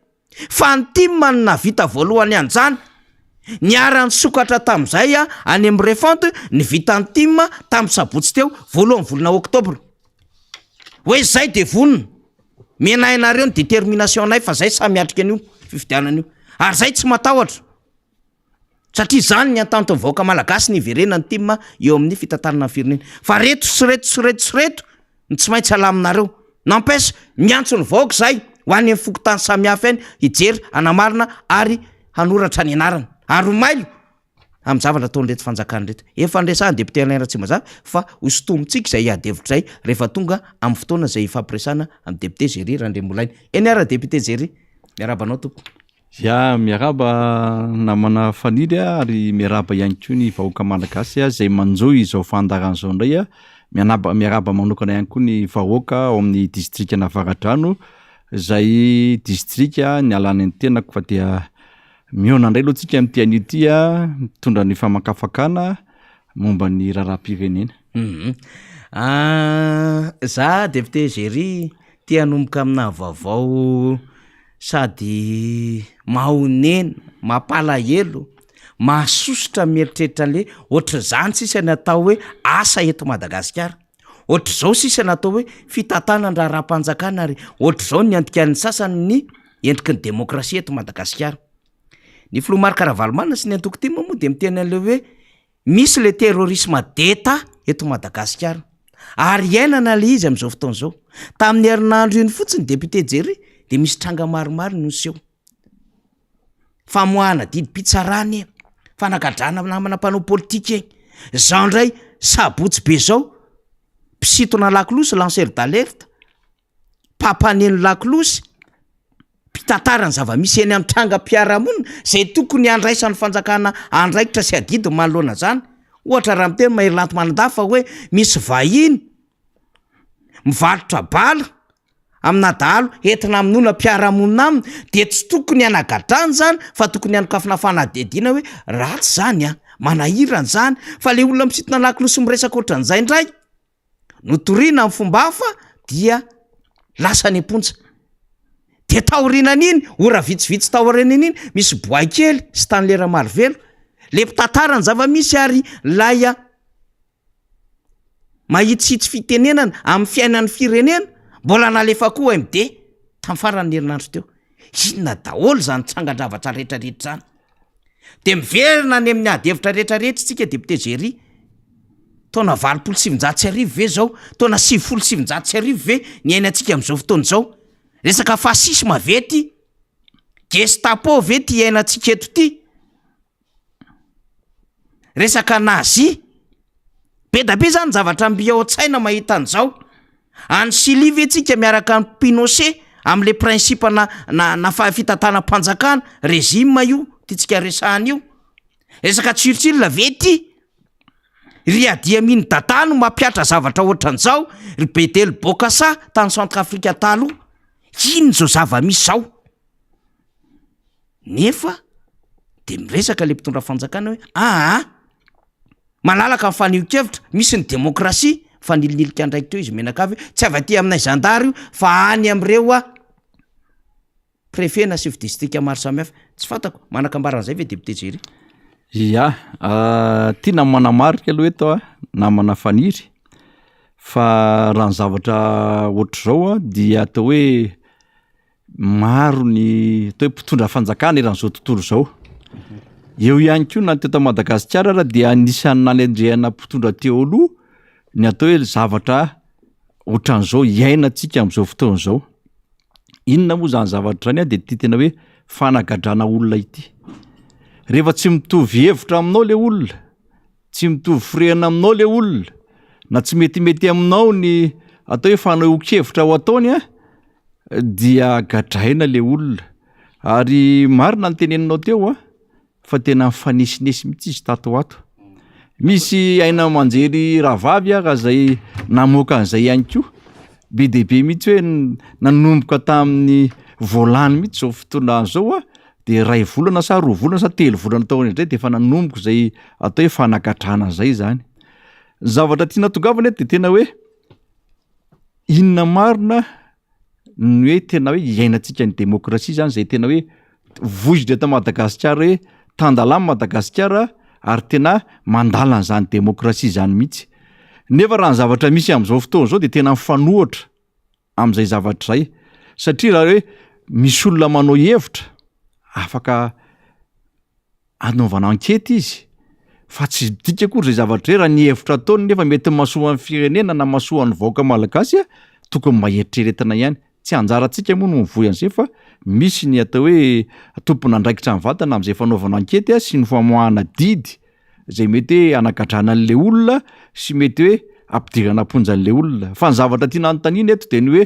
Fa ny tim no nahavita voalohany an'izany. Niara-nisokatra tamin'izay any amin'ny refonte ny vitan'ny tim tamin'ny sabotsy teo, voalohan'ny volana oktobra. Hoe izay dia vonona. Mena hainareo ny détermination-nay fa zay samy miatrika an'io fifidianana io. Ary zay tsy matahotra. Satria izany ny entente-n'ny vahoaka malagasy ny hiverenan'ny tim eo amin'ny fitantanana ny firenena. Fa reto sy reto sy reto sy reto no tsy maintsy alaminareo. N'empêche, miantso ny vahoaka izahay. ho any amin'ny fokontany samihafa any hijery, hanamarina ary hanoratra ny anarany. Ary ho mailo amin'ny zavatra ataon'ireto fanjakana ireto. Efa niresahan'ny député Alain Ratsimbazafy fa ho sintomintsika izay ady hevitra izay rehefa tonga amin'ny fotoana izay hifampiresahana amin'ny député Jerry Randriamolaina. Eny ara député Jerry, miarahaba anao tompoko. Ya, miarahaba namana Faniry a, ary miarahaba ihany koa ny vahoaka malagasy izay manjohy izao fandaharana izao indray a, mianaba miarahaba manokana ihany koa ny vahoaka ao amin'ny distrikan'Avaradrano izay distrika nialany ny tenako fa dia mihaona indray aloha tsika amin'ity anio ity a, mitondra ny famakafakana momba ny raharaham-pirenena. Hum Za député Jerry te hanomboka aminà vaovao Sady mahonena, mampalahelo, mahasosotra mieritreritra an'le ohatr'izany sisa ny atao hoe asa eto Madagasikara, ohatr'izao sisa ny atao hoe fitantanan-draharaham-panjakana ary ohatr'izao ny andikan'ny sasany ny endriky ny demokrasia eto Madagasikara. Ny filoha Marc Ravalomanana sy ny antoko tim moa dia miteny an'le hoe Misy le terrorisme d'Etat eto Madagasikara ary iainana le izy amin'izao fotoana izao. Tamin'ny herinandro iny fotsiny député Jerry de misy tranga maromaro no niseho. Famoahana didim-pitsarana e, fanagadrana namana mpanao politika e, zao indray sabotsy be zao mpisintona lakolosy lanceur d'alerte, mpampaneno lakolosy, mpitantara ny zava-misy eny amin'ny trangam-piarahamonina izay tokony handraisan'ny fanjakana andraikitra sy adidy manoloana izany. Ohatra raha miteny Mahery Lanto Manandafy fa hoe misy vahiny mivarotra bala amina dahalo entina hamonoana mpiara-monina aminy dia tsy tokony hanagadrana izany fa tokony hanokafana fanadihadiana hoe ratsy izany an, manahirana izany fa le olona misintona lakolosy miresaka ohatran'izay indray notorina amin'ny fomba hafa dia lasa any am-ponja. De taorianan'iny, ora vitsivitsy taorianan'iny, misy boay kely Stanley Ramarivelo, le mpitantara ny zava-misy ary lay mahitsihitsy fitenenana amin'ny fiainan'ny firenena, mbola nalefa koa MD tamin'ny faran'ny herinandro teo. Inona daholo zany trangan-javatra rehetrarehetra zany? De miverina any amin'ny ady hevitra rehetrarehetra isika député Jerry, taona 1980 ve zao, taona 1990 ve ny iainantsika amin'izao fotoana izao? Resaka fasisme ve ty? Gestapo ve ty iainantsika eto ty? Resaka nazi? Be da be zany zavatra mby ao an-tsaina mahita an'izao. Any Chili ve tsika miaraka amin'i Pinochet am'le principe na na na fa- fitantanam-panjakana, régime io tiantsika resahana io. Resaka Churchill ve ty? Ry Idi Amin Dada no mampihatra zavatra ohatran'izao, ry Bedel Bokassa tany Centrafrique taloha. Inona izao zava-misy zao? Nefa de miresaka le mpitondra fanjakana hoe aa malalaka ny fanehoan-kevitra, misy ny demokrasia, mifanilililika andraikitra eo izy mianakavy hoe tsy avy aty aminay zandary io fa any am'ireo a préfet na chef district maro samihafa, tsy fantako, manan-kambara an'izay ve député Jerry? Ia, tiana ny manamarika aloha eto a, namana Faniry, fa raha ny zavatra ohatr'izao a dia atao hoe Maro ny atao hoe mpitondra fanjakana eran'izao tontolo izao. Eo ihany koa na teto Madagasikara ara dia anisan'ny nanendrehana mpitondra teo aloha ny atao hoe zavatra ohatran'izao iainantsika amin'izao fotoana izao. Inona moa zany zavatra zany a? De ity tena hoe fanagadrana olona ity. Rehefa tsy mitovy hevitra aminao le olona, tsy mitovy firehana aminao le olona, na tsy metimety aminao ny atao hoe fanehoan-kevitra ho ataony a, dia gadraina le olona ary marina ny teneninao teo a fa tena mifanesinesy mihitsy izy tato ho ato misy aina aman-jery rahavavy ara zay namoaka an'izay ihany koa be dia be mihitsy hoe nanomboka tamin'ny voalany mihitsy zao fotoana zao a de ray volana sa roa volana sa telo volana tao aoriana indray de efa nanomboka zay atao hoe fanagadrana zay zany ny zavatra tiana tongavana eto de tena hoe Inona marina ny hoe tena hoe iainantsika ny demokrasia zany zay tena hoe voizina eto Madagasikara hoe tan-dalàna Madagasikara ary tena mandala an'izany demokrasia zany mihitsy. Nefa raha ny zavatra misy am'zao fotoana zao de tena mifanohitra am'zay zavatra zay satria raha hoe misy olona manao hevitra afaka anaovana ankety izy fa tsy midika akory zay zavatra zay raha ny hevitra ataony nefa mety mahasoa ny firenena na mahasoa ny vahoaka malagasy a, tokony mba eritreretina ihany. Tsy anjarantsika moa no mivoy an'izay fa misy ny atao hoe tompon'andraikitra mivantana amin'izay fanaovana ankety sy ny famoahana didy izay mety hoe hanagadrana an'ilay olona sy mety hoe hampidirana am-ponja an'ilay olona. Fa ny zavatra tiana anontaniana eto dia ny hoe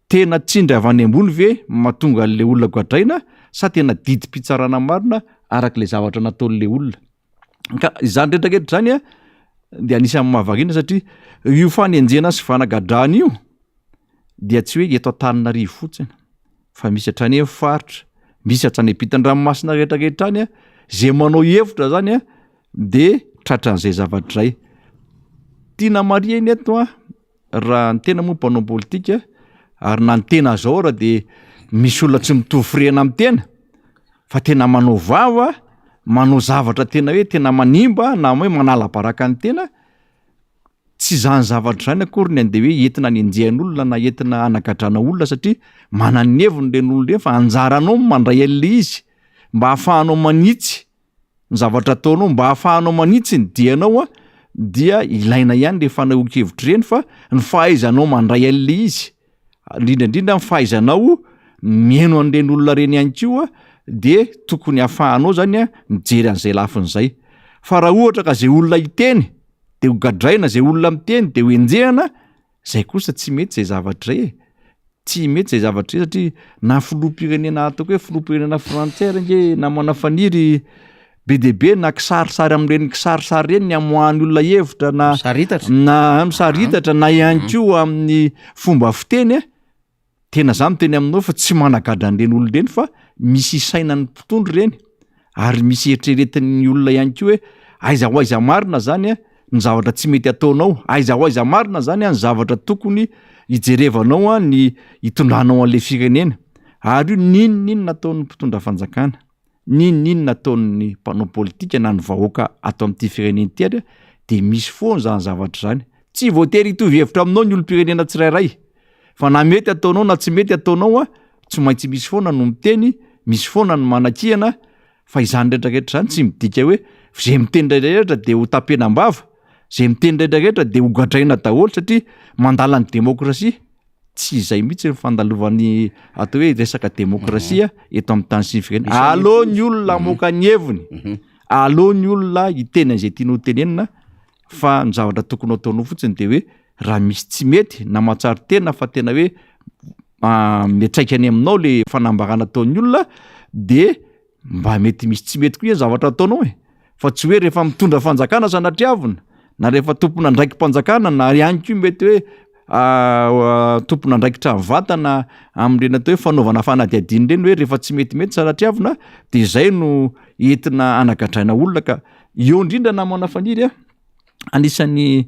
tena tsindry avy any ambony ve mahatonga an'ilay olona gadraina sa tena didim-pitsarana marina araka ilay zavatra nataon'ilay olona? Ka izany rehetra rehetra izany a dia anisan'ny mahavariana satria io fanenjehana sy fanagadrana io dia tsy hoe eto Antananarivo fotsiny fa misy hatrany amin'ny faritra, misy hatrany ampitan-dranomasina rehetra rehetra any a, zay manao hevitra zany a de tratran'izay zavatra izay. Tiana marihina eto a, raha ny tena moa mpanao politika ary na ny tena zao ara de misy olona tsy mitovy firehana amin'ny tena fa tena manao vava, manao zavatra tena hoe tena manimba na hoe manala baraka ny tena, Tsy izany zavatra izany akory ny andeha hoe entina hanenjehan'olona na entina hanagadrana olona satria manana ny heviny ireny olona ireny fa anjaranao ny mandray an'ilay izy mba hahafahanao manitsy ny zavatra ataonao, mba hahafahanao manitsy ny dianao an, dia ilaina ihany ireny fanehoan-kevitra ireny fa ny fahaizanao mandray an'ilay izy, indrindra indrindra ny fahaizanao mihaino an'ireny olona ireny ihany koa dia tokony hahafahanao zany an mijery an'izay lafiny izay. Fa raha ohatra ka izay olona hiteny de ho gadraina zay olona miteny de ho enjehana, zay kosa tsy mety zay zavatra zay e, tsy mety zay zavatra zay satria na filoham-pirenena ataoko hoe filoham-pirenena frantsay ary ange namana Faniry be dia be na kisarisary amin'ireny kisarisary ireny ny amoahan'ny olona hevitra na Misaritatra. na misaritatra na ihany koa amin'ny fomba fiteny a. Tena za miteny aminao fa tsy managadra an'ireny olona ireny fa misy isainan'ny mpitondra ireny ary misy eritreretin'ny olona ihany koa hoe aiza ho aiza marina zany a ny zavatra tsy mety ataonao, aiza ho aiza marina zany a ny zavatra tokony hijerevanao a ny hitondranao an'le firenena ary io n'inon'inona ataon'ny mpitondra fanjakana. N'inon'inona ataon'ny mpanao politika na ny vahoaka ato amin'ity firenena ity ary dia misy foana izany zavatra izany. Tsy voatery hitovy hevitra aminao ny olom-pirenena tsirairay fa na mety ataonao na tsy mety ataonao tsy maintsy misy foana no miteny, misy foana ny manakihana fa izany rehetrarehetra izany tsy midika hoe izay miteny rehetrarehetra dia ho tapenam-bava, izay miteny rehetrarehetra dia ho gadraina daholo satria mandala ny demokrasia. Tsy izay mihitsy ny fandalovan'ny atao hoe resaka demokrasia eto amin'ny tany sy ny firenena. Aleo ny olona hamoaka ny heviny, aleo ny olona hiteny an'izay tiany ho tenenina fa ny zavatra tokony ho ataonao fotsiny de hoe raha misy tsy mety na mahatsiaro tena fa tena hoe miantraika any aminao le fanambarana ataon'ny olona de Mba mety misy tsy mety koa ny zavatra ataonao e! Fa tsy hoe rehefa mitondra fanjakana sanatriavina, na rehefa tompon'andraiki-panjakana na ihany koa mety hoe tompon'andraikitra mivantana amin'ireny atao hoe fanaovana fanadihadiana ireny hoe rehefa tsy metimety sanatriavina de izay no entina anagadraina olona ka eo indrindra namana Faniry a, anisan'ny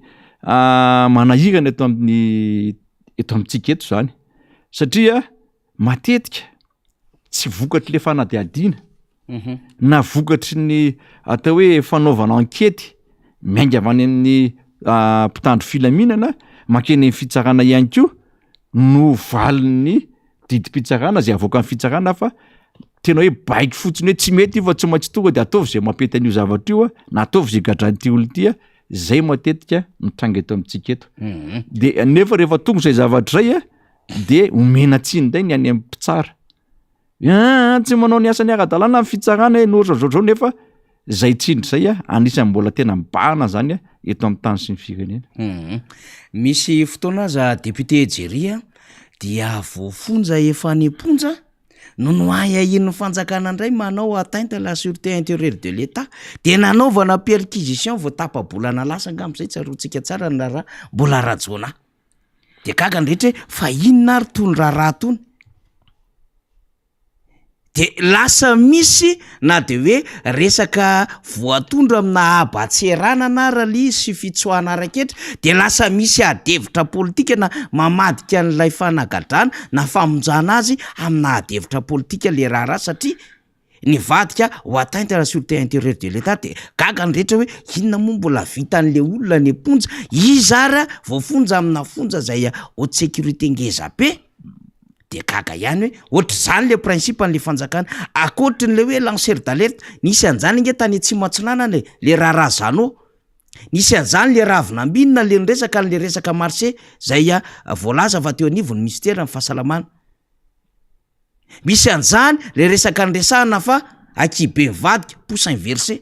manahirana eto amin'ny eto amintsika eto zany satria matetika tsy vokatr'le fanadihadiana na vokatry ny atao hoe fanaovana ankety miainga avy any amin'ny mpitandro filaminana mankeny amin'ny fitsarana ihany koa no valin'ny didim-pitsarana zay avoakan'ny fitsarana fa tena hoe baiko fotsiny hoe tsy mety io fa tsy maintsy tonga de ataovy zay mampety an'io zavatra io a na ataovy zay gadran'ity olona ity a, zay matetika mitranga eto amintsika eto de nefa rehefa tonga zay zavatra zay a de omena tsiny indray ny any amin'ny mpitsara aa tsy manao ny asany ara-dalàna ny fitsarana e no ohatra zao zao nefa zay tsindry zay a anisan'ny mbola tena mibahana zany a eto amin'ny tany sy ny firenena. Misy fotoana aza député Jerry a dia voafonja efa any am-ponja no noahiahian'ny fanjakana indray manao atteinte à la sûreté intérieure de l'Etat de nanaovana perquisition vao tapa-bolana lasa angamba zay tsaroantsika tsara ny raharaha Mbola Rajaonah. De gaga ny rehetra hoe fa inona ary tony raharaha tony? De lasa misy na de hoe resaka voatondro amina haban-tseranana ara le izy sy fitsoahana ara-ketra de lasa misy ady hevitra politika na mamadika an'ilay fanagadrana na famonjana azy amina ady hevitra politika le raharaha satria nivadika ho atteinte à la sûreté intérieure de l'Etat de gaga ny rehetra hoe inona moa mbola vitan'le olona any am-ponja, iza ary voafonja amina fonja zay haute sécurité ngeza be, de gaga ihany hoe ohatr'izany le principe an'le fanjakana, ankoatrin'le hoe lanceur d'alerte, nisy an'izany ange tany atsimo atsinanana e, le raharaha Jeannot. Nisy an'izany le ravinambinina le niresaka an'le resaka marché zay voalaza fa teo anivon'ny minisiteran'ny fahasalamana. Misy an'izany le resaka niresahana fa ankihibe mivadika, pouce inversé.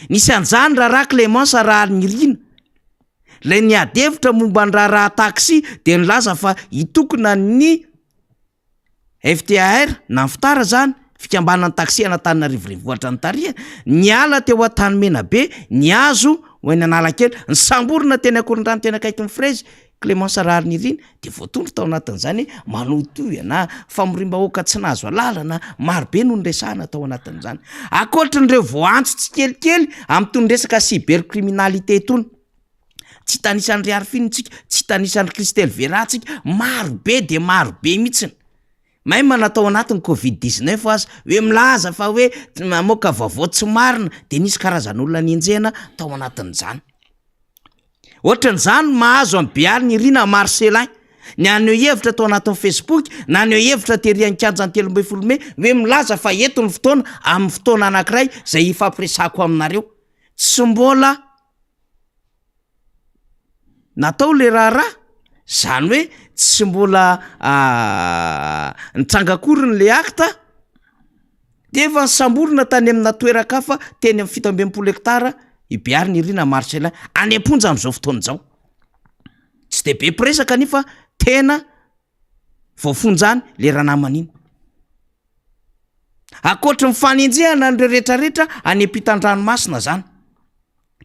Nisy an'izany raharaha Clémence Raharinirina, lay niady hevitra momba ny raharaha taxi dia nilaza fa hitokona ny FTAR na ny ftar zany, fikambanan'ny taxi an'Antananarivo renivohitra nitarihana, niala teo Antanimenabe nihazo ho eny Analakely, nisamborina teny Ankorondrano teny akaikin'ny Fraise, Clémence Raharinirina dia voatondro tao anatin'izany hoe manohitohina, famoriam-bahoaka tsy nahazo alalana, marobe no niresahana tao anatin'izany. Ankoatrin'ireo voaantso tsikelikely amin'itony resaka cybercriminalité itony. Tsy hitanisa an'i Riarifine tsika, tsy hitanisa an'i Christelle Vera tsika, maro be dia maro be mihitsiny. Même na tao anatin'ny covid 19 aza, hoe milaza fa hoe namoaka vaovao tsy marina, de nisy karazan'olona nenjehina tao anatin'izany. Ohatran'izany ny mahazo an'i Beary Nirina Marcellin, naneho hevitra tao anatin'ny Facebook, naneho hevitra tery an-kianjan'ny 13 mey, hoe milaza fa eto ny fotoana, amin'ny fotoana anankiray izay hifampiresahako aminareo. Tsy mbola. Natao le raharaha, zany hoe tsy mbola nitranga akory le acte de efa nisamborina tany amina toeran-kafa teny amin'ny 67 hectares i Behary Nirina Marcellin, any am-ponja am'zao fotoana izao. Tsy de be mpiresaka anefa tena voafonja any le ranamana iny. Ankoatry ny fanenjehana an'ireo retraretra any ampitan-dranomasina zany.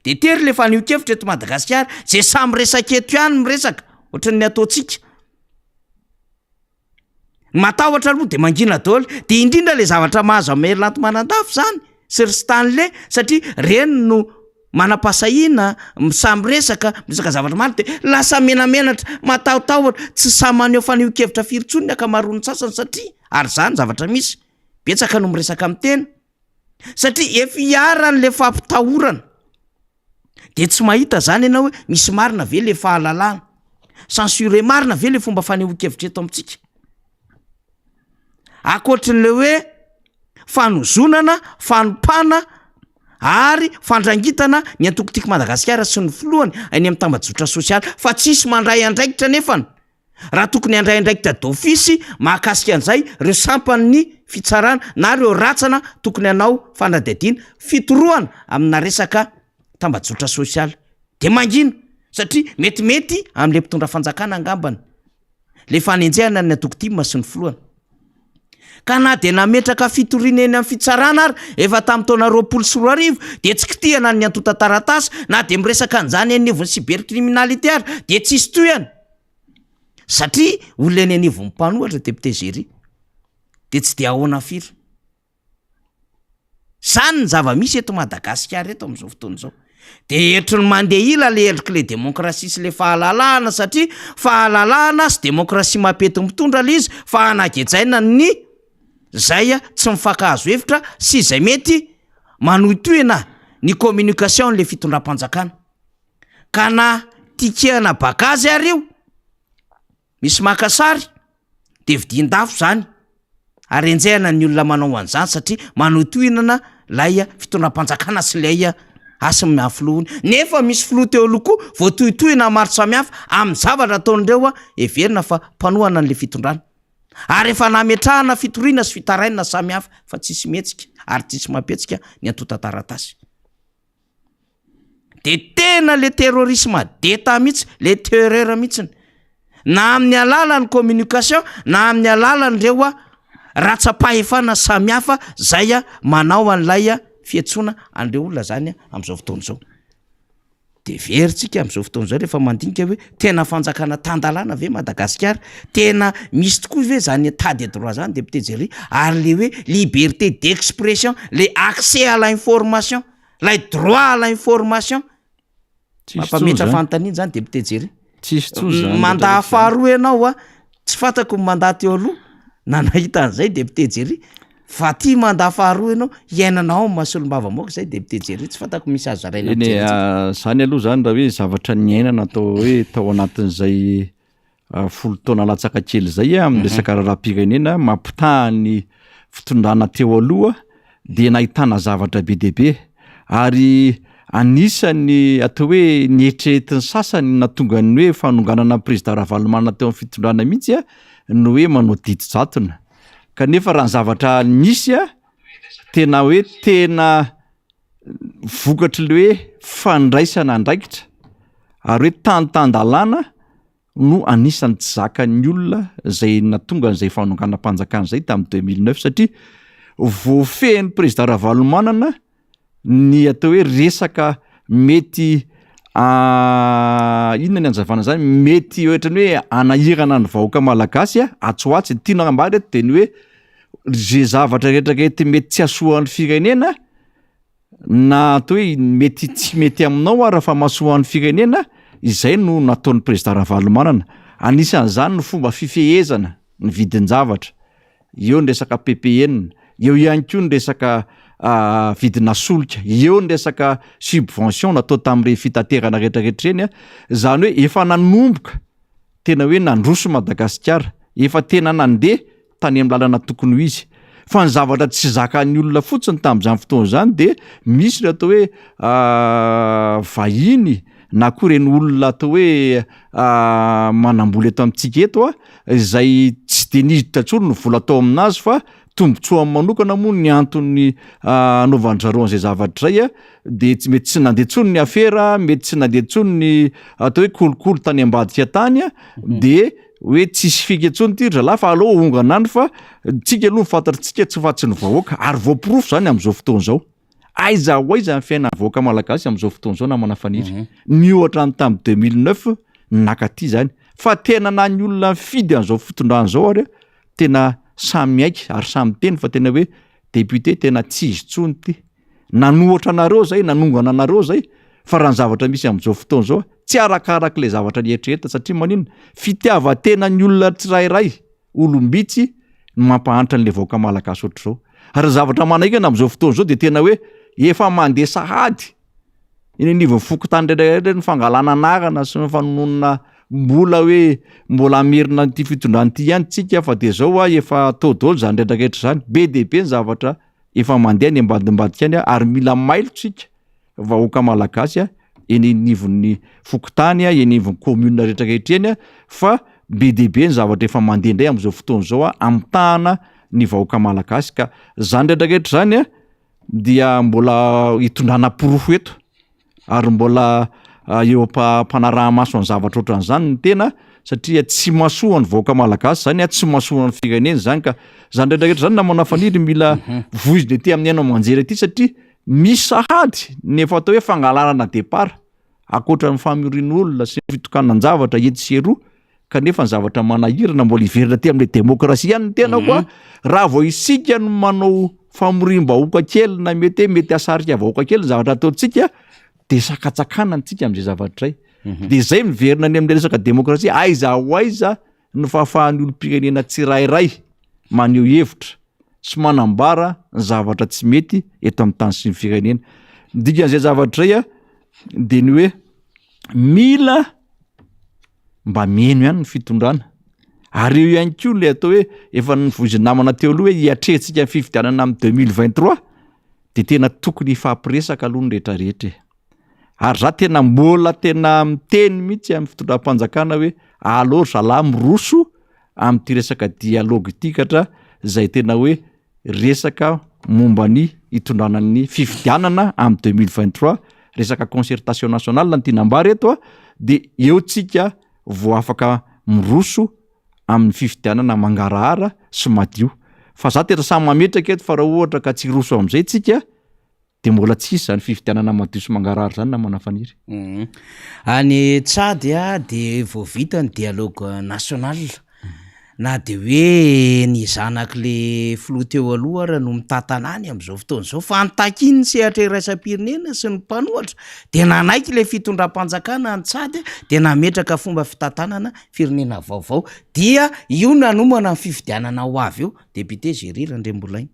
De tery le fanehoan-kevitra eto Madagasikara, zay samy resaka eto ihany miresaka, ohatran'ny ataontsika. Ny matahotra aloha de mangina daholo, de indrindra le zavatra mahazo an'i Mahery Lanto Manandafy zany sy ry Stanley satria reny no manam-pahasahiana, sahy miresaka, miresaka zavatra marina de lasa menamenatra, matahotahotra, tsy sahy maneho fanehoan-kevitra firy intsony ny ankamaroan'ny sasany satria, ary zany zavatra misy, betsaka no miresaka amin'ny tena satria efa iharan'le fampitahorana, de tsy mahita zany ianao hoe misy marina ve le fahalalana, censuré marina ve le fomba fanehoan-kevitra eto amintsika? Ankoatrin'le hoe fanozonana, fanompana ary fandrangitana ny antoko Tiako Madagasikara sy ny filohany eny amin'ny tambajotra sosialy fa tsisy mandray andraikitra nefany raha tokony handray andraikitra d'office mahakasika an'izay ireo sampan'ny fitsarana na ireo ratsana tokony hanao fanadihadiana fitorohana amina resaka tambajotra sosialy de mangina satria metimety amin'le mpitondra fanjakana angambany le fanenjehana ny antoko tim sy ny filohany. Ka na dia nametraka fitoriana eny amin'ny fitsarana ary efa tamin'ny taona 2020 dia tsy kitihana ny antontan-taratasy na dia miresaka an'izany eny anivon'ny cybercriminalité ary dia tsisy tohiny satria olona eny anivon'ny mpanohatra député Jerry dia tsy dia ahoana firy. Zany ny zava-misy eto Madagasikara eto amin'izao fotoana izao. De hetry ny mandeha ila le endriky le demokrasia sy le fahalalahana satria fahalalahana sy demokrasia mampety mitondra le izy fa hanagejaina ny zay tsy mifankahazo hevitra sy zay mety manohitohina ny communication le fitondram-panjakana. Ka na ticket-na bagazy ary io Misy maka sary de vidian-dafo zany ary enjehana ny olona manao an'izany satria manohitohinana lay fitondram-panjakana sy lay hasin'ny maha filoha iny. Nefa misy filoha teo aloha koa voatohitohina maro samihafa amin'ny zavatra ataon'ireo heverina fa mpanohana an'le fitondrana. Ary efa nametrahana fitoriana sy fitarainana samihafa fa tsisy mihetsika ary tsisy mampihetsika ny antontan-taratasy. De tena le terrorisme d'Etat mihitsy, le terreur mihitsiny, na amin'ny alalan'ny communication na amin'ny alalan'ireo a ratsa-pahefana samihafa zay a manao an'ilay a fiantsoana an'ireo olona zany a am'zao fotoana zao. De very tsika am'zao fotoana zao rehefa mandinika hoe tena fanjakana tan-dalàna ve Madagasikara? Tena misy tokoa ve zany état de droit zany député Jerry? Ary le hoe liberté d'expression, le accès à l'information, Lay droit à l'information. Tsisy Mampametra tsony zany. fanontaniana zany député Jerry. Tsisy tsony zany Mandat rehetra rehetra zany. faharoa ianao a, tsy fantako ny mandat teo aloha na nahita an'izay député Jerry fa ty mandat faharoa ianao hiainanao amin'ny maha solombavambahoaka zay député Jerry, tsy fantako misy azo zaraina Eny amin'ny e, Jerry tsika. ah, zany aloha zany raha hoe zavatra niainana atao hoe tao anatin'izay 10 taona latsaka kely izay amin'ny resaka raharaham-pirenena mampitaha ny fitondrana teo aloha dia nahitana zavatra be dia be ary. anisan'ny atao hoe nieritreretin'ny sasany nahatonga ny hoe fanonganana ny président Ravalomanana teo amin'ny fitondrana mihitsy ny hoe manao didy jadona. Kanefa raha ny zavatra nisy tena hoe tena vokatry le hoe fandraisana andraikitra ary hoe tany tan-dalàna no anisan'ny tsy zakan'ny olona izay nahatonga an'izay fanonganam-panjakana izay tamin'ny 2009 satria voafehin'ny président Ravalomanana ny atao hoe resaka mety inona ny anjavana zany mety ohatran'ny hoe anahirana ny vahoaka malagasy a atsy ho atsy, ny tiana ambara eto de ny hoe ze zavatra rehetra rehetra mety tsy hahasoa ny firenena na atao hoe mety tsy mety aminao ara fa mahasoa ny firenena, izay no nataon'ny président Ravalomanana, anisan'izany ny fomba fifehezana ny vidin-javatra, eo ny resaka PPN, eo ihany koa ny resaka vidina solika, eo ny resaka subvention natao tamin'ireny fitaterana rehetrarehetra ireny a, zany hoe efa nanomboka tena hoe nandroso Madagasikara, efa tena nandeha tany amin'ny lalana tokony ho izy. Fa ny zavatra tsy zakan'ny olona fotsiny tamin'izany fotoana izany dia misy ireo atao hoe vahiny na koa ireny olona atao hoe manam-bola eto amintsika eto a, izay tsy de niditra intsony ny vola tao aminazy fa tombontsoany manokana moa ny antony anaovan-dry zareo an'izay zavatra izay a, de tsy mety tsy nandeha intsony ny afera, mety tsy nandeha intsony ny atao hoe kolikoly tany ambadika tany a, de hoe tsisy fika intsony ity ry zalahy fa aleo ahongana any fa tsika aloha ny fantatritsika tsy fa tsy ny vahoaka ary voaporofo zany amin'izao fotoana izao. Aiza ho aiza ny fiainan'ny vahoaka malagasy amin'izao fotoana izao namana Faniry? Mhm. Miohatra ny tamin'ny 2009 nakaty zany. Fa tena na ny olona nifidy an'izao fitondrana izao ary tena samy miaiky ary samy miteny fa tena hoe député tena tsy izy intsony ity. Nanohatra anareo zay, nanongana anareo zay, fa raha ny zavatra misy amin'izao fotoana izao, tsy arakarak'ilay zavatra nieritreretina satria maninona? Fitiavan-tenan'ny olona tsirairay, olom-bitsy no mampahantra an'ilay vahoaka malagasy ohatr'izao. Ary ny zavatra manahirana amin'izao fotoana izao dia tena hoe efa mandeha sahady eny anivon'ny fokontany rehetra ny fangalana anarana sy ny fanononana mbola hoe mbola hamerina an'ity fitondrana ity ihany tsika fa dia izao a efa atao daholo izany rehetra rehetra izany. Be dia be ny zavatra efa mandeha any ambadimbadika any ary mila mailo tsika vahoaka malagasy eny anivon'ny fokontany, eny anivon'ny commune rehetra rehetra eny fa be dia be ny zavatra efa mandeha indray amin'izao fotoana izao hamitahana ny vahoaka malagasy ka zany rehetra rehetra zany a dia mbola hitondrana porofo eto ary mbola eo am-panaraha-maso ny zavatra ohatran'izany ny tena satria tsy mahasoa ny vahoaka malagasy zany a, tsy mahasoa ny firenena zany ka zany rehetra rehetra zany namana Faniry mila voizina ety amin'ny haino aman-jery ety satria misy sahady ny efa atao hoe fangalarana départ ankoatra ny famorian'olona sy ny fitokanan-javatra etsy sy eroa kanefa ny zavatra manahirana mbola hiverina aty amin'ilay demokrasia ihany ny tenako a, raha vao isika no manao famoriam-bahoaka kely na mety hoe mety hahasarika vahoaka kely ny zavatra ataontsika de sakatsakana antsika amin'izay zavatra izay de zay miverina any amin'ilay resaka demokrasia, aiza ho aiza ny fahafahan'ny olom-pirenena tsirairay maneho hevitra sy manambara ny zavatra tsy mety eto amin'ny tany sy ny firenena. Ny dikan'izay zavatra izay a de ny hoe mila mba mihaino ihany ny fitondrana ary eo ihany koa le atao hoe efa novoizin'ny namana teo aloha hoe hiatrehantsika ny fifidianana amin'ny 2023 de tena tokony hifampiresaka aloha ny rehetrarehetra e. Ary za tena mbola tena miteny mihitsy amin'ny fitondram-panjakana hoe aleo ry zalahy miroso amin'ity resaka dialogue ity katra zay tena hoe resaka momba ny hitondrana ny fifidianana amin'ny 2023, resaka concertation nationale no tiana ambara eto a, de eo tsika vao afaka miroso amin'ny fifidianana mangarahara sy madio. Fa za tena samy mametraka eto fa raha ohatra ka tsy hiroso amin'izay tsika de mbola tsy hisy zany fifidianana madio sy mangarahara zany namana Faniry. Any Tchad a de vao vita ny dialogue national na de hoe ny zanak'le filoha teo aloha ara no mitantana any am'zao fotoana zao fa ny takian'ny sehatra iraisam-pirenena sy ny mpanohatra de nanaiky le fitondram-panjakana any Tchad de nametraka fomba fitantanana firenena vaovao dia io nanomana ny fifidianana ho avy eo, député Jerry Randriambolaina.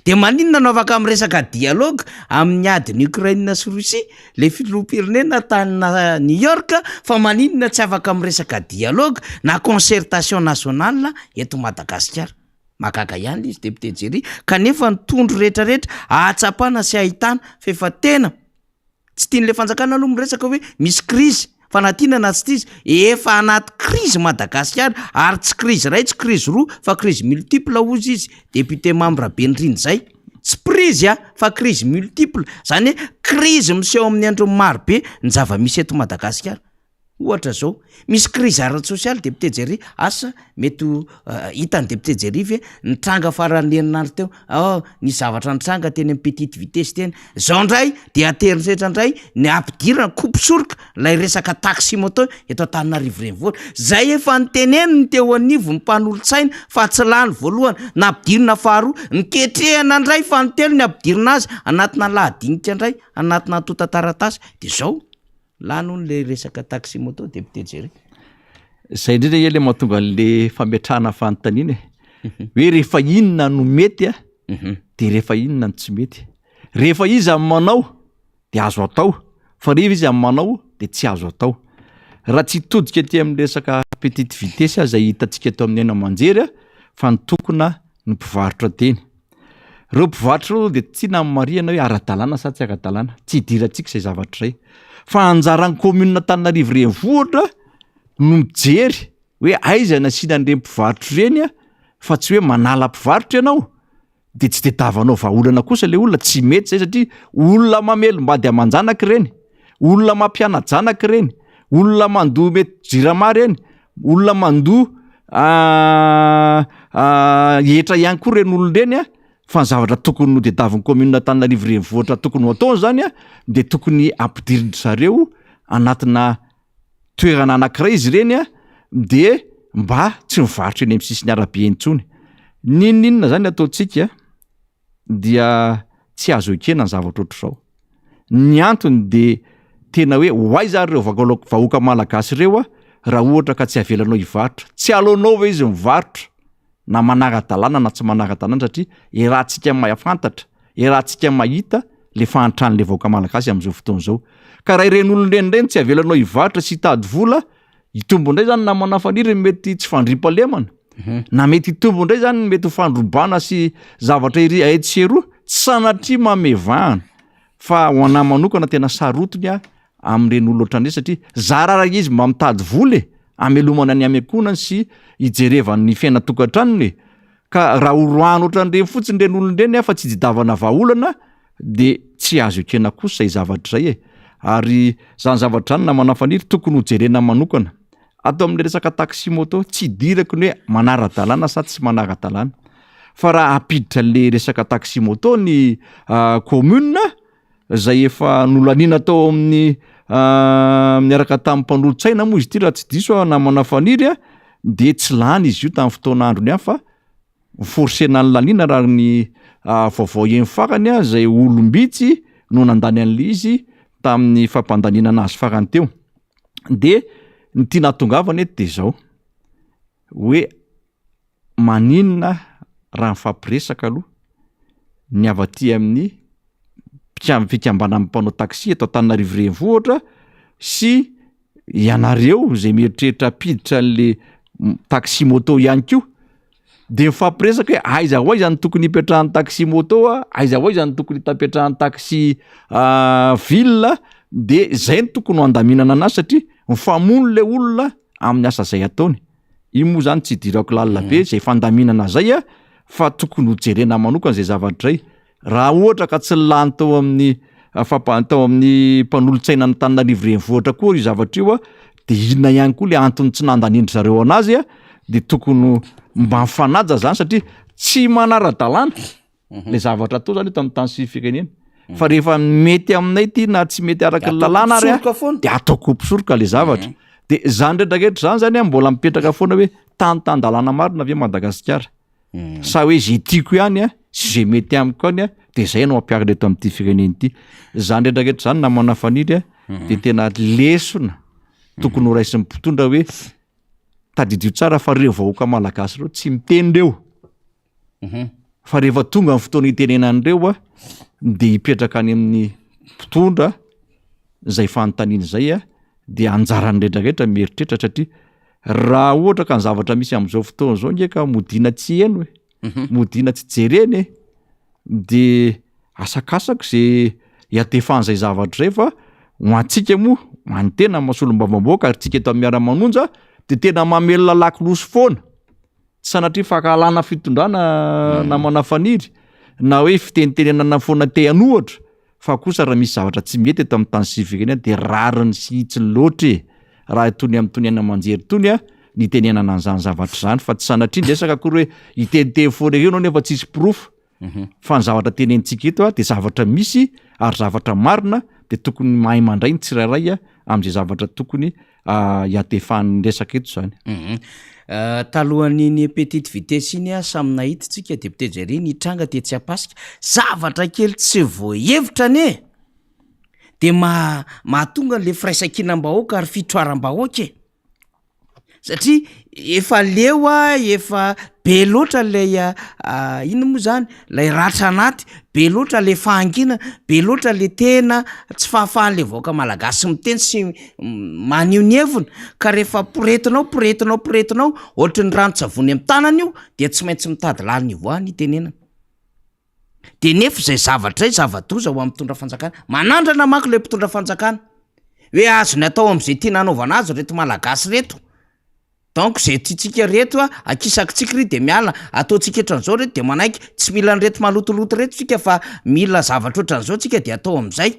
De maninona no afaka miresaka dialogue amin'ny adin'i Ukraine sy Russie le filoham-pirenena tany New York fa maninona tsy afaka miresaka dialogue na concertation nationale eto Madagasikara? Mahagaga ihany le izy député Jerry kanefa ny tondro rehetrarehetra ahatsapana sy ahitana fa efa tena. Tsy tian'ilay fanjakana aloha miresaka hoe misy krizy fa na tiana na tsy tia izy, efa anaty krizy Madagasikara ary tsy krizy iray tsy krizy roa fa krizy multiple hozy izy député Mamy Rabenirina izay. Tsy prizy a, fa krizy multiple, zany hoe krizy miseho amin'ny endriny maro be ny zava-misy eto Madagasikara. Ohatra zao, misy krizy ara-tsosialy député Jerry, asa mety ho hitan'ny député Jerry ve ny tranga faran'ny herinandro teo, oh nisy zavatra nitranga teny amin'ny petite vitesse teny, zao ndray de aterin-tsetra ndray ny ampidirana coupe soroka lay resaka taxi moto eto Antananarivo renivohitra, zay efa noteneniny teo anivon'ny mpanolotsaina fa tsy lany voalohany, nampidirina faharoa, niketrehana ndray fanintelony ampidirina azy anatina lahadinika ndray, anatina antontan-taratasy, de zao. Lany hono le resaka taxi moto député Jerry. Zay indrindra nge le mahatonga an'le fametrahana fanontaniana e. Hoe rehefa inona no mety a, de rehefa inona no tsy mety. Rehefa iza no manao de azo atao, fa rehefa iza no manao de tsy azo atao. Raha tsy hitodika aty amin'ny resaka petite vitesse aho izay hitantsika eto amin'ny haino aman-jery a, fa nitokona ny mpivarotra teny. Ireo mpivarotra ireo dia tiana marihana hoe ara-dalàna sa tsy ara-dalàna, tsy idirantsika izay zavatra izay. Fa anjaran'ny commune Antananarivo renivohitra no mijery hoe aiza no asiana an'ireny mpivarotra ireny a, fa tsy hoe manala mpivarotra ianao de tsy tediavanao vahaolana kosa le olona, tsy mety zay satria olona mamelom-bady aman-janaka ireny, olona mampiana-janaka ireny, olona mandoa mety jirama ireny, olona mandoa hetra ihany koa ireny olona ireny a, fa ny zavatra tokony ho tediavin'ny commune Antananarivo renivohitra tokony ho ataony zany a de tokony ampidirin-dry zareo anatina toerana anankiray izy ireny a de mba tsy mivarotra eny amin'ny sisin'ny arabe intsony. N'inon'inona zany ataontsika dia tsy azo ekena ny zavatra ohatr'izao. Ny antony de tena hoe ho aiza ary ireo vahoaka malagasy ireo a raha ohatra ka tsy avelanao hivarotra? Tsy aleonao ve izy mivarotra na manara-dalàna na tsy manara-dalàna satria iarahantsika mahafantatra, iarahantsika mahita le fahantran'le vahoaka malagasy amin'izao fotoana izao. Ka raha ireny olona ireny indray no tsy avelanao hivarotra sy hitady vola, hitombo indray zany namana Faniry ny mety tsy fandriampahalemana, na mety hitombo indray zany ny mety ho fandrobana sy zavatra ery etsy sy eroa, tsy sanatria mamevahana fa ho anah manokana tena sarotiny aho amin'ireny olona ohatran'ireny satria zara raha izy mba mitady vola e, hamelomana ny ankohonany sy hijerevany ny fiainan-tokantranony e, ka raha horoahana ohatran'ireny fotsiny ireny olona ireny fa tsy hididavana vahaolana de tsy azo ekena kosa izay zavatra izay e, ary zany zavatra zany namana Faniry tokony ho jerena manokana, ato amin'le resaka taxi moto tsy idirako ny hoe manara-dalàna sa tsy manara-dalàna fa raha hampiditra an'le resaka taxi moto ny commune zay efa nolaniana tao amin'ny niaraka tamin'ny mpanolotsaina moa izy ity raha tsy diso aho namana Faniry a, de tsy lany izy io tamin'ny fotoana androny ihany fa forcena ny laniana raha ny vaovao heno farany a, zay olom-bitsy no nandany an'le izy tamin'ny fampandaniana anazy farany teo, de ny tiana hahatongavana eto de zao hoe maninona raha mifampiresaka aloha ny avy aty amin'ny mpikam- fikambanan'ny mpanao taxi eto Antananarivo renivohitra sy ianareo izay mieritreritra hampiditra an'le taxi moto ihany koa de mifampiresaka hoe aiza ho aiza no tokony hipetrahan'ny taxi moto a, aiza ho aiza no tokony hipetrahan'ny taxi ville de zay no tokony ho andaminana anazy satria mifamono le olona amin'ny asa zay ataony. Io moa zany tsy idirako lalina be zay fandaminana zay a, fa tokony ho jerena manokana zay zavatra zay. Raha ohatra ka tsy lany tao amin'ny fampa- tao amin'ny mpanolotsaina an'Antananarivo renivohitra koa io zavatra io a, de inona ihany koa le antony tsy nandanian-dry zareo anazy a, de tokony mba mifanaja zany satria tsy manara-dalàna le zavatra atao zany eto amin'ny tany sy ny firenena. Fa rehefa mety aminay ty na tsy mety araka ny lalàna ary a, de ataoko mpisoroka le zavatra. De zany rehetrarehetra zany zany a mbola mipetraka foana hoe tany tan-dalàna marina ve Madagasikara? Sa hoe zay tiako ihany a sy zay mety amiko ihany a de zay no ampiharina eto amin'ity firenena ity. Zany rehetrarehetra zany namana Faniry a de tena lesona tokony ho raisin'ny mpitondra hoe tadidio tsara fa reo vahoaka malagasy reo tsy miteny reo. Fa rehefa tonga ny fotoana hitenenan'ireo a de hipetraka any amin'ny mpitondra zay fanontaniana zay a de anjaran'ny rehetrarehetra mieritreritra satria raha ohatra ka ny zavatra misy am'zao fotoana zao nge ka modiana tsy heno e, modiana tsy jerena e, de asakasako ze hiatefan'izay zavatra zay fa. Ho antsika moa, ho an'ny tena maha solombavambahoaka ary tsika eto amin'ny Miara-manonja dia tena mamelona lakolosy foana. Tsy sanatria fankahalana fitondrana namana Faniry na hoe fitenitenenana foana te hanohatra fa kosa raha misy zavatra tsy mety eto amin'ny tany sy firenena dia rariny sy hitsiny loatra e! Raha itony amin'itony haino aman-jery itony a, ny itenenana an'izany zavatra izany fa tsy sanatria ny resaka akory hoe hiteniteny foana eo ianao nefa tsisy porofo fa ny zavatra tenenintsika eto a dia zavatra misy ary zavatra marina dia tokony mahay mandray ny tsirairay a amin'izay zavatra tokony hiantefan'ny resaka eto izany. Talohan'iny petite vitesse iny a, samy nahita tsika député Jerry ny tranga tetsy Ampasika, zavatra kely tsy voahevitra anie de maha- mahatonga an'le firaisankinam-bahoaka ary fitroaram-bahoaka e. Satria efa leo a, efa be loatra lay inona moa zany, lay ratra anaty, be loatra le fahanginana, be loatra le tena tsy fahafahan'le vahoaka malagasy miteny sy maneho ny heviny ka rehefa poretinao poretinao poretinao ohatry ny ranon-tsavony amin'ny tanana io de tsy maintsy mitady lalana ivoahana itenenana. De nefa izay zavatra izay zava-doza ho an'ny mpitondra fanjakana, manandrana manko le mpitondra fanjakana hoe azony atao am'zay tiana anaovana azy reto malagasy reto, donc zay tiantsika reto a akisakitsika ry de miala, ataontsika ohatran'izao reto de manaiky, tsy mila an'ireto malotoloto reto tsika fa mila zavatra ohatran'izao tsika de atao am'zay,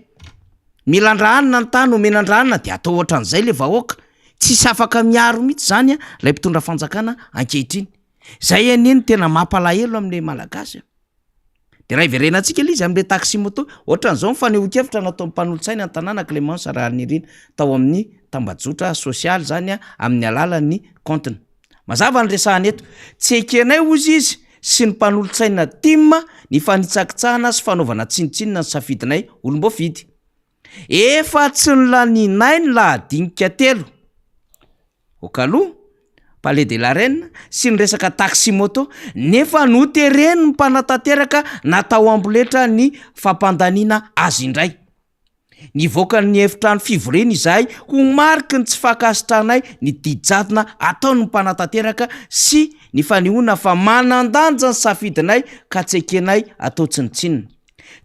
mila andrahanina ny tany omena andrahanina de atao ohatran'izay le vahoaka, tsisy afaka miaro mihitsy zany a lay mpitondra fanjakana ankehitriny. Zay anie no tena mampalahelo amle malagasy a! De raha hiverenantsika le izy amle taxi moto, ohatran'izao ny fanehoan-kevitra nataon'ny mpanolotsaina ny tanàna Clémence Raharinirina tao amin'ny tambajotra sosialy zany a amin'ny alalan'ny kaontiny. Mazava ny resahana eto, tsy ekenay hozy izy sy ny mpanolotsaina tim ny fanitsakitsahana sy fanaovana tsinontsinona ny safidinay olom-boafidy. Efa tsy nolanianay ny lahadinika telo. Okalo, Palais de la Reine, sy ny resaka taxi moto, nefa noteren'ny mpanatanteraka natao amboletra ny fampandaniana azy indray. Nivoaka ny efitrano fivoriana izahay ho mariky ny tsy fankasitrahanay ny didy jadona ataon'ny mpanatanteraka sy ny fanehoana fa manan-danja ny safidinay ka tsy ekenay atao tsinontsinona.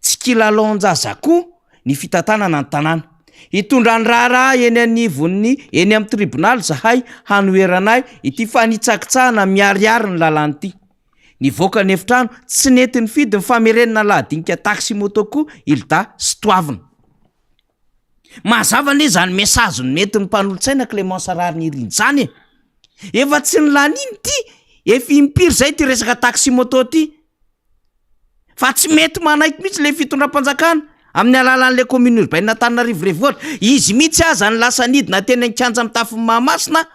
Tsy kilalaon-jaza koa ny fitantanana ny tanàna. Hitondra ny raharaha eny anivon'ny eny amin'ny tribonaly izahay hanoheranay ity fanitsakitsahana miharihary ny lalàna ity. Nivoaka ny efitrano, tsy nety nifidy ny famerenana lahadinika taxi moto koa Hilda sy Toavina. Mazava anie izany message nomentin'ny mpanolotsaina Clémence Raharinirina izany e! Efa tsy nolaniany ity, efa impiry izay ity resaka taxi moto ity. Fa tsy mety manaiky mihitsy le fitondram-panjakana amin'ny alalan'le commune urbaine Antananarivo Renivohitra. Izy mihitsy aza no lasa nidina teny an-kianja mitafon'i Mahamasina,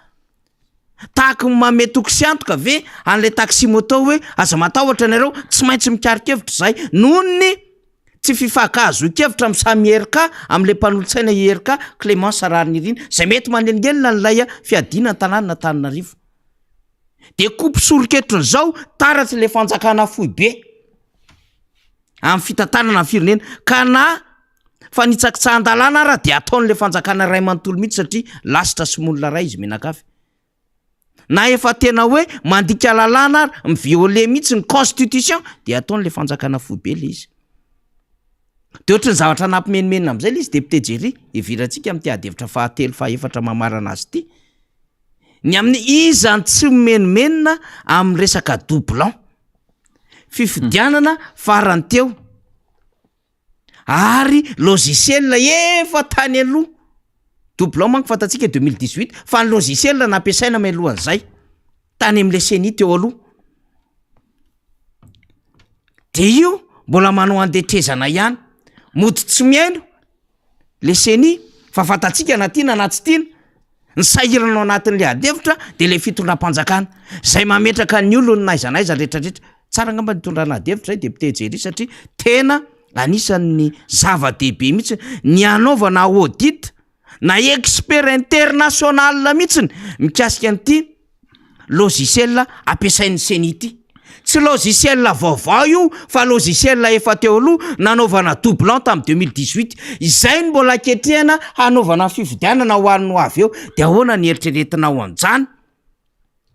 tahaky ny manome toky sy antoka ve an'ilay taxi moto hoe aza matahotra nareo, tsy maintsy mikaron-kevitra izahay noho ny tsy fifankahazoan-kevitra amin'ny samy IRK, amin'ilay mpanolotsaina IRK Clémence Raharinirina, izay mety manelingelina an'ilay fiadiana ny tanànan'Antananarivo. De kopy soroketr'izao taratry le fanjakana foibe amin'ny fitantanana ny firenena ka na fanitsakitsahan-dalàna ara de ataon'le fanjakana iray manontolo mihitsy satria lasitra sy monina iray izy mianakavy. Na efa tena hoe mandika lalàna ary mi-violer mihitsy ny constitution de ataon'le fanjakana foibe le izy. De ohatry ny zavatra nampimenomenona am'zay le izy député Jerry, heverantsika amin'ity ady hevitra fahatelo fahefatra mamarana azy ity. Ny amin'ny iza no tsy mimenomenona amin'ny resaka doublon? Fifidianana farany teo ary logiciel efa tany aloha, doublon manko fantatsika 2018 fa ny logiciel nampiasaina mialohan'izay tany amin'ilay ceni teo aloha. De io mbola manao andetrezana ihany, mody tsy mihaino le ceni fa fantatsika na tiana na tsy tiana, ny sahirana ao anatin'le ady hevitra de le fitondram-panjakana zay mametraka ny olony na aiza na aiza retraretra, tsara angamba ny hitondrana ady hevitra zay député Jerry satria tena anisan'ny zava-dehibe mihitsy ny hanaovana audit na expert international mihitsiny mikasika an'ity logiciel ampiasain'ny ceni ity. Tsy logiciel vaovao io fa logiciel efa teo aloha nanaovana doublon tamin'ny 2018. Izay no mbola ketrehana hanaovana fifidianana ho an'ny ho avy eo. De ahoana ny eritreretinao an'izany?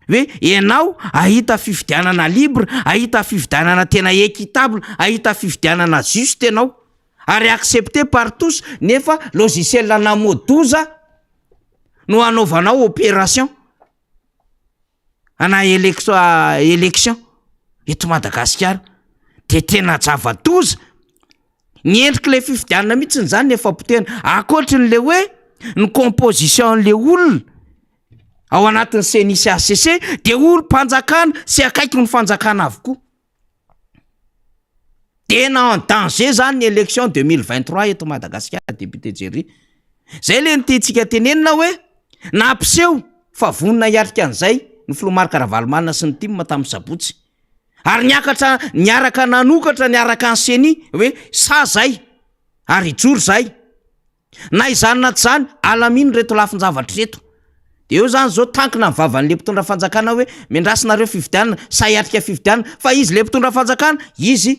Hoe ianao ahita fifidianana libre, ahita fifidianana tena équitable, ahita fifidianana juste ianao. Ary accepté par tous nefa logiciel namoa-doza no anaovanao opération ana election élection eto Madagasikara de tena zava-doza. Ny endrik'ilay fifidianana mihitsiny zany no efa potehina ankoatrin'le hoe ny composition an'le olona ao anatin'ny CENI sy HCC de olom-panjakana sy akaiky ny fanjakana avokoa. Tena en danger zany ny élection 2023 eto Madagasikara député Jerry. Zay le ny tiantsika tenenina hoe nampiseho fa vonona hiatrika an'izay ny filoha Marc Ravalomanana sy ny tim tamin'ny sabotsy. Ary niakatra niaraka nanokatra niaraka ny CENI hoe sa zay ary hijoro zay. Na izany na tsy izany, alamino ireto lafin-javatra ireto. Dia eo izany izao tankina ny vavan'ilay mpitondra fanjakana hoe miandrasa nareo fifidianana, sahy hiatrika fifidianana, fa izy ilay mpitondra fanjakana, izy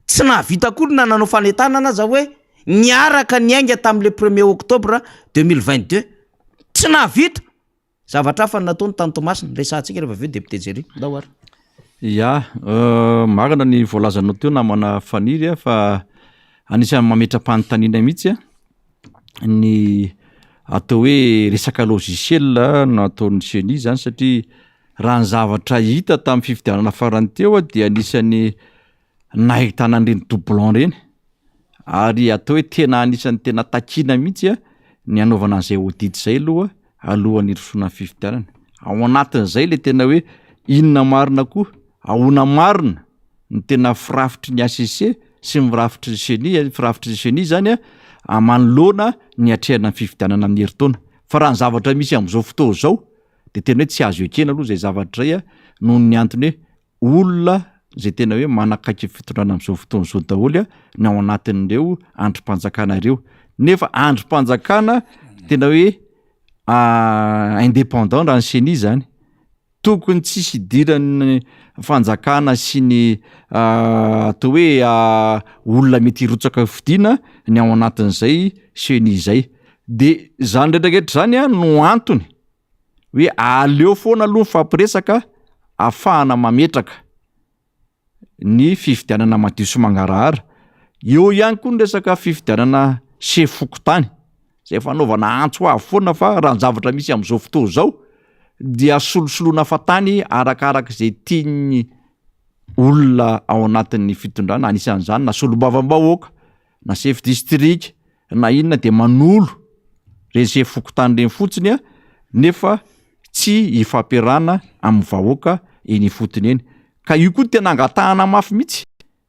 tsy nahavita akory na nanao fanentanana aza hoe niaraka niainga tamin'ilay premier octobre 2022. Tsy nahavita! Zavatra hafa no nataony tany Toamasina, resahantsika rehefa avy eo député Jerry. Ndao ary. Ya, marina ny voalazanao teo namana Faniry a, fa anisan'ny mametra-panontaniana mihitsy a, ny atao hoe resaka logiciel nataon'ny CENI zany satria raha ny zavatra hita tamin'ny fifidianana farany teo a dia anisan'ny nahitana an'ireny doublon ireny ary atao hoe tena anisan'ny tena takiana mihitsy a ny hanaovana an'izay audit izay aloha alohan'ny hirosoana amin'ny fifidianana. Ao anatin'izay le tena hoe inona marina koa, ahoana marina ny tena firafitry ny HCC sy ny firafitry ny CENI, firafitry ny CENI zany a manoloana ny hatrehana ny fifidianana amin'ny herintaona. Fa raha ny zavatra misy amin'izao fotoana izao de tena hoe tsy azo ekena aloha izay zavatra izay a noho ny antony hoe olona izay tena hoe manakaiky ny fitondrana amin'izao fotoana izao daholo ny ao anatin'ireo andrim-panjakana ireo, nefa andrim-panjakana tena hoe indépendant raha ny CENI zany, tokony tsisy idiran'ny fanjakana sy ny atao hoe olona mety hirotsaka ho fidiana ny ao anatin'izay CENI izay, de zany rehetrarehetra zany a no antony hoe aleo foana aloha mifampiresaka ahafahana mametraka ny fifidianana madio sy mangarahara. Eo ihany koa ny resaka fifidianana sefo fokontany zay fanaovana antso avo foana fa raha ny zavatra misy amin'izao fotoana izao dia solosoloana fatany arakarak'izay tian'ny olona ao anatin'ny fitondrana, anisan'izany na solombavambahoaka na sefo distrika na inona de manolo reny sefo fokontany reny fotsiny a nefa tsy ifampiarahana amin'ny vahoaka eny ifotony eny ka io koa tena angatahana mafy mihitsy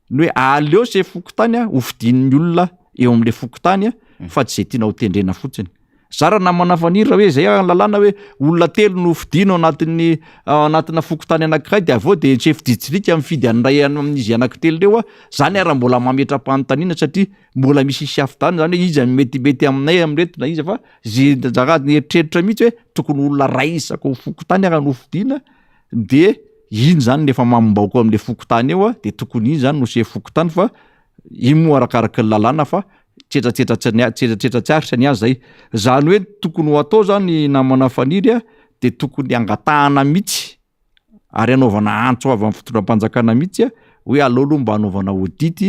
ny hoe aleo sefo fokontany a ho fidian'ny olona eo am'le fokontany a fa tsy zay tiana ho tendrena fotsiny Za raha namana Faniry raha hoe zay ny lalàna hoe olona telo no fidiana ao anatin'ny ao anatina fokontany anankiray de avy eo de chef district mifidy an'iray amin'izy anankitelo ireo a, zany ary mbola mametra-panontaniana satria mbola misy isiafidana zany hoe iza no metimety aminay amin'ireto na iza fa ze raha ny eritreritra mihitsy hoe tokony olona ray isaka fokontany ary no fidiana de iny zany no efa mamim-bahoaka am'le fokontany eo a de tokony iny zany no chef fokontany fa Iny moa arakaraky ny lalàna fa tsetsatsetra tsy ny tsetsatsetra tsy aritra ny azy zay. Zany hoe tokony ho atao zany namana Faniry a de tokony angatahana mihitsy ary anaovana antso avy amin'ny fitondram-panjakana mihitsy a hoe aleo aloha mba anaovana audit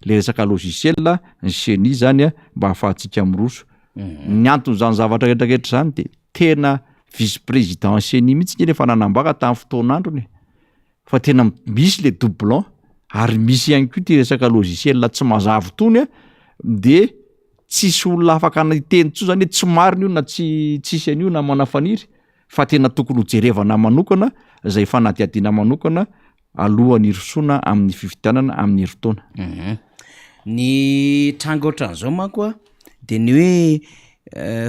le resaka logiciel ny CENI zany a mba ahafahantsika miroso. Ny anton'izany zavatra rehetrarehetra zany de tena vice président CENI mihitsy nge le efa nanambara tamin'ny fotoan'androny e. fa tena misy le doublon ary misy ihany koa ty resaka logiciel tsy mazava itony a de tsisy olona afaka hiteny tso zany hoe tsy marina io na tsy tsisy an'io na manafaniry fa tena tokony ho jerevana manokana zay fanadihadiana manokana alohan'ny hirosoana amin'ny fifidianana amin'ny herintaona. Ny tranga ohatran'izao manko a de ny hoe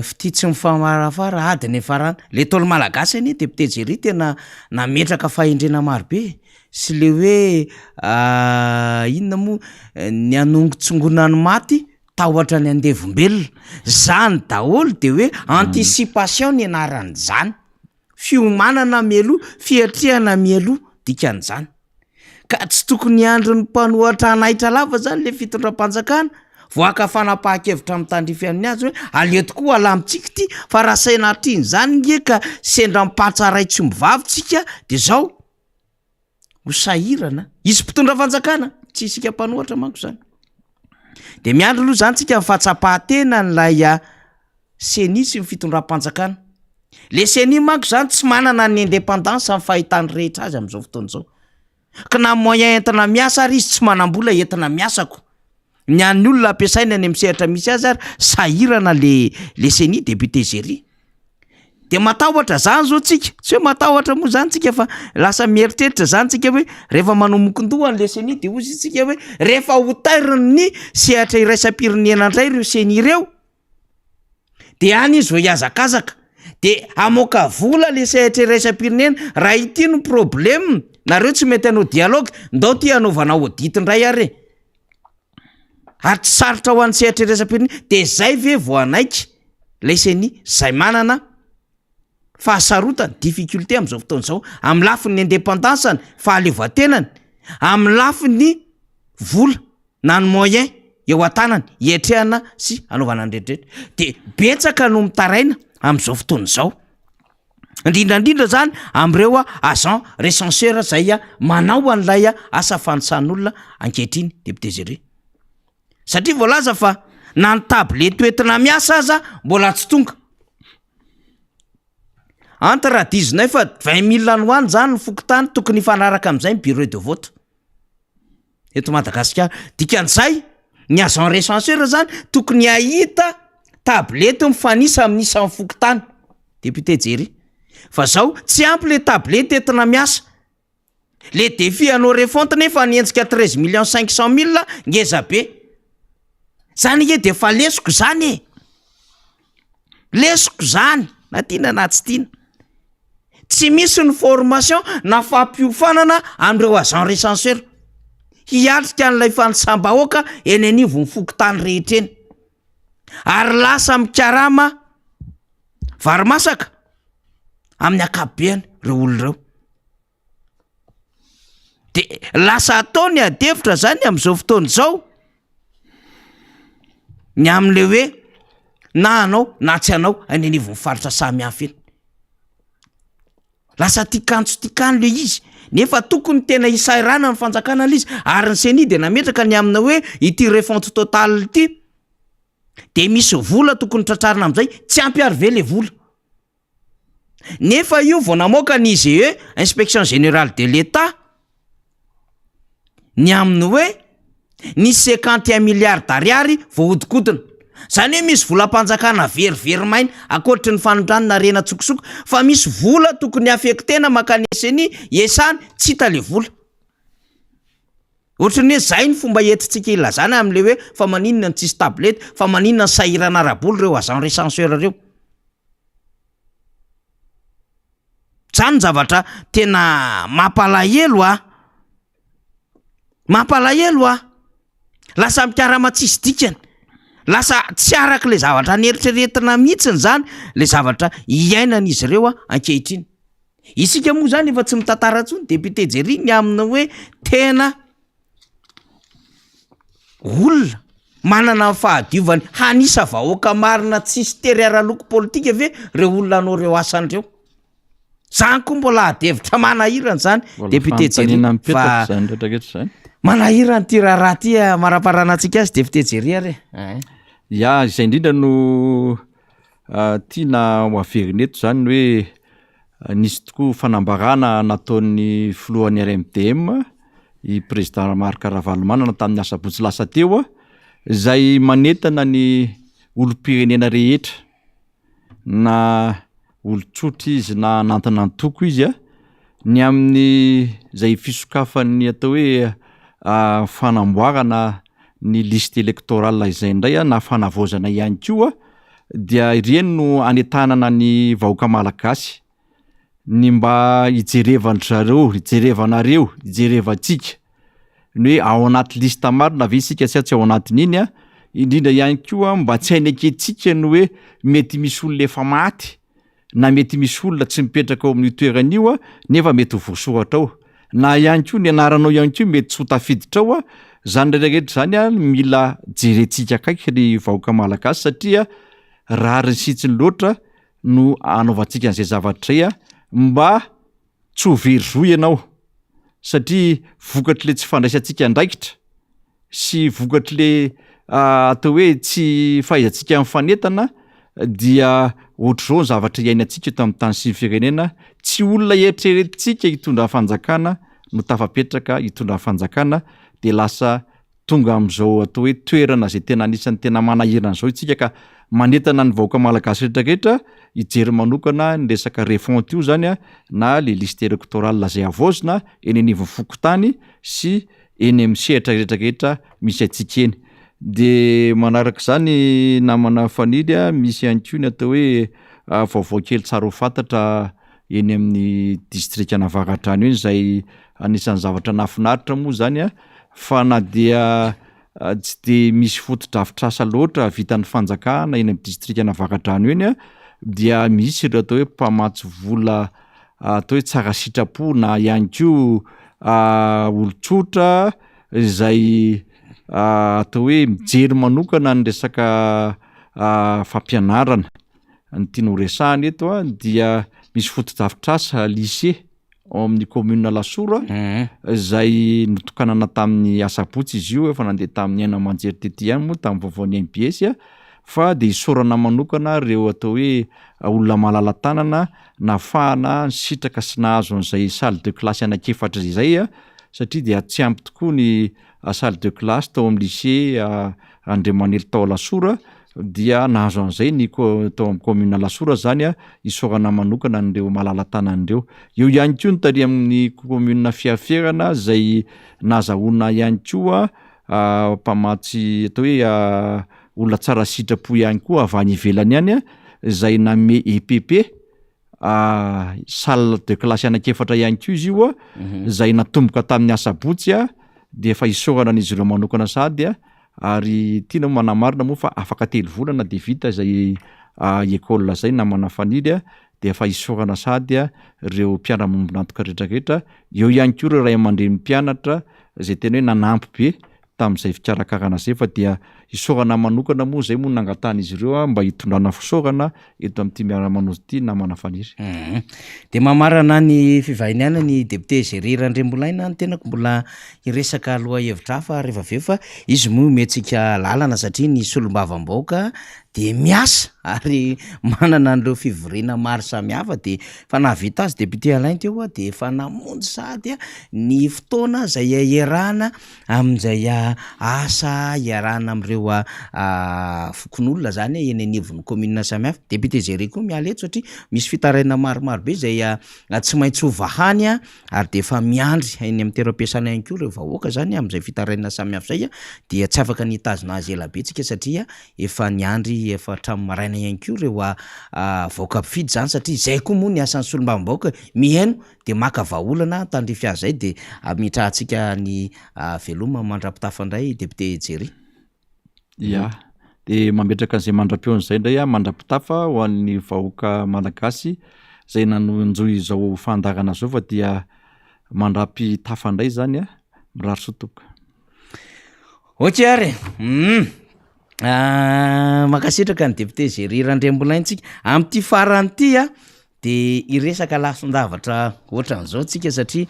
fitia tsy mifamarafara ady ny hiafarana. Le Ntaolo malagasy anie député Jerry tena nametraka fahendrena maro be e, sy le hoe inona moa ny hanongotsongona ny maty tahotra ny andevombelona, zany daholo de hoe anticipation ny anaran'izany, fiomanana mialoha, fiatrehana mialoha dikan'izany. Ka tsy tokony hiandry ny mpanohatra hanaitra lava zany le fitondram-panjakana vao haka fanapahan-kevitra mitandrify amin'ny azy hoe aleo tokoa alamintsika ity fa raha sainatrian'izany nge ka sendra mipatsa ray tsy omby vavy tsika de zao ho sahirana hisy mpitondra fanjakana tsy isika mpanohatra manko zany. De miandry aloha zany tsika ny fahatsapahan-tenan'ilay Ceni sy ny fitondram-panjakana. Le Ceni manko zany tsy manana ny indépendance amin'ny fahitan'ny rehetra azy amin'izao fotoana izao. Ka na moyen entina miasa ary izy tsy manam-bola entina miasa ko. Ny an'ny olona ampiasainy any amin'ny sehatra misy azy ary sahirana le le Ceni député Jerry. De matahotra zany zao tsika, tsy hoe matahotra moa zany tsika fa lasa mieritreritra zany tsika hoe rehefa manao mokon-doha an'le Ceni de hozy tsika hoe rehefa ho tairin'ny sehatra iraisam-pirenena indray ireo Ceni ireo de any izy vao hihazakazaka, de hamoaka vola le sehatra iraisam-pirenena, raha ity no problème nareo tsy mety hanao dialogue, ndao ty hanaovana audit indray ary e, ary tsy sarotra ho an'ny sehatra iraisam-pirenena, de zay ve vao hanaiky lay ceni zay manana fahasarotana, difficulté am'zao fotoana zao, amin'ny lafiny indépendance-ny, fahaleovantenany, amin'ny lafiny vola. na ny moyen eo an-tanany hiatrehana sy hanaovana ny rehetrarehetra de betsaka no mitaraina am'zao fotoana izao, indrindra indrindra zany am'ireo a agent recenseur zay a manao an'ilay a asa fanisan'olona ankehitriny député Jerry, satria voalaza fa na ny tablette hoentina miasa aza mbola tsy tonga, entre dix-neuf vingt mille any ho any zany ny fokontany tokony hifanaraka am'zay ny bureau de vote. eto Madagasikara. Dikan'izay, ny agent recenseur zany tokony hahita tablette mifanisa amin'ny isan'ny fokontany. Député Jerry. Fa zao tsy ampy le tablette entina miasa. Le défi hanao refonte nefa hanenjika treize millions cinq cent mille ngeza be. Zany nge de efa lesoko zany e! Lesoko zany na tiana na tsy tiana. Tsy misy ny formation na fampiofanana an'ireo agent recenseur hiatrika an'ilay fanisam-bahoaka eny anivon'ny fokontany rehetra eny. Ary lasa mikarama vary masaka amin'ny ankapobeny ireo olona ireo. De lasa atao ny ady hevitra zany am'zao fotoana izao ny am'le hoe na hanao na tsy hanao any anivon'ny faritra samy hafa eny. Lasa tian-kano tsy tian-kano le izy nefa tokony tena hisairana ny fanjakana le izy ary ny CENI de nametraka ny amina hoe ity refonte totale ity de misy vola tokony tratrarina am'zay, tsy ampy ary ve le vola? Nefa io vao namoaka ny IGE, Inspection Générale de l'Etat, ny amin'ny hoe nisy cinquante et un milliards d'ariary voahodinkodina. Zany hoe misy volam-panjakana verivery maina ankoatry ny fanondranana harena an-tsokosoko fa misy vola tokony affecter-na mankany SNI, iasany, tsy hita le vola. Ohatran'ny hoe zay ny fomba entintsika ilazana amin'le hoe fa maninona no tsisy tablette, fa maninona no sahirana ara-bola ireo agents recenseurs ireo. Zany ny zavatra tena mampalahelo a! Mampalahelo a! Lasa mikarama tsisy dikany, lasa tsy arak'le zavatra neritreretina mihitsiny zany le zavatra iainan'izy ireo a ankehitriny. Isika moa zany efa tsy mitantara intsony député Jerry ny amin'ny hoe tena Olona manana ny fahadiovany hanisa vahoaka marina tsisy tery ara-loko politika ve reo olona hanao reo asany reo? Zany koa mbola ady hevitra manahirana zany député Jerry fa manahirana ity raharaha ity amaraparana antsika azy député Jerry ary e. Ya, izay indrindra no Tiana ho averina eto izany ny hoe nisy tokoa fanambarana nataon'ny filohan'ny RMDM, i Président Marc Ravalomanana tamin'ny asabotsy lasa teo, izay manentana ny olom-pirenena rehetra na olon-tsotra izy na anatina antoko izy ny amin'ny izay fisokafan'ny atao hoe fanamboarana ny liste électorale izay indray na fanavaozana ihany koa dia ireny no anentanana ny vahoaka malagasy ny mba hijerevan-dry zareo, hijerevanareo, hijerevantsika ny hoe ao anaty liste marina ve isika sa tsy ao anatin'iny a, indrindra ihany koa mba tsy hanekentsika ny hoe mety misy olona efa maty na mety misy olona tsy mipetraka ao amin'io toerana io nefa mety ho voasoratra ao, na ihany koa ny anaranao ihany koa mety tsy ho tafiditra ao, zany rehetra rehetra zany a mila jerentsika akaiky ry vahoaka malagasy satria rariny sy hitsiny loatra no anaovantsika an'izay zavatra izay a, mba tsy ho very zo ianao satria vokatr'le tsy fandraisantsika andraikitra sy vokatr'le. atao hoe tsy fahaizantsika mifanentana dia ohatr'izao ny zavatra iainantsika eto amin'ny tany sy ny firenena, tsy olona eritreretintsika hitondra fanjakana no tafapetraka hitondra fanjakana dia lasa tonga amin'izao atao hoe toerana izay tena anisan'ny tena manahirana izao isika ka manentana ny vahoaka malagasy rehetra rehetra hijery manokana ny resaka refonte io zany a na le liste électorale izay havaozina eny anivon'ny fokontany sy eny amin'ny sehatra rehetra rehetra misy antsika eny. De manaraka izany namana Faniry a, misy ihany koa ny atao hoe vaovao kely tsara ho fantatra eny amin'ny distrikan'Avaradrano eny izay anisan'ny zavatra nahafinaritra moa zany a, fa na dia tsy de misy fotodrafitrasa loatra vitan'ny fanjakana eny amin'ny distrikan'Avaradrano eny a, dia misy ireo atao hoe mpamatsy vola atao hoe tsara sitrapo na ihany koa olon-tsotra izay atao hoe mijery manokana ny resaka fampianarana. Ny tiana ho resahana eto a dia misy fotodrafitrasa lycée ao amin'ny commune Alasora izay notokanana tamin'ny asabotsy izy io, efa nandeha tamin'ny haino aman-jery tety ihany moa tamin'ny vaovaon'ny MBS fa dia isaorana manokana ireo atao hoe olona malala-tanana nahafahana nisitraka sy nahazo an'izay salle de classe anankiefatra izay satria dia tsy ampy tokoa ny salle de classe tao amin'ny lycée Andriamanelo tao Alasora dia nahazo an'izay ny tao amin'ny commune Alasora zany isaorana manokana an'ireo malala-tanana ireo. Eo ihany koa ny tary amin'ny commune Fiaferana izay nahazahoana ihany koa mpamatsy atao hoe olona tsara sitrapo ihany koa avy any ivelany any izay nanome EPP salle de classe anankiefatra ihany koa izy io izay natomboka tamin'ny asabotsy dia efa isaorana an'izy ireo manokana sahady ary tiana moa manamarina moa fa afaka telo volana dia vita izay école izay namana Faniry dia efa isaorana sahady ireo mpiara-miombon'antoka rehetrarehetra, eo ihany koa ireo ray aman-dreny mpianatra izay tena hoe nanampy be tamin'izay fikarakarana izay fa dia isaorana manokana moa izay moa nangatahan'izy ireo mba hitondrana fisaorana eto amin'ity miara-manozy ity namana Faniry. Dia mamarana ny fivahinianany ny député Jerry Randriambolaina, ny tenako mbola hiresaka lohahevitra hafa rehefa avy eo fa izy moa omentsika lalana satria ny solombavambahoaka dia miasa ary manana an'ireo fivoriana maro samihafa dia efa nahavita azy député Alain teo dia efa namonjy sahady ny fotoana izay iarahana amin'izay asa iarahana amin'ireo fokonolona zany eny anivon'ny commune samihafa. Député Jerry koa miala eto satria misy fitarainana maromaro be izay tsy maintsy ho vahany ary dia efa miandry eny amin'ny toeram-piasana ihany koa ireo vahoaka zany amin'izay fitarainana samihafa izay dia tsy afaka ny hitazona azy ela be tsika satria efa niandry efa hatramin'ny maraina ihany koa ireo vahoaka mpifidy zany satria izay koa moa ny asan'ny solombavambahoaka mihaino dia maka vahaolana tandrify azy izay dia ametrahantsika ny veloma mandra-pitafa indray député Jerry. Ya, dia mametraka an'izay mandra-peony izay indray aho mandra-pitafa ho an'ny vahoaka malagasy izay nanonjohy izao fandaharana izao fa dia mandra-pitafa indray izany a, mirary soa tompoko. Ok ary e! Hum! Mankasitraka ny député Jerry Randriambolaintsika. Amin'ity farany ity a, de hiresaka lafin-javatra ohatran'izao tsika satria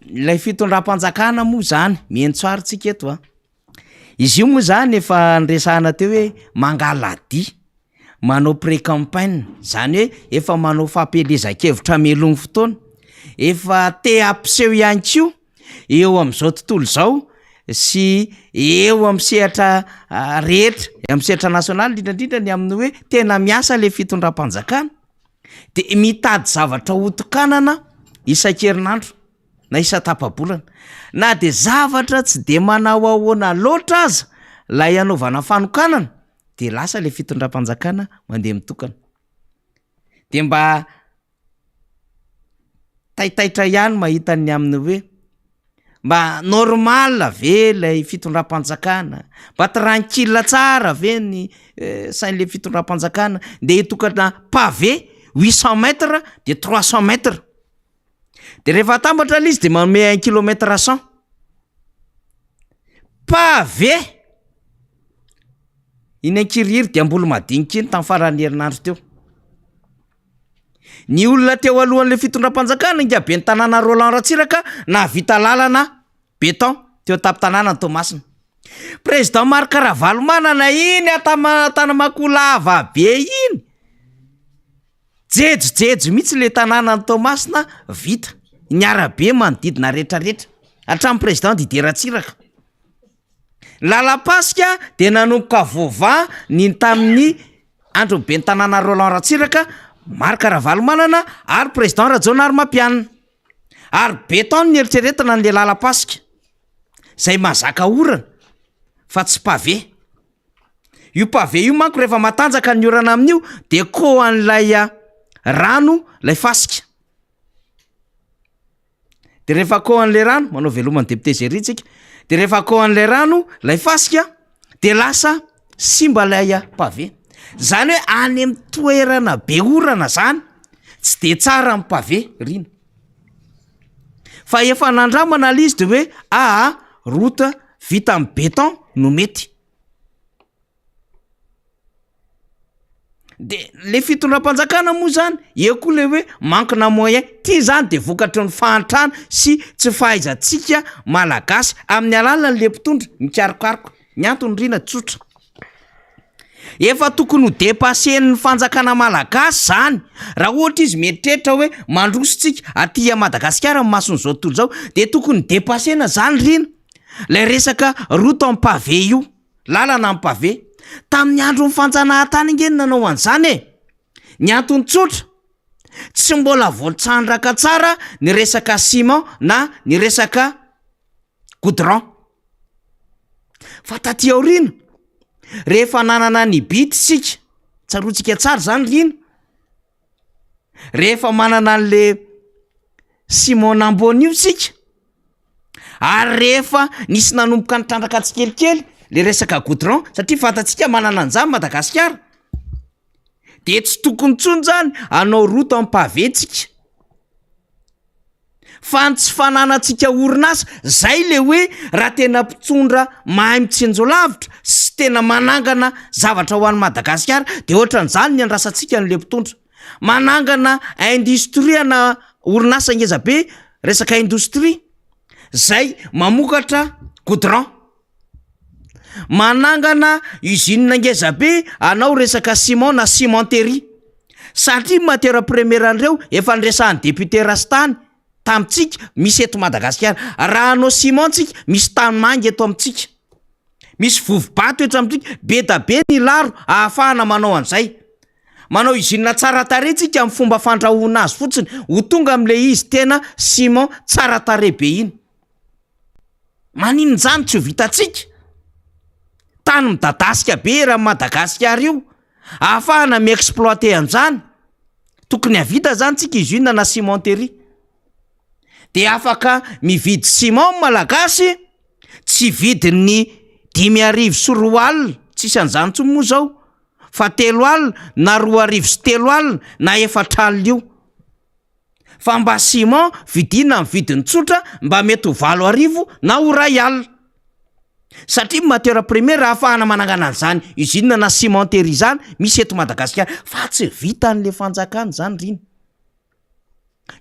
ilay fitondram-panjakana moa zany mihaino tsara tsika eto a, izy io moa zany efa niresahana teo hoe mangala-dia, manao pré-campagne, zany hoe efa manao fampielezan-kevitra mialoha ny fotoana, efa te hampiseho ihany koa eo amin'izao tontolo izao sy eo amin'ny sehatra rehetra, amin'ny sehatra nasionaly indrindra indrindra ny amin'ny hoe tena miasa le fitondram-panjakana de mitady zavatra hotokanana isan-kerinandro na isan-tapa-bolana na de zavatra tsy de manao ahoana loatra aza lay anaovana fanokanana de lasa le fitondram-panjakana mandeha mitokana de mba Taitaitra ihany mahita ny amin'ny hoe mba normal ve ilay fitondram-panjakana? Mba tranquille tsara ve ny sain'le fitondram-panjakana ndeha hitokana pavé huit cent mètres de trois cent mètres? De rehefa atambatra le izy de manome un kilomètre cent. Pavé! Iny Ankirihiry dia Ambolomadinika iny tamin'ny faran'ny herinandro teo. Ny olona teo alohan'ilay fitondram-panjakana, ingahy ben'ny tanàna Roland Ratsiraka, nahavita lalana béton teo an-tampon-tanànan'i Toamasina. Président Marc Ravalomanana iny Antanamakolava be iny, jejojejo mihitsy le tanànan'i Toamasina vita, ny arabe manodidina retraretra, hatramin'ny président Didier Ratsiraka. Lalam-pasika dia nanomboka voavaha ny tamin'ny andron'ny ben'ny tanàna Roland Ratsiraka, Marc Ravalomanana ary président Rajaonarimampianina. Ary béton no nieritreretina an'le lalam-pasika, zay mahazaka orana fa tsy pavé. Io pavé io manko rehefa matanjaka ny orana amin'io de kohan'ilay rano lay fasika. De rehefa kohan'le rano, manao veloma ny député Jerry tsika, de rehefa kohan'le rano lay fasika de lasa simba lay pavé. Zany hoe any amy toerana be orana zany tsy de tsara ny pavé rina. Fa efa nandramana le izy de hoe aa route vita amy béton no mety. De le fitondram-panjakana moa zany eo koa le hoe manque-na moyen, ty zany de vokatry ny fahantrana sy tsy fahaizantsika malagasy amin'ny alalan'le mpitondra mikarokaroka, ny antony rina tsotra, efa tokony ho dépasser-n'ny fanjakana malagasy zany raha ohatra izy mieritreritra hoe mandroso tsika aty a Madagasikara amin'ny mason'izao tontolo zao de tokony dépasser-na zany rina lay resaka route en pavé io. Lalana amin'ny pavé. Tamin'ny andron'ny fanjanahantany ange no nanao an'izany e! Ny antony tsotra, tsy mbola voatrandraka tsara ny resaka ciment na ny resaka goudron. Fa taty aoriana, rehefa nanana ny bit isika, tsaroantsika tsara izany ry Rina, rehefa manana an'le ciment nambony io isika, Ary rehefa nisy nanomboka nitrandraka tsikelikely le resaka goudron satria fantatsika manana an'izany Madagasikara de tsy tokony intsony zany hanao route en pavé tsika fa ny tsy fananantsika orinasa zay le hoe raha tena mpitondra mahay mitsinjo lavitra sy tena manangana zavatra ho an'i Madagasikara de ohatran'izany ny andrasantsika an'le mpitondra. Manangana industrie na orinasa ngeza be resaka indostria zay mamokatra goudron, manangana usine ngeza be hanao resaka ciment na cimenterie satria matière première an'ireo efa niresahan'ny député Rastany tamintsika misy eto Madagasikara, raha hanao ciment tsika misy tanimanga eto amintsika. Misy vovo-bato eto amintsika, be da be ny laro ahafahana manao an'izay. Manao usine tsara tarehy tsika amin'ny fomba fandrahoana azy fotsiny, ho tonga amin'ilay izy tena ciment tsara tarehy be iny. Maninona izany tsy ho vitantsika? Tany midadasika be eran'i Madagasikara io, ahafahana mi-exploiter an'izany. Tokony hahavita izany tsika usine na cimenterie. De afaka mividy ciment ny Malagasy, tsy vidin'ny 2005, tsisy an'izany intsony moa izao. fa telo alina na 2002 alina na efatra alina io fa mba ciment vidiana amin'ny vidiny tsotra mba mety ho 8000 na ho ray alina satria matière première ahafahana manangana an'izany usine na cimenterie izany misy eto Madagasikara fa tsy vitan'le fanjakana izany rina.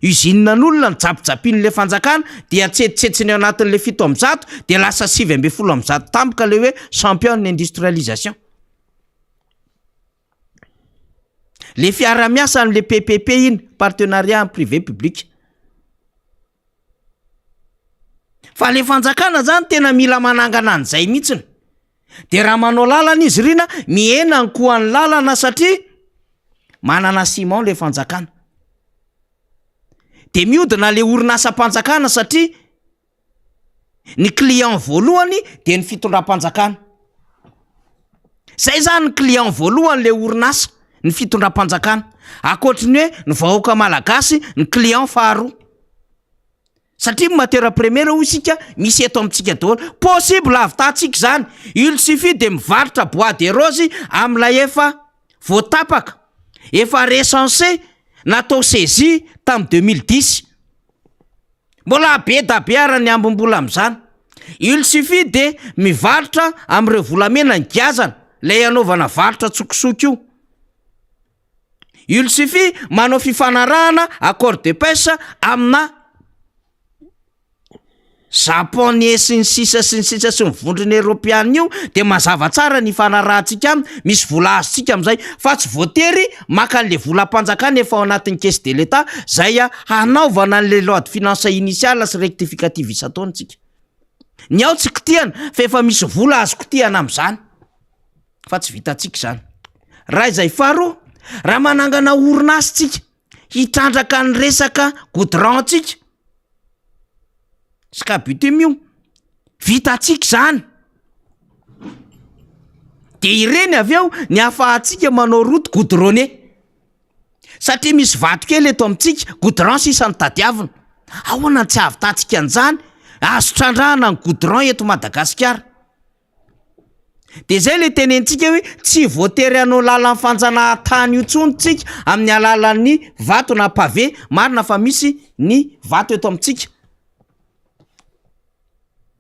Usine an'olona ny japijapian'le fanjakana dia tsetsitsetsiny ao anatin'le 107 dia lasa 119 tampoka le hoe champion ny industrialisation. Le fiara-miasa an'le PPP iny, partenariat privé public. Fa le fanjakana zany tena mila manangana an'izay mihitsiny. De raha manao lalana izy rina, mihena ny kohan'ny lalana satria manana ciment le fanjakana. De miodina le orinasam-panjakana satria ny client voalohany de ny fitondram-panjakana. Zay zany ny client voalohany le orinasa, ny fitondram-panjakana. Ankoatry ny hoe ny vahoaka malagasy ny client faharoa. Satria ny matière première hoy isika misy eto amintsika daholo. Possible ahavitatsika izany. Il suffit de mivarotra bois de rose amin'ilay efa voatapaka, efa recensé, natao saisie tamin'ny 2010. Mbola be da be ara ny ambim-bola amin'izany. Il suffit de mivarotra amin'ireo volamena nigiazana, ilay anaovana varotra tsokosoko io. Il suffit manao fifanarahana accord de pêche amina. Japonais sy ny sisa sy ny sisa sy ny vondrona eropeana io dia mazava tsara ny ifanarahantsika aminy, misy vola azontsika amin'izay fa tsy voatery maka an'le volam-panjakana efa ao anatin'ny caisse de l'Etat zay hanaovana an'le loi de finance initiale sy rectificative isan-taona tsika. Ny ao tsy kitihana fa efa misy vola azo kitihana amin'izany fa tsy vitantsika izany. Raha izay faharoa, raha manangana orinasa tsika hitrandraka ny resaka goudron tsika, Scabutim io, vitantsika izany. De ireny avy eo ny ahafahantsika manao route goudronnée. Satria misy vato kely eto amintsika, goudron sisa no tadiavina. Ahoana no tsy ahavitantsika an'izany? Azo trandrahana ny goudron eto Madagasikara. De zay le tenenintsika hoe tsy voatery hanao lalan'ny fanjanahantany io intsony tsika amin'ny alalan'ny vato na pavé, marina fa misy ny vato eto amintsika.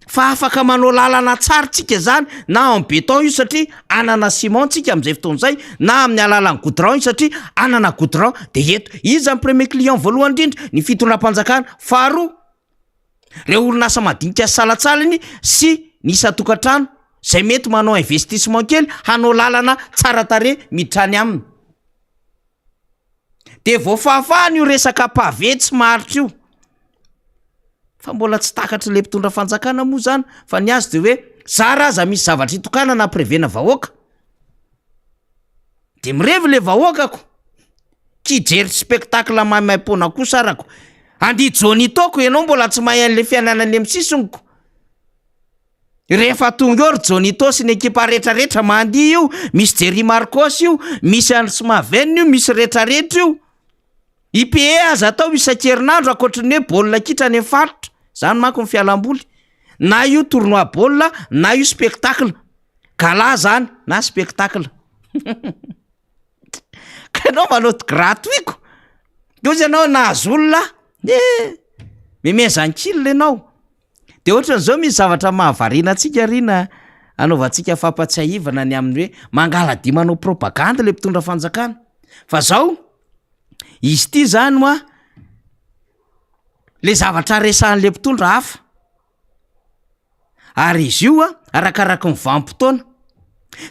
Fa afaka manao lalana tsara tsika zany na en béton io satria anana ciment tsika am'zay fotoana zay na amin'ny alalan'ny goudron io satria anana goudron de eto. Iza ny premier client voalohany indrindra? Ny fitondram-panjakana. Faharoa, reo orinasa madinika sy salantsalany sy ny isan-tokantrano zay mety manao investissement kely hanao lalana tsara tarehy miditra any aminy. De voafahafahana io resaka pavé tsy maharitra io. Fa mbola tsy takatry le mpitondra fanjakana moa zany fa ny azy de hoe zara aza misy zavatra itokanana ampirevena vahoaka. De mirevy le vahoakako. Kijery spectacle maimaimpoana kosa arako. Andia Johnny Toko ianao mbola tsy mahay an'le fiainana any amin'ny sisiny ko. Rehefa tonga eo ry Johnito sy ny ekipa retraretra mandihy io, misy Jerry Marcos io, misy an'i Smaven io, misy retraretra io. IPE aza atao isan-kerinandro ankoatry ny hoe baolina kitra any amin'ny faritra, zany manko ny fialamboly. Na io tournoi baolina na io spectacle, gala zany na spectacle. Ka ianao manao gratuit ko, de ozy ianao nahazo olona, eh, memezan-kil ianao. De ohatran'izao misy zavatra mahavariana antsika ry na anaovantsika fampatsiahivana ny amin'ny hoe mangala-dia manao propagandy le mpitondra fanjakana. Fa zao, izy ity zany hoa, le zavatra resahan'le mpitondra hafa. Ary izy io a, arakaraky ny vanim-potoana.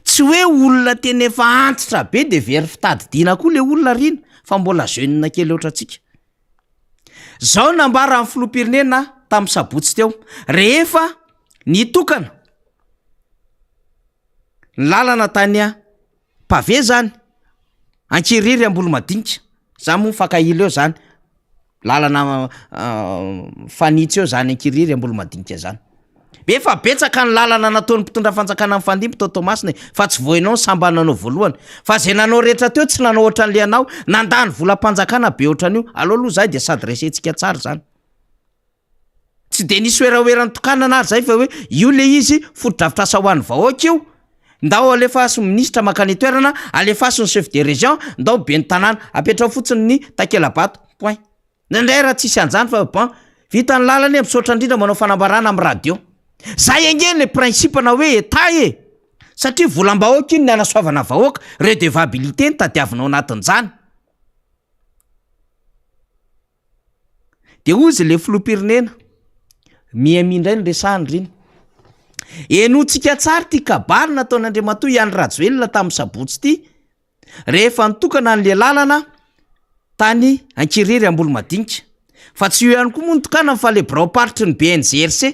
Tsy hoe olona tena efa antitra be de very fitadidiana koa le olona ry ina fa mbola jeune kely ohatrantsika. Zao nambaran'ny filoham-pirenena tamin'ny sabotsy teo, rehefa nitokana ny lalana tany pavé zany, Ankirihiry Ambolomadinika, za moa mifankahila eo zany, lalana mifanitsy eo zany Ankirihiry Ambolomadinika zany. Efa betsaka ny lalana nataon'ny mpitondra fanjakana nifandimby tao Toamasina e, fa tsy vao ianao no sambany nanao voalohany. Fa zay nanao rehetra teo tsy nanao ohatran'le anao, nandany volam-panjakana be ohatran'io. Aleo aloha zahay de s'adresser-tsika tsara zany. Tsy de nisy werawera nitokanana ary zay fa hoe io le izy, fotodrafitrasa ho an'ny vahoaka io, ndao alefaso minisitra mankany an-toerana, alefaso ny chef de région, ndao ben'ny tanàna, apetraho fotsiny ny takela-bato, point. Indraindray raha tsisy an'izany fa bon, vita ny lalana e, misaotra indrindra manao fanambarana amin'ny radio. Zay ange le principe na hoe Etat e! Satria volam-bahoaka iny ny hanasoavana vahoaka, redevabilité no tadiavina ao anatin'izany. De hozy le filoham-pirenena, Miami indray no resahany ry iny. Henointsika tsara ity kabary nataon'Andriamatoa i Andry Rajoelina tamin'ny sabotsy ity, Rehefa nitokana an'le lalana tany Ankirihiry Ambolomadinika. Fa tsy io ihany koa moa nitokanany fa le biraom-paritry ny BNGRC.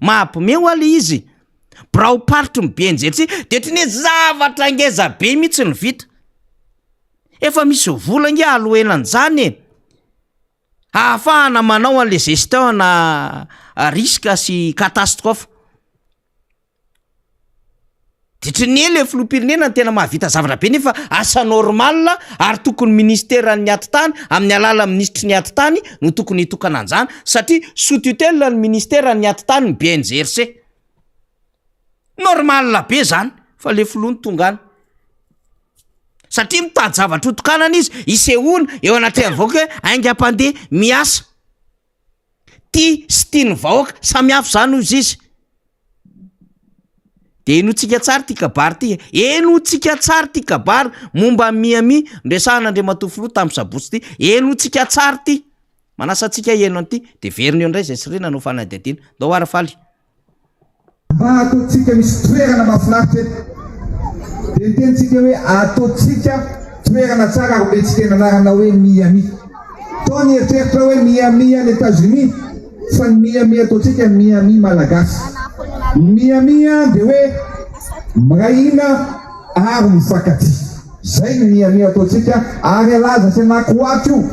Mampime hoa le izy. Biraom-paritry ny BNGRC de ohatran'ny hoe zavatra ngeza be mihitsy no vita. Efa misy vola ange aloena an'izany e. Ahafahana manao an'le gestion ana risque sy catastrophe. Ditry ny ela e filoham-pirenena no tena mahavita zavatra be nefa asa normal ary tokony ministeran'ny atitany amin'ny alalan'ny minisitry ny atitany no tokony hitokana an'izany satria sous tutelle ny ministeran'ny atitany ny BNGRC. Normal be zany fa le filoha no tonga any. Satria mitady zavatra hotokanana izy hisehoana eo anatrehan'ny vahoaka hoe haingam-pandeha miasa. Tia sy tian'ny vahoaka, samy hafa izany hozy izy. De henointsika tsara ity kabary ity e, henointsika tsara ity kabary momba an'i Miami noresahan'Andriamatoa Filoha tamin'ny sabotsy ity, henointsika tsara ity. Manasa antsika hihaino an'ity dia verina eo indray izay sy Rina hanao fanadihadiana. Ndao ary faly. Mba ataontsika misy toerana mahafinaritra eto. Dia niteny tsika hoe ataontsika toerana tsara ary omentsika ny anarana hoe Miami. Tao ny eritreritra hoe Miami any Etats-Unis fa ny Miami ataontsika Miami Malagasy. Ny Miami dia hoe miray hina ary mifankatia. Zay ny Miami ataontsika ary halaza sy hanakoako io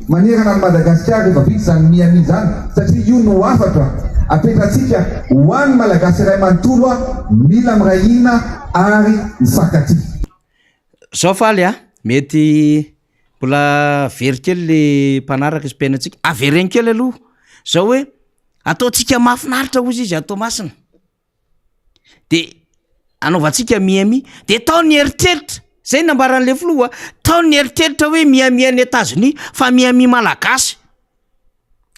manerana an'i Madagasikara rehefa vita izany Miami izany satria io no hafatra apetratsika ho an'ny Malagasy iray manontolo a mila miray hina ary mifankatia. Zao Faly a, mety mbola very kely le mpanaraka sy mpihaino antsika, avereno kely aloha zao hoe ataontsika mahafinaritra hozy izy ato Toamasina. de anaovantsika Miami, de tao ny eritreritra, zay nambaran'le filoha, tao ny eritreritra hoe Miami any Etazonia fa Miami malagasy,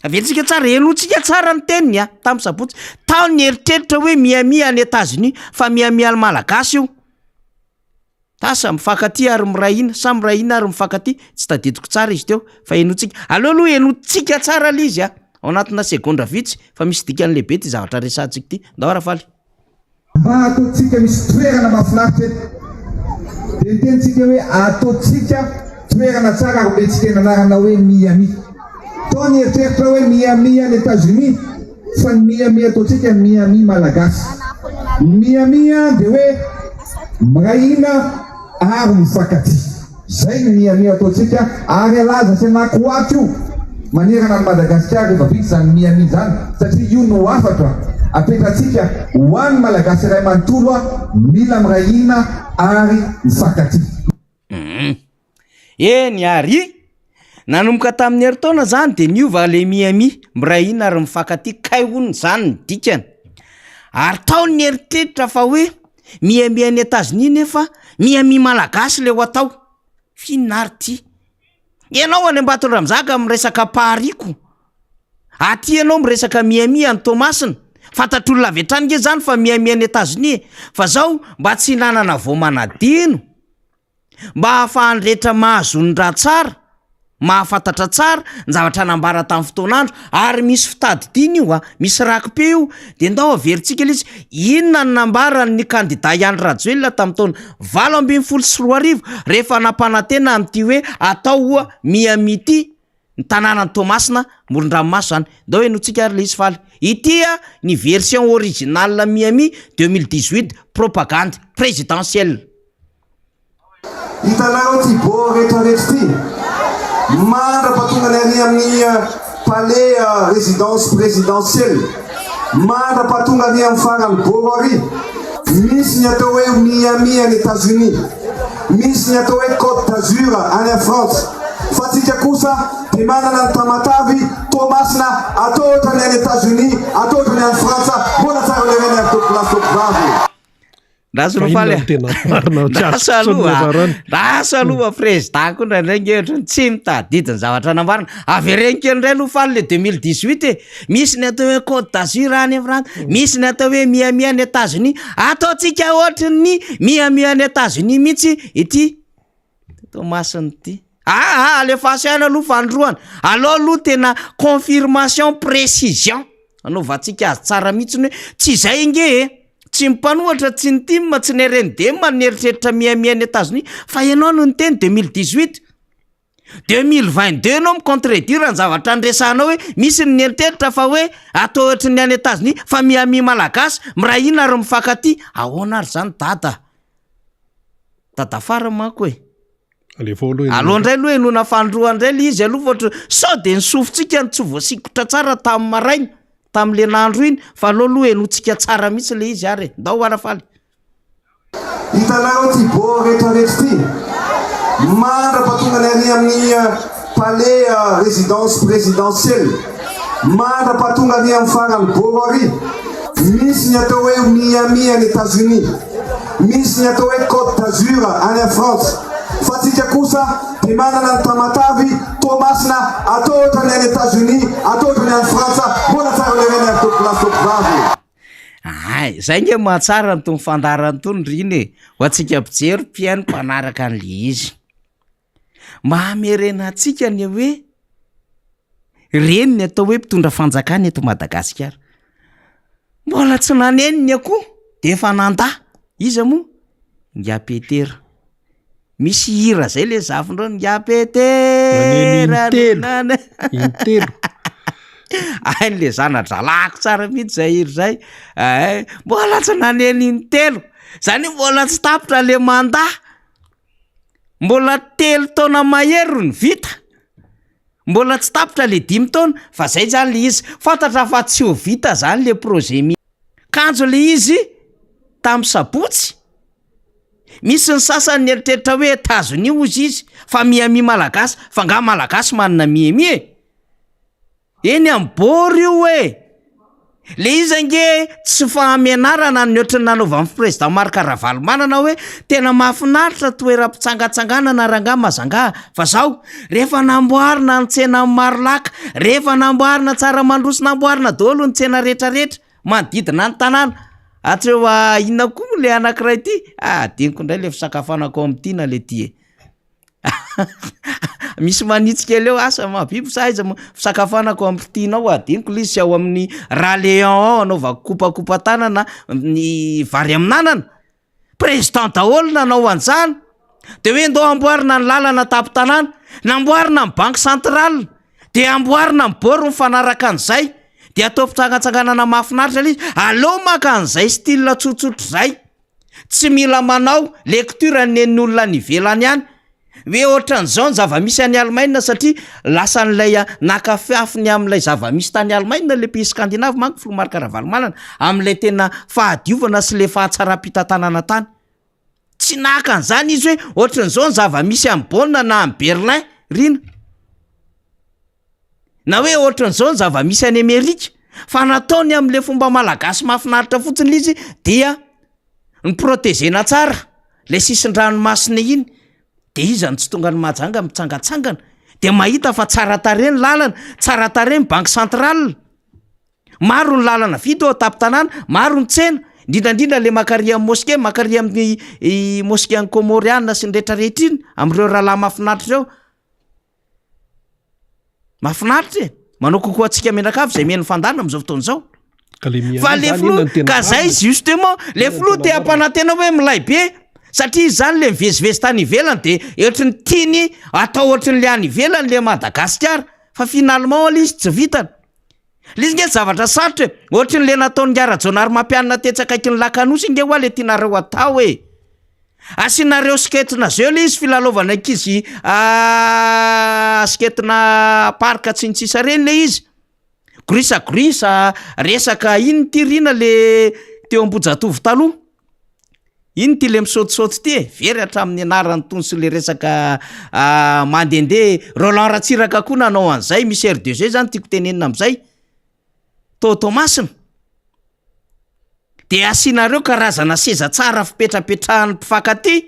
averintsika tsara, henointsika tsara ny teniny a, tamin'ny sabotsy, tao ny eritreritra hoe Miami any Etazonia fa Miami any malagasy io. Asa, mifankatia ary miray hina sa miray hina ary mifankatia? Tsy tadidiko tsara izy teo fa henointsika. Aleo aloha henointsika tsara ilay izy a! Ao anatina segondra vitsy fa misy dikany lehibe ity zavatra resahantsika ity. Ndao Rafaly. Mba ataontsika misy toerana mahafinaritra eto. Dia niteny tsika hoe ataontsika toerana tsara ary omentsika ny anarana hoe Miami. Tao ny eritreritra hoe Miami any Etats-Unis fa ny Miami ataontsika Miami Malagasy. Ny Miami dia hoe miray hina ary mifankatia. Zay ny Miami ataontsika ary halaza sy hanakoako io manerana an'i Madagasikara rehefa vita izany Miami izany satria io no hafatra apetratsika ho an'ny Malagasy iray manontolo mila miray hina ary mifankatia. Hum. Eny ary! Nanomboka tamin'ny herintaona zany de niova le Miami, miray hina ary mifankatia kay hono zany ny dikany. Ary tao ny nieritreritra fa hoe Miami any Etazonia nefa Miami malagasy le ho atao. F'inona ary ty? Ianao any Ambatondramizaka miresaka Paris ko. Aty ianao miresaka Miami any Toamasina. Fantatr'olona avy hatrany nge zany fa Miami any Etazonia e. Fa zao mba tsy hinanana voamanadino. Mba hahafahan'ny rehetra mahazo ny raha tsara, mahafantatra tsara ny zavatra nambara tamin'ny fotoan'andro, ary misy fitadidiana io a, misy raki-peo io, dia ndao averintsika ilay izy, inona no nambaran'ny kandida i Andry Rajoelina tamin'ny taona 2018 rehefa nampanantena an'ity hoe atao oa Miami ity ny tanànan'i Toamasina moron-dranomaso izany, ndao henointsika ary ilay izy faly, ity a ny version originale Miami 2018 propagande présidentielle. Hitanareo ity bord rehetra rehetra ity? Mandra-pahatongany ary amin'ny palais résidence présidentielle, mandra-pahatonga ary amin'ny faran'ny bord ary, misy ny atao hoe Miami any États-Unis, misy ny atao hoe Côte d'Azur any à Frantsa, fa tsika kosa dia manana ny Tamatavy, Toamasina, atao ohatran'ny any États-Unis, atao ohatran'ny any Frantsa, mbola tsara noho ireny ary tompokolahy sy tompokovavy. Lasa aloha faly a. Tena marina tsy Lasa azoko intsony aloha. ny a. Lasa aloha président koa indraindray nge ohatran'ny tsy mitadidy ny zavatra nambarany. Avereno kely indray aloha faly le 2018 e. Misy ny atao hoe Côte d'Azur any Frantsa, misy ny atao hoe Miami any États-Unis. Ataontsika ohatran'ny Miami any États-Unis mihitsy ity Toamasina ity. Aa alefaso ihany aloha fandroana. Aleo aloha tena confirmation précision anaovantsika azy tsara mihitsiny hoe tsy izay nge e. Tsy ny mpanohatra, tsy ny tim, tsy ny RNDM no nieritreritra Miami any Etazonia fa ianao no niteny 2018. 2022 ianao mi-contredire ny zavatra niresahanao hoe misy ny nieritreritra fa hoe atao ohatry ny any Etazonia fa Miami malagasy miray hina ary mifankatia. Ahoana ary zany dada? Dadafara manko e. Alefao aloha henoina. Aleo indray aloha henoina fanindroany indray ilay izy aloha fa ohatry sao dia ny sofintsika no tsy voasikotra tsara tamin'ny maraina, tamin'ilay nandro iny fa aleo aloha henointsika tsara mihitsy ilay izy ary e. Ndao Arafaly. Hitanareo ity bord rehetra rehetra ity? Mandra-pahatongany ary amin'ny palais résidence présidentielle, mandra-pahatonga ary amin'ny faran'ny bord ary, misy ny atao hoe Miami any États-Unis, Misy ny atao hoe Côte d'Azur any à Frantsa, fa tsika kosa dia manana ny Tamatavy, Toamasina, atao ohatran'ny any Etats-Unis, atao ohatran'ny any Frantsa, mbola tsara noho ireny ary tompokolahy sy tompokovavy. Ay, zay nge mahatsara an'itony fandaharana itony ry iny e, ho antsika mpijery, mpihaino, mpanaraka an'le izy. Mba hamerena antsika ny hoe. Ireny ny atao hoe mpitondra fanjakana eto Madagasikara. Mbola tsy naneno ny akoho de efa nandà. Iza moa? Ingahy Petera. Misy hira zay le zafindreo, Ingahy Petera Naneno intelo, intelo. Hain'le zana-drahalahiko tsara mihitsy zay hira zay. Ay, mbola tsy naneno intelo. Zany hoe mbola tsy tapitra le mandat. Mbola telo taona mahery no vita. Mbola tsy tapitra le dimy taona fa zay zany le izy, fantatra fa tsy ho vita zany le projet mi-. Kanjo le izy tamin'ny sabotsy, misy ny sasany nieritreritra hoe Etazonia hozy izy fa Miami malagasy, fa nga malagasy manana Miami e? Eny am bord io e! Le izy ange tsy fahamenarana ny ohatran'ny nanaovan'ny président Marc Ravalomanana hoe tena mahafinaritra toeram-pitsangatsanganana rangaha Mazangaha fa zao rehefa namboarina ny tsenan'i Marolaka, rehefa namboarina Tsaramandroso namboarina daholo ny tsena retraretra manodidina ny tanàna, hatreo inona koa moa le anakiray ty? Ah adinoko indray le fisakafoanako ao amin'ny Tiana le ty e! Misy manitsy kely eo asa mahabibo sa aiza moa fisakafoanako amin'ny tianao ao adinoko le izy sy ao amin'ny Raleon ao anaovako kopakopa tanana ny vary amin'anana, président daholo nanao an'izany, de hoe ndao amboarina ny lalana tampon-tanàna, namboarina ny banque centrale, de amboarina ny bord mifanaraka an'izay, de atao fitsangatsanganana mahafinaritra le izy, aleo maka an'izay style tsotsotra zay. Tsy mila manao lecture ny nen'ny olona any ivelany any hoe ohatran'izao ny zava-misy any Allemagne satria lasan'ilay naka fiafiny amin'ilay zava-misy tany Allemagne le pays scandinave manko filoha Marc Ravalomanana amin'ilay tena fahadiovana sy le fahatsaram-pitantanana tany. Tsy naka an'izany izy hoe ohatran'izao ny zava-misy any Bonn na any Berlin Rina. Na hoe ohatran'izao ny zava-misy any Amerika, fa nataony amin'le fomba malagasy mahafinaritra fotsiny le izy dia ni-protéger-na tsara le sisin-dranomasina iny, de iza no tsy tonga any Mahajanga mitsangatsangana de mahita fa tsara tarehy ny lalana, tsara tarehy ny banque centrale, maro ny lalana vita eo an-tampon-tanàna, maro ny tsena, indrindra indrindra le mankary amin'ny mosquée, mankary amin'ny mosquée an'ny Kômôriana sy ny rehetrarehetra iny, amin'ireo rahalahy mahafinaritra ireo. Mahafinaritra e! Manao coucou antsika mianakavy izay mihaino fandalina amin'izao fotoana izao. Ka le mihaino Fa le zany filoha, inona no tena ka zay marina? justement, le Inona no filoha tena te marina? hampanantena hoe milay be, satria izy zany le mivezivezy tany ivelany de ohatry ny tiany atao ohatry ny le any ivelany le Madagasikara, fa finalement le izy tsy vitany. Le izy nge zavatra sarotra e, ohatry ny le nataon'i Rajaonarimampianina tetsy akaikin'ny lac Anosy nge hoa le tianareo atao e. Asianareo skate-na jeu le izy filalaovana ankizy skate-na parc sy ny sisa reny le izy, gorisa gorisa resaka inn ty rina le teo Ambohijatovo taloha, inn ty le misaotisaoty ty e, very hatramin'ny anarany tony sy le resaka mandehandeha, Roland Ratsiraka koa nanao an'izay, misy aire de jeu zany tiako tenenina am'zay tao Toamasina. De asianareo karazana seza tsara fipetrapetrahan'ny mpifankatia,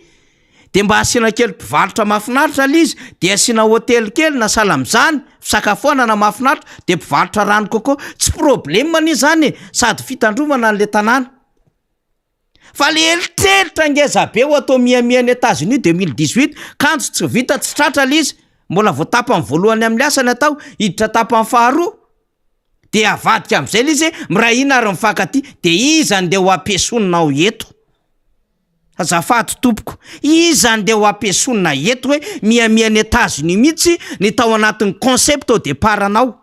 de mba asiana kely mpivarotra mahafinaritra le izy, de asiana hôtely kely na sahala am'zany, fisakafoanana mahafinaritra, de mpivarotra rano coco, tsy problème anie zany e, sady fitandrovana an'le tanàna. Fa le eritreritra ngeza be ho atao Miami any Etats-Unis 2018, kanjo tsy vita tsy tratra le izy, mbola vao tapany voalohany amin'ny asa ny atao, hiditra tapany faharoa. De avadika amizay le izy hoe miray hina ary mifankatia de iza ndeha ho ampiesonina ao eto? Azafady tompoko, iza ndeha ho ampiesonina eto hoe Miami any Etats-Unis mihitsy ny tao anatin'ny concept au départ anao?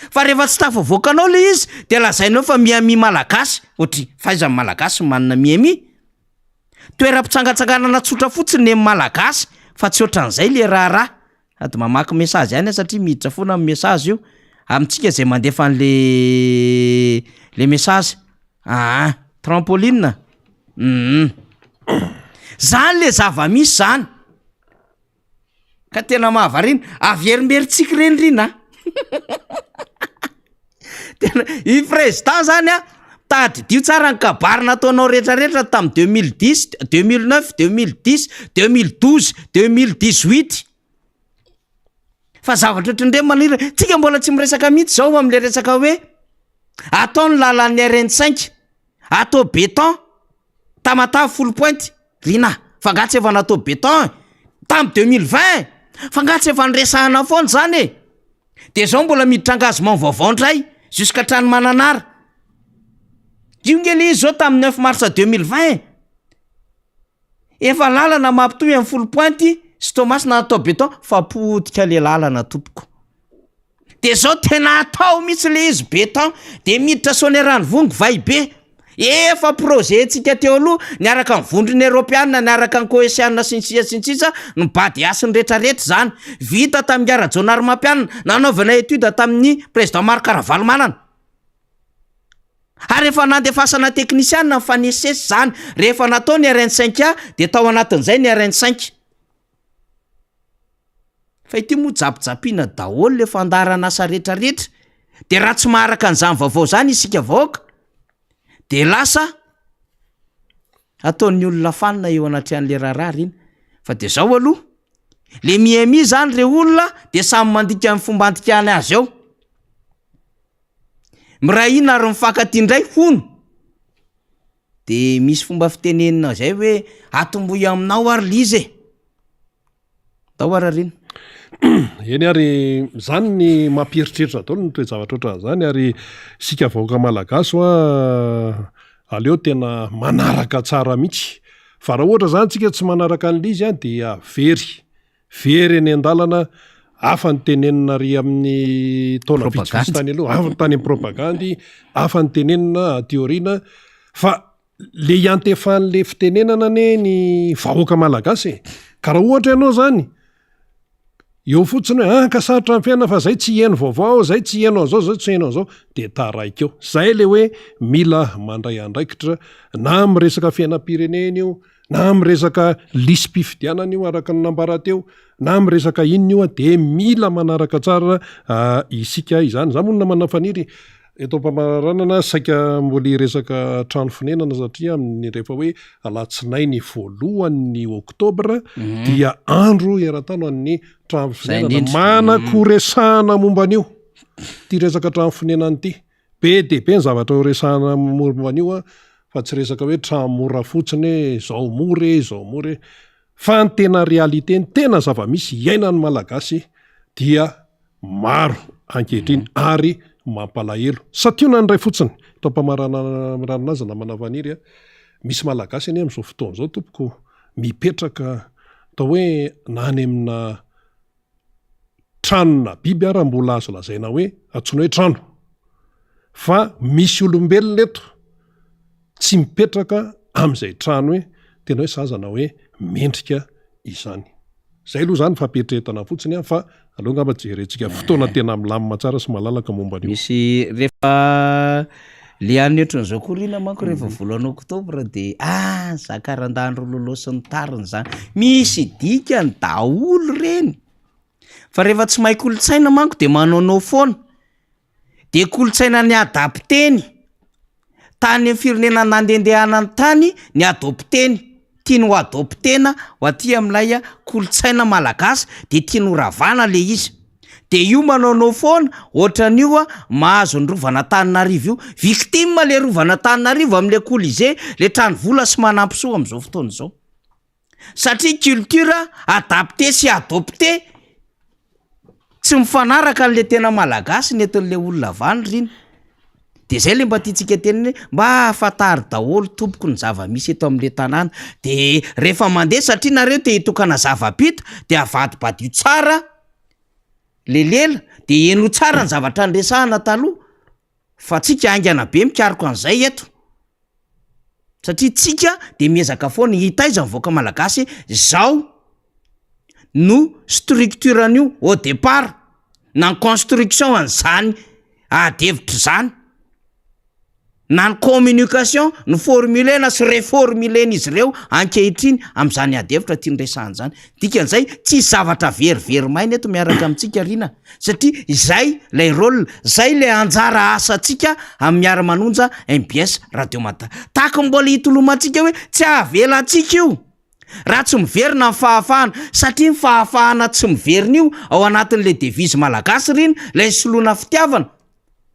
Fa rehefa tsy tafavoakanao le izy de lazainao fa Miami malagasy, ohatry fahaizan'ny malagasy manana Miami? Toeram-pitsangatsanganana tsotra fotsiny ny malagasy fa tsy ohatran'izay le raharaha. Sady mamaky message ihany aho satria miditra foana amin'ny message io, amintsika izay mandefa an'le le message, aa trampoline, hum zany le zava-misy zany, ka tena mahavariana, averimberintsika ireny ry na Tena i président zany a, tadidio tsara ny kabary nataonao retraretra tam 2010, 2009, 2010, 2012, 2018 fa zavatra ohatran'ireny manahirana, tsika mbola tsy miresaka mihitsy zao am'le resaka hoe atao ny lalan'ny RN cinq, atao béton, Tamatave Foulpointe, Rinah, fa nga tsy efa natao béton e, tam 2020 e, fa nga tsy efa niresahana foana zany e. De zao mbola miditra engagement vaovao ndray jusqu'à hatrany Mananara. Io nge le izy zao tamin'ny neuf mars 2020 e. Efa lalana mampitohy an'i Foulpointe sy Toamasina natao béton fa potika le lalana tompoko. De zao tena atao mihitsy le izy béton de miditra Soanieranivongo vay be. Efa projet ntsika teo aloha niaraka ny vondrona eropeana niaraka ny koesiana sy ny sisa sy ny sisa ny badiasiny retraretra zany. Vita tamin'i Rajaonarimampianina nanaovana étude tamin'ny président Marc Ravalomanana. Ary efa nandefasana teknisianina nifanesisesy izany. Rehefa natao ny RN cinq A dia tao anatin'izay ny RN cinq. Fa ity moa japijapiana daholo le fandaharan'asa retraretra. Dia raha tsy maharaka an'izany vaovao izany isika vahoaka dia lasa ataon'ny olona fanina eo anatrehan'le raharaha ry iny. Fa dia zao aloha, le Miami zany re olona dia samy mandika ny fomba andikany azy ao. Miray hina ary mifankatia indray hono. De misy fomba fitenenina zay hoe atombohy aminao ary liza e. Ndao ary arina. Eny ary, izany ny mampieritreritra daholo ny toe-javatra ohatran'izany ary isika vahoaka malagasy hoa aleo tena manaraka tsara mihitsy fa raha ohatra izany tsika tsy manaraka an'ilay izy dia very. Very eny an-dalana, hafa ny tenenina ary amin'ny taona vitsivitsy tany aloha, hafa ny tany amin'ny propagandy, hafa ny tenenina aty aoriana, fa le iantefan'le fitenenana anie ny vahoaka malagasy e, ka raha ohatra ianao zany eo fotsiny hoe ah ka sarotra ny fiainana fa zay tsy hihaino vaovao, zay tsy hihaino an'izao, zay tsy hihaino an'izao, de taraiky eo. Zay le hoe mila mandray andraikitra na amin'ny resaka fiainam-pirenena io, na amin'ny resaka lisi-pifidianana io araka ny nambara teo, na amin'ny resaka inona io dia mila manaraka tsara isika izany. Za moa no namana Faniry eto am-pamaranana saika mbola hiresaka trano fonenana satria amin'ny rehefa hoe alatsinainy voalohan'ny oktobra mhm. dia andro eran-tany ho an'ny trano fonenana. Manan-koresahana momba an'io ity resaka trano fonenana ity. Be dia be ny zavatra ho resahana momba an'io an, fa tsy resaka hoe trano mora fotsiny hoe izao mora e, izao mora e. Fa ny tena réalité, ny tena zava-misy iainan'ny Malagasy dia maro ankehitriny ary mampalahelo. Santionany iray fotsiny, eto am-pamaranana azy namana Faniry a, misy Malagasy anie amin'izao fotoana izao tompoko mipetraka atao hoe na any amina tranona biby ara mbola azo lazaina hoe antsoina hoe trano fa misy olombelona eto tsy mipetraka amin'izay trano hoe tena hoe sazana hoe mendrika izany. Zay aloha zany fampieritreretana fotsiny an fa aleo angamba jerentsika fotoana tena milamina tsara sy malalaka momba an'io. Misy rehefa le any ohatran'izao koa rina manko rehefa volana oktobra de ah zakarandahy rololo sy ny tariny zany, misy dikany daholo reny, fa rehefa tsy mahay kolontsaina manko de manaonao foana, de kolontsaina ni-adapter-ny tany amin'ny firenena nandehandehanany tany ny adopter-ny, tiany ho adopter-na ho aty amin'ilay kolontsaina malagasy de tiany ho ravana le izy, de io manaonao foana ohatran'io a mahazo ny rovan'Antananarivo io, victime le rovan'Antananarivo am'le colisée le trano vola sy manampisoa am'zao fotoana izao, satria culture adapter sy adopter tsy mifanaraka an'le tena malagasy ny entin'le olona avy any r'iny, de zay le mba tiantsika tenenina hoe mba ahafantaro daholo tompoko ny zava-misy eto am'le tanàna, de rehefa mandeha satria nareo te hitokana zava-bita de avadibadio tsara le lela de henoy tsara ny zavatra niresahana taloha fa tsika haingana be mikaroka an'izay eto satria tsika de miezaka foana hitaiza ny vahoaka malagasy zao no structure an'io au départ na ny construction an'izany ady hevitra izany na ny communication no formuler-na sy reformuler-n'izy ireo ankehitriny amin'izany ady hevitra tiany resahana izany. Dikan'izay tsisy zavatra verivery maina eto miaraka amintsika Rina satria izay ilay rôle, izay ilay anjara asantsika amin'ny miara-manonja mbs Radio Mada. Tahaka ny mbola hitolomantsika hoe tsy hahavela antsika io raha tsy miverina ny fahafahana satria ny fahafahana tsy miverina io ao anatin'ilay devise malagasy Rina, ilay nisoloana fitiavana.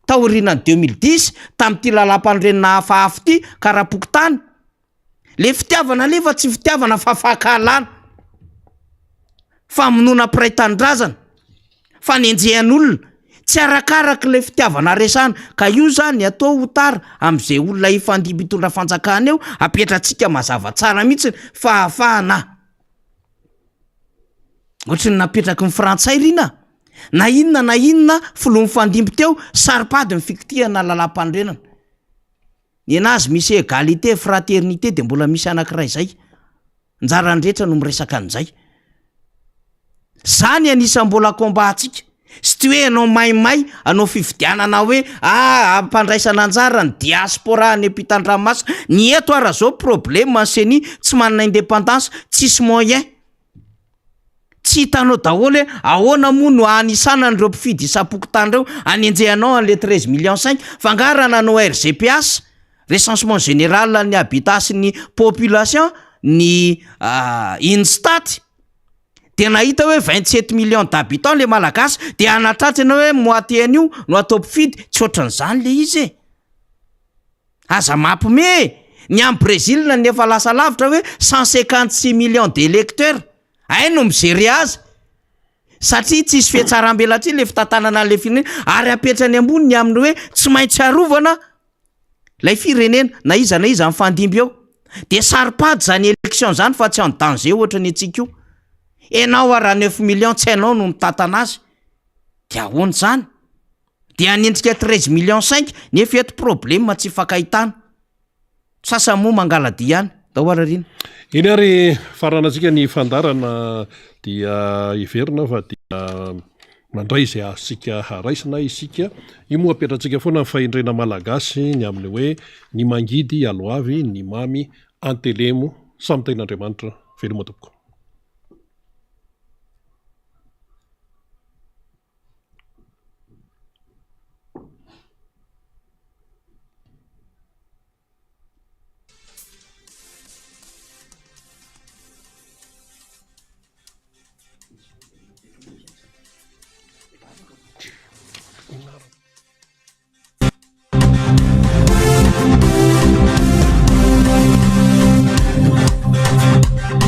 taorianan'ny 2010 tamin'ity lalàmpanorenana hafahafa ity kara-pokontany, le fitiavana alefa tsy fitiavana fa fankahalana, famonoana mpiray tanindrazana, fanenjehan'olona. Tsy arakaraka ilay fitiavana resahana ka io zany atao ho tara amin'izay olona hifandimby hitondra fanjakana eo, apetratsika mazava tsara mihitsy fa ahafahana ohatry ny napetraky ny frantsay ry na na inona na inona filoha mifandimby teo saropady ny fikitihana lalàmpanorenana. Nenazy misy égalité, fraternité de mbola misy anakiray zay. Anjaran'ny rehetra no miresaka an'izay. Zany anisan'ny mbola combat antsika. Sy tsy hoe ianao maimay hanao fifidianana hoe ah ampandraisana anjara ny diaspora any ampitan-dranomasina. Ny eto ara zao problème ny ceni tsy manana indépendance, tsisy moyen. Tsy hitanao daholo hoe ahoana moa no hanisana an'ireo mpifidy isam-pokontany ireo, hanenjehanao an'le 13 millions cinq, fa angaha raha nanao RGPH, recensement général ny habitat sy ny population, ny Instat, de nahita hoe 27 millions d'habitants le malagasy, de hanatratra ianao hoe moitié an'io no atao mpifidy, tsy ohatran'izany le izy e! Aza mampime e! Ny any Brésil no efa lasa lavitra hoe 156 millions d'électeurs. Hay no mi-gérer azy. Satria tsisy fihatsaram-belatsihy le fitantanana an'le firenena ary apetrany ambony ny amin'ny hoe tsy maintsy arovana lay firenena na iza na iza mifandimby eo. De saro-pady zany élection zany fa tsy en danger ohatra ny antsika io. Enao ara neuf millions tsy hainao no mitantana azy. De ahoana zany? De hanenjika 13 millions cinq nefa eto problème tsy ifankahitana. Sasany moa mangala-dia ihany. Ndao ary arina. Eny ary faranantsika ny fandaharana dia heverina fa dia mandray izay azontsika raisina isika. Io moa apetratsika foana ny fahendrena malagasy ny amin'ny hoe ny mangidy aloavy, ny mamy antelemo. Samy tahin'Andriamanitra. Veloma tompoko.